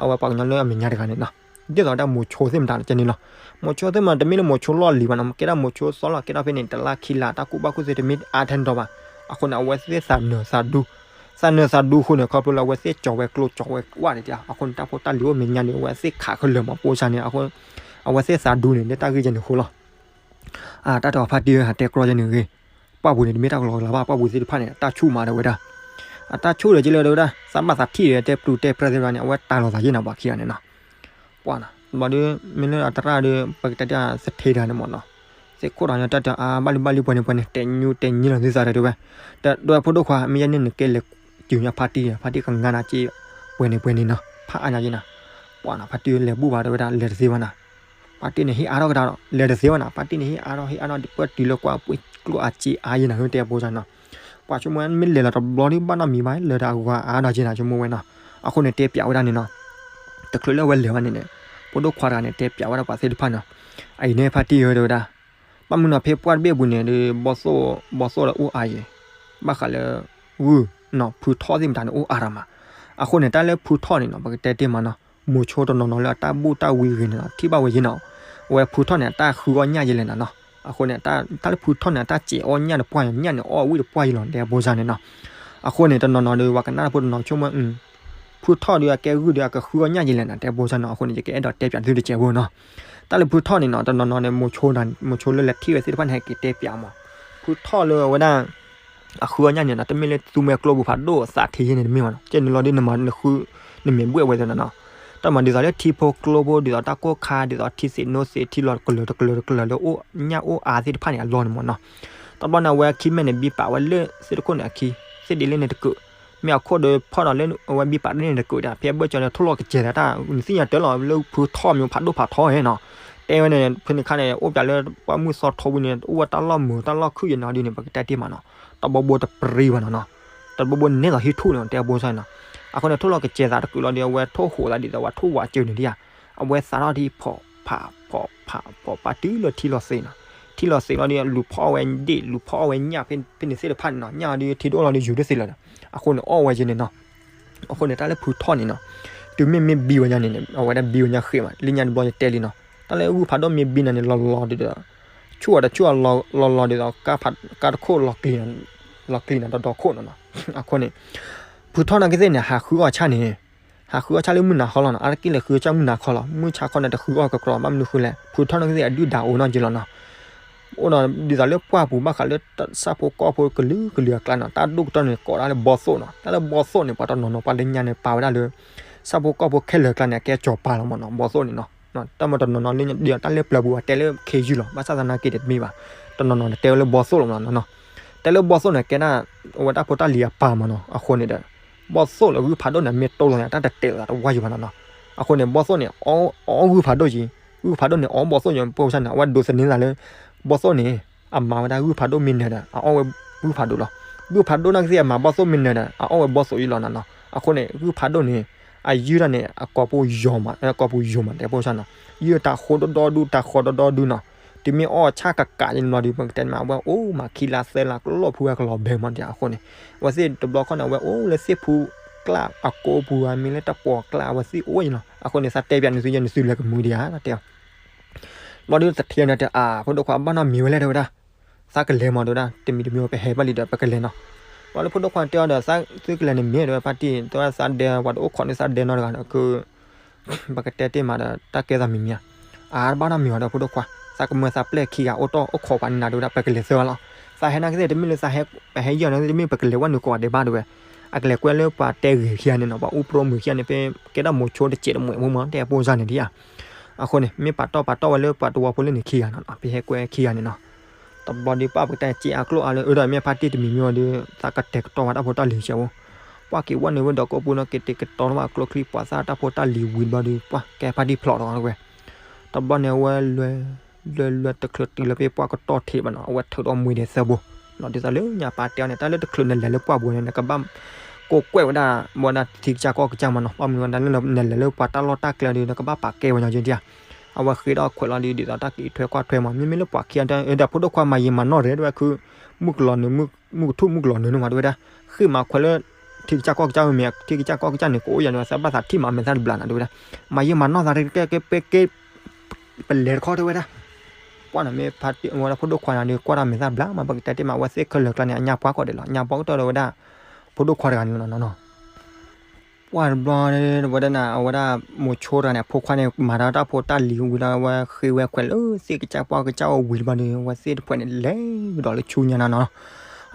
အဝဲပှၤကညီလၢအမဲာ်ညါတဂၤန့ၣ်နီၤ ဒ်သိးဝဲဒၣ်မိၤဆိသ့ၣ်မတၤန့ၣ်လီၤ မိၤဆိသ့ၣ်မတၤ တမ့ၢ်လၢမိၤဆိလီၢ်လံၤဘၣ်နီၤ ကဲဒၣ်မိၤဆိသီလီၤ ကဲဒၣ်ဖဲန့ၣ် တလါခံလါ တၢ်ကူၣ်ဘၣ်ကူၣ်သ့တမ့ၢ်အါထဲတဘၣ် အဃိန့ၣ် အဝဲသ့ၣ်သးနၢၤသးဒူ သးနၢၤသးဒူအဃိန့ၣ် ခီဖျိလၢအဝဲသ့ၣ်ကၠီၤဝဲကျိကၠီၤဝဲဝၣ်န့ၣ် အဃိန့ၣ် တၢ်ဖိတၢ်လံၤအိၣ်မဲာ်ညါန့ၣ် အဝဲသ့ၣ်ခးခဲလၢာ်မး ပိစါန့ၣ် အဃိ အဝဲသ့ၣ်သးဒူန့ၣ် လၢတၢ်ဂ့ၢ်ကဲန့ၣ်အဃိလီၤ အတၢ်တဲအီၤဖါတံၢ်ဧၢ ဟးတဲကြီကဲန့ၣ်ဂ့ၤ ပှၢ်ပူၤန့ၣ် တမ့ၢ်တၢ်ကလီကလီဘၣ် ပှၢ်ပူၤသ့ၣ်တဖၣ်န့ၣ် တၢ်ဆူၣ်မးတဲဝဲဒၣ် အတၢ်ဆူၣ်ဒီးက့လၢတဲဝဲဒၣ် သးဘၣ်သးထံၣ်ဒီး တဲပျူၤတဲပြဲၢ်သ့ၣ်တဖၣ်န့ၣ် အဝဲတၢ်လီၤသးယံၤနၤ ပှၤခံဂၤန့ၣ်နီၤ ပှၤနီၤ ဘၣ်ဒီး မ့ၢ်လၢအတရၣ်ဒီး ပကတဲတ့ၢ်သထ့တဂၤန့ၣ်မးနီၤ သ့ၣ်ခိၣ်ဒီးတၢ်တဲအါ ဘၣ်လံဘၣ်လံပှဲၤန့ၣ်ပှဲၤန့ၣ် တဲညူတဲညံလီၤသုသးတဲဝဲ တဲဒွဲၣ်ဖိဒိၣ်ခွါ မ့ၢ်ယဲန့ၣ်နကဲလဲၤ တုၤညါဖါတံၢ် ဖါတံၢ်ကငါနၤက့ ပှဲၤန့ၣ်ပှဲၤန့ၣ်နီၤ ဖးအါညါက့နၤ ပှၤနီၤ ဖါတံၢ်လဲၤဘူၣ်ဘၣ်တဲဝဲဒၣ် လဲၤတသ့ဘၣ်နၤ ဖါတံၢ်န့ၣ်ဟ့ၣ်အါထီၣ်ကဒါဒီး လဲၤတသ့ဘၣ်နၤ ဖါတံၢ်န့ၣ်ဟ့ၣ်အါထီၣ်ဟ့ၣ်အါထီၣ် ဒ်ပှၤတုၤလၢကွၢ်ပှ့ၤကျိၣ်အစ့အါယံၤနၤ ဟဲတဲပိစါနီၤ ပှၤဆိကမိၣ်မ့ၢ်လဲၤလီၤတဘျီဒုးဘၣ်နီတမံၤဘၣ် လဲၤတၢ်အဂၤအါဒီးက့နၤ ဆိကမိၣ်ဝဲနီၤ အဃိန့ၣ် တဲပျးဝဲဒၣ်န့ၣ်နီၤ တချုးလၢအဝဲလဲၤဘၣ်န့ၣ်န့ၣ် ဖိဒိၣ်ခွါတဂၤန့ၣ် တဲပျးဝဲဒၣ်ပှၤသ့ၣ်တဖၣ်နီၤ အအံၤန့ၣ် ဖါတံၢ်ဧၢ တဲဝဲဒၣ် ဘၣ်မနုၤနီၤ ဖဲပှၢ်တဘ့ၣ်အပူၤန့ၣ်ဒီး ဘီသိၣ် ဘီသိၣ်ဒီးအိၣ်အါယံၤ ဘၣ်ဃးလၢ ဂုၢ်နီၤ ဖုထီၣ်သ့ၣ်မတၤန့ၣ် အိၣ်အါဒီးမး အဃိန့ၣ် တၢ်လၢဖုထီၣ်န့ၣ်နီၤ ပကတဲတ့ၢ်မးနီၤ မိၤဆိတနီၤနီၤလၢအတၢ်ဘူၣ်တၢ်ဝံဂ့ၤန့ၣ်နီၤ ထံၣ်ဘၣ်ဝဲယံၤနီၤ အဝဲဖုထီၣ်န့ၣ် အတၢ်ဃုအီၣ်ညၣ်ယံၤလဲၣ်နၤနီၤ အဃိန့ၣ် တၢ်လၢဖုထီၣ်န့ၣ် အတၢ်စဲးအီၣ်ညၣ်တပှၢ်ယံၤ ညၣ်န့ၣ်အီၣ်ဝံၣ်တပှၢ်ယံၤလီၤ တဲပိစါန့ၣ်နီၤ အဃိန့ၣ် တနီၤနီၤဒီး ပှၤကနၣ်တၢ်ဖိတနီၤဆိကမိၣ် ဖုထီၣ်ဒီးအကဲဂုၢ်ဒီးအကဃုအီၣ်ညၣ်ယံၤလဲၣ်နၤ တဲပိစါနီၤ အဃိန့ၣ် ယကအဲၣ်ဒိးတဲပျးသုတစဲးဖိနီၤ တၢ်လၢဖုထီၣ်န့ၣ်နီၤ တနီၤနီၤန့ၣ် မိၤဆိ မိၤဆိလၢလဲၤထံၣ်ဝဲသ့ၣ်တဖၣ်န့ၣ် ဟဲက့ၤတဲပျးမး ဖုထီၣ်လၢအဝဲဒၣ် အဃုအီၣ်ညၣ်န့ၣ်နီၤ တမ့ၢ်လၢသူမွဲကျိပူၤဖးဒိၣ်သးထံယဲန့ၣ်တမ့ၢ်ဘၣ်နီၤ ကဲန့ၣ်လီၤဒ်နမၤနဃု နမဲာ်ဘှဲၣ်ဝဲသ့ၣ်နီၤနီၤ တၢ်မၤဒ်သိးလၢထံဖိကျိဖိ ဒ်သိးတၢ်ကိၢ်ခါ ဒ်သိးထံသ့ၣ်နိသ့ၣ် ထံလီၤတကလၢၤတကလၢၤတကလၢၤလၢအိၣ်ညၣ်အိၣ်အါသ့ၣ်တဖၣ်န့ၣ် အလီၢ်န့ၣ်မးနီၤ တဘျီန့ၣ် အဝဲခံမဲာ်န့ၣ် ဘံပာ်ဝဲလၢသ့ၣ်တခိၣ်န့ၣ်အခံ သ့ၣ်ဒ့လၢန့ၣ်တကုာ် မ့ၢ်အခိၣ်ဒီးဖီၣ်ဒီးလၢအဝဲဘံပာ်န့ၣ်တကုာ်ဒီး ဖဲအဘၢၣ်စၢၤန့ၣ် ထိၣ်လီၤကစဲၤဒီးတၢ် နသ့ၣ်ညါတၢ်လီၤလၢဖုထီၣ်မ့ၢ်ဖးဒိၣ်ဖးထီန့ၣ်နီၤ တဲဝဲန့ၣ် ဖဲန့ၣ်ခါန့ၣ် အိၣ်ပျးလၢပှၢ်မုၢ်သီထိဝံၤန့ၣ် အိၣ်ဝဲတၢ်လီၢ်မုာ်တၢ်လီၢ်ခုၣ်ယံၤနီၤဒ်န့ၣ် ပကတဲတ့ၢ်မးနီၤ တဘီဘိတပြံဘၣ်နီၤနီၤ, တဘီဘိနဲသိးဟံၣ်ထူၣ်န့ၣ် တဲအဖိဆၣ်နီၤ. အဃိန့ၣ် ထိၣ်လီၤကစဲးသးတကုာ်လီၤဒီး အဝဲထိၣ်ဟိးသးဒ်သိးဝဲထိၣ်ဝးစၢၤန့ၣ်ဒံးဧါ, အဝဲသးထီၣ်ဒ်ဖီၣ်ဖး ဖီၣ်ဖး ဖီၣ်ဖးတုၤလၢထံလီၤသ့းနီၤ. ထံလီၤသ့းလီၤဒီး လူၤဖီၣ်အီၣ်ဝဲဒ့ၣ် လူၤဖီၣ်အီၣ်ဝဲညၣ်ဖဲန့ၣ်သ့ၣ်တဖၣ်န့ၣ်နီၤ, ညၣ်အီၤဒီးထံဒိၣ်လီၤဒီးယူၤတသ့လၢၤဒီး အဃိန့ၣ်အီၣ်ဝဲက့န့ၣ်နီၤ. အဃိန့ၣ် တၢ်လၢဖုထီၣ်န့ၣ်နီၤ, တုၤမ့ၢ်မ့ၢ်ဘံဝဲညါန့ၣ် အဝဲဒၣ်ဘံဝဲညါဃ့မး လၢညါတဘျီယတဲလံနီၤ, တၢ်လၢဂုၢ်ဖးဒိၣ်မ့ၢ်ဘံနၤန့ၣ် လီၤလီၤဒ်ဒီး ဆူၣ်အီၤတဆူၣ်အီၤလီၤလီၤဒ်သိး ကါတခိၣ်လီၤကျံၤနၤဒီးဒီခိၣ်နီၤနီၤ. အဃိန့ၣ် ဖုထီၣ်နာ်က့သ့ၣ်န့ၣ် ဟးဃုအီၣ်ဆၣ်န့ၣ် ဟးဃုအီၣ်ဆၣ်လၢမုၢ်နၤခီလီၤနီၤ, အါတက့ၢ်လဲၤဃုဆၣ်မုၢ်နၤခီလီၤ, မုၢ်ဆါခီန့ၣ် တဃုအီၣ်ကကြီ ဘၣ်မနုၤဃိလဲၣ် ဖုထီၣ်နာ်က့သ့ၣ်အဒုၣ်ဒါအိၣ်နီတက့ၢ်လီၤနီၤ. အိၣ်ဒီးဒ်သိးလၢပှၢ်ပူၤဘၣ်ဃးလၢ ဆၣ်ဖိကီၢ်ဖိကလုာ်ကလုာ်အကျါနီၤ, တၢ်ဒိၣ်ကတၢၢ်န့ၣ် ကိးဒၣ်လၢဘီသိၣ်နီၤ, တၢ်လၢဘီသိၣ်န့ၣ် ပှၤတနီၤနီၤ ပှၤလၢညါန့ၣ်ပာ်ဝဲဒၣ်လၢ ဆၣ်ဖိကီၢ်ဖိခဲလၢာ်အကျါန့ၣ် အကဲစီၤပၤလီၤမးနီၤ, ဘီသိၣ်န့ၣ်နီၤ. တၢ်မ့ၢ်တနီၤနီၤလၢဒ်တၢ်လၢပျၢၤပူၤ ပှၤတဲလၢခ့ယုၢ်လီၤ, ဘၣ်ဆၣ်သနာ်က့တမ့ၢ်ဘၣ်, တနီၤနီၤန့ၣ် တဲဝဲလၢဘီသိၣ်လီၤမးနီၤ. တဲလၢဘီသိၣ်န့ၣ် ကဲဒၣ် အဝဲတၢ်ဖိတၢ်လံၤအပၢ်မးနီၤ, အဃိန့ၣ်ဒီး ဘီသိၣ်လၢဂုၢ်ဖးဒိၣ်န့ၣ် မ့ၢ်တိၢ်လီၤန့ၣ် တၢ်တတဲာ်လီၤတဝါယံၤဘၣ်နီၤနီၤ. အဃိန့ၣ် ဘီသိၣ်န့ၣ် အီၣ်ဂုၢ်ဖးဒိၣ်က့ၤ, ဂုၢ်ဖးဒိၣ်န့ၣ် အီၣ်ဘီသိၣ်ညါ ပိၢ်ဆၣ်န့ၣ် အဝဲဒိးသန့ၤသးလၢ ဘီသိၣ်န့ၣ် အမၤဝဲဒၣ်ဂုၢ်ဖးဒိၣ်မ့ၢ်နၢၤဒီး အအီၣ်ဝဲဂုၢ်ဖးဒိၣ်လီၤ. ဂုၢ်ဖးဒိၣ်နာ်က့သ့ၣ် အမၤဘီသိၣ်မ့ၢ်နၢၤဒီး အအီၣ်ဝဲဘီသိၣ်အံၤလီၤနီၤနီၤ. အဃိန့ၣ် ဂုၢ်ဖးဒိၣ်န့ၣ် အယုၢ်ဒၣ်န့ၣ် အကိာ်ပူၤယိာ်မး, အကိာ်ပူၤယိာ်မး တဲပိၢ်ဆၣ်နီၤ, ယုၢ်တၢ်ဃိဒီဒီဒူ တၢ်ဃိဒီဒီဒူနီၤ. တုၤမ့ၢ်အီၣ်ဆၣ်ကကးယံၤန့ၣ်လီၤဒီး ပကတဲန့ၣ်မး အဝဲအိၣ်မးခံလါသၢလါ ကလီၢ်ဖုဝဲကလီၤဘဲမးဒ်အဃိန့ၣ်, အဝဲသ့ၣ်တဘျီခီန့ၣ် အဝဲအိၣ်လၢသ့ၣ်ဖူကျၢ်အကိာ်ပူၤဧါ မ့ၢ်လၢတၢ်ပီးကျၢ် အဝဲသ့ၣ်အိၣ်ဝဲန့ၣ်လီၤ. အဃိန့ၣ် သးတဲပၠးနသုယဲ နသုလဲၤကမုာ်ဒံးဧါ သးတဲအီၤ ဘျီဒုးသထ့န့ၣ်တဲ အၢ ဖိဒိၣ်ခွါ ဘၣ်နီတမံၤဝဲလဲၣ် တဲဝဲဒၣ်, သးကလဲၤမး တဲဝဲဒၣ်, တမံၤတမံၤဝဲ ပဟဲဘၣ်လံဒီး ပကလဲၤနီၤ. ဘျီဒုးဖိဒိၣ်ခွါတဲအီၤဒီး သုကလဲၤန့ၣ်မ့ၢ် တဲဝဲ ဖါတံၢ် တဲဝဲ သးဒဲ ပှၤတအိၣ်ခိးန့ၢ်သးဒဲနီတဂၤဒီး က ပကတဲတ့ၢ်မးဒီး တၢ်ကဲသးမံၤမံၤဧါ. အၢ တဘၣ်နီတမံၤဘၣ်ဒီး ဖိဒိၣ်ခွါ, သးကမၢသးပျဲၢ်ခံဂၤ အိၣ်တီၢ်အိၣ်ခိးပှၤန့ၣ်နၤ တဲဝဲဒၣ်, ပကလဲၤသၢဂၤလီၤ. သးဟဲနာ်က့သ့ၣ် တမ့ၢ်လၢ ပဟဲယီၤန့ၣ် တမ့ၢ်ပကလဲၤဝဲနုာ်ကိးဂၤဒဲးဘၣ် တဲဝဲ, အကလဲၤကွဲလၢပှၤတဲဂ့ၤခံဂၤန့ၣ်နီၤ, ပှၤအိၣ်ပြိမုာ်ခံဂၤန့ၣ် ဖဲကဲဒၣ်မိၤဆိတစဲးတမှဲးဖိမး တဲပိၢ်စၢ်န့ၣ်ဒံးဧါ. အဃိန့ၣ် မ့ၢ်ပာ်တီၢ်ပာ်တီၢ်ဝဲလၢပှၤတဝီဖိလၢန့ၣ်ခံဂၤနီၤ, ပဟဲကွဲခံဂၤန့ၣ်နီၤ. တဘျီဒုး ပှၢ်ပကတဲစ့အကျိၣ်အါလၢ အၢ ဒီးမ့ၢ်ဖါတံၢ်တမံၤမံၤအီၤဒီး သးကတဲာ်ကတီၤဝဲတၢ်ဖိတၢ်လံၤစဲးဖိ, ပှၢ်က့ၤဝဲနုာ်ဝဲဒီးကိးပူၤနီၤ က့ၤတဲာ်ကတီၤထီၣ်ဝဲအကျိချံ ပှၤသၣ်တၢ်ဖိတၢ်လံၤဝံၤတဘျီဒုး ပှၢ်ကဲဖါတံၢ်ဖျိးထီၣ်ဝဲ တဘျီန့ၣ် အဝဲလွဲ လွဲလွဲတချုးတုၤလၢဖဲပှၢ်ကတီၢ်ထံးဘၣ်နီၤ, အဝဲထုးဒီးမှံဒဲးသၢဘိ. ဒ်သိးလၢညါပာ်တဲအီၤန့ၣ် တၢ်လၢတချုးနလဲၤလၢပှၢ်ပူၤန့ၣ် နကဘၣ်ကိးကွဲးဝဲဒၣ် ဘၣ်ဝဲဒၣ်ထံကစၢ်ကီၢ်ကစၢ်မးနီၤ, ဘၣ်မနုၤဝဲဒၣ်လၢနလဲၤလၢပှၤတၢ်လီၢ်တၢ်ကျဲဒီး နကဘၣ်ပာ်ကဲဝဲညီက့ဒံးဧါ. အဝဲဃ့ဒီးခွဲးလီၤဒ်သိးတၢ်ကအံးထွဲကွၢ်ထွဲမး, မ့မ့ၢ်လၢပှၤခံဂၤဒီး ဖိဒိၣ်ခွါ မၤယံာ်မၤနီၢ်တဂ့ၤ တဲဝဲ ခု မုၢ်ကလီၤနုာ် မုၢ်ကထူၣ်မုၢ်ကလီၤနုာ်န့ၣ်မး တဲဝဲဒၣ်, ဃ့မၤခွဲးလၢ ထံကစၢ်ကီၢ်ကစၢ်မ့ၢ် ထံကစၢ်ကီၢ်ကစၢ်န့ၣ် ကအိၣ်ယၤန့ၣ် သးဘၣ်သးထံၣ်မးမဲာ်သၣ်တဘျီနၤ တဲဝဲဒၣ်, မၤယံာ်မၤနီၢ်သးတကဲကဲပဲကဲ ပလဲၤတခီ တဲဝဲဒၣ်. ပှၢ်န့ၣ်မ့ၢ်ဖါတံၢ်ဝဲဒၣ် ဖိဒိၣ်ခွါန့ၣ်ဒီး ကွၢ်တၢ်မဲာ်သၣ်ဘျါမး, ပကတဲတ့ၢ်မး အဝဲသ့ၣ်ခဲလၢာ်ကျါန့ၣ် အညါပှၢ်ကတၢၢ်ဒီးဝဲဒၣ် ဖိဒိၣ်ခွါတဂၤန့ၣ်လီၤနီၤနီၤ. ပှၢ်တဘျီန့ၣ် ဝဲဒၣ်န့ၣ် အဝဲဒၣ်မိၤဆိတဂၤန့ၣ် အဖိခွါန့ၣ် မၤတၢ်တၢ်ဖိတၢ်လံၤဝံၤဒီး အဝဲဃ့ဝဲခွဲးလၢသ့ၣ်ကစၢ်ပှၢ်ကစၢ်အိၣ်ဝံၤတဘျီဒီး အဝဲသ့ၣ်တဖှဲးန့ၣ် လဲၤကဒီးလၢဆူညါနီၤနီၤ.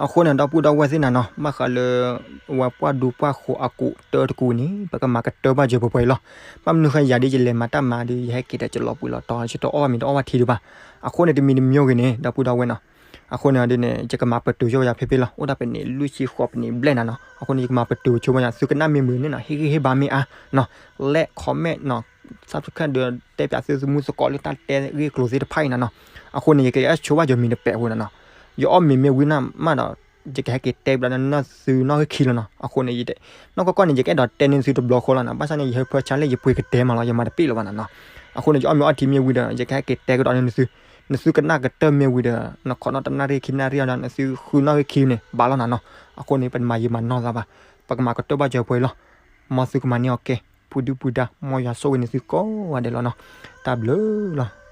အဃိန့ၣ် ဒီပုၢ်ဒီဝဲၢ်သ့ၣ်နၤနီၤ ဘၣ်ဃးလၢ အဝဲပှၢ်ဒူပှၢ်ဃိးအကူးတၢတကူးန့ၣ် ပကမၤကတၢၢ်ဘၣ်စၢၤပှဲၤပှဲၤအံၤလီၤ. ဘၣ်မနုၤဃိယၤဒ်ယလဲၤမၤတၢ်မၤဒီး ယဟဲက့ၤဒီး ယလီၤပှံၤလီၤတီၤ ယတအီၣ်ဘၣ်မ့ၤတအီၣ်ဘၣ်ထံဒံးဘၣ်. အဃိန့ၣ် တမံၤတမံၤဂ့ၤန့ၣ် ဒီပုၢ်ဒီဝဲၢ်နီၤ အဃိန့ၣ်ဒ်န့ၣ် ယကမၤပတုာ်ဆိယၤဖဲဖဲလီၤ. အိၣ်ဒၣ်ပနံာ်လွံၢ်ဆံဃိးပနံာ်ဘျဲၣ်နၤနီၤ. အဃိန့ၣ် ယကမၤပတုာ်ဆိယၤ သုကနၣ်မ့ၢ်မုာ်န့ၣ်နီၤ ဟ့ၣ်ဂံၢ်ဟ့ၣ်ဘါမ့ၢ်အါနီၤ like comment နီၤ subscribe ဒီးတဲပၠးသုသမူသကိးလၢ တၢ်တဲဂ့ၢ်ကျိၤသ့ၣ်တဖၣ်အံၤနၤနီၤ. အဃိန့ၣ် ယကအဲၣ်ဆိဘၣ်ယမံၤတပဲာ်အဃိနၤနီၤ. ယအီၣ်မ့ၤမ့ၢ်ဝံၤနၤမးဒီး ယကဟဲက့ၤတဲဘျီနသုနီၣ်ဂံၢ်ခံလီၤနီၤ. အဃိန့ၣ် နီၢ်ကီၢ်ကီၢ်န့ၣ် ယကအဲၣ်ဒိးတဲန့ၢ်သုတဘျီဃီလီၤနီၤ. ဘၣ်ဆၣ်န့ၣ် ယဟၢဖၢဆါလၢယပှ့ၤကတဲမးလီၤ ယမၤတပ့ၢ်လၢၤဘၣ်နၤနီၤ. အဃိန့ၣ် ယအီၣ်မ့ၤအီထံမ့ၢ်ဝံၤဒီး ယကဟဲက့ၤတဲကဒီးန့ၢ်သု နသုကနၣ်ကတၢၢ်မ့ၢ်ဝံၤဒီး နခိးနီၣ်တနၣ်ရံၣ်ခံနၣ်ရံၣ်အီၤဒီး နသုဃုနီၣ်ဂံၢ်ခံန့ၣ် ဘၣ်လီၤနၤနီၤ. အဃိန့ၣ် ပတမၤယံာ်မၤနီၢ်သးဘၣ်. ပကမၤကတၢၢ်ဘၣ်စၢၤပှဲၤလီၤ. မ်သုကမၤန့ၢ်အီၤကဲ ပူၤဒုပူၤဒါ မ်ယွၤဆိၣ်ဂ့ၤန့ၢ်သုကိးဂၤဒဲးလီၤနီၤ. တၢ်ဘျုးလီၤ.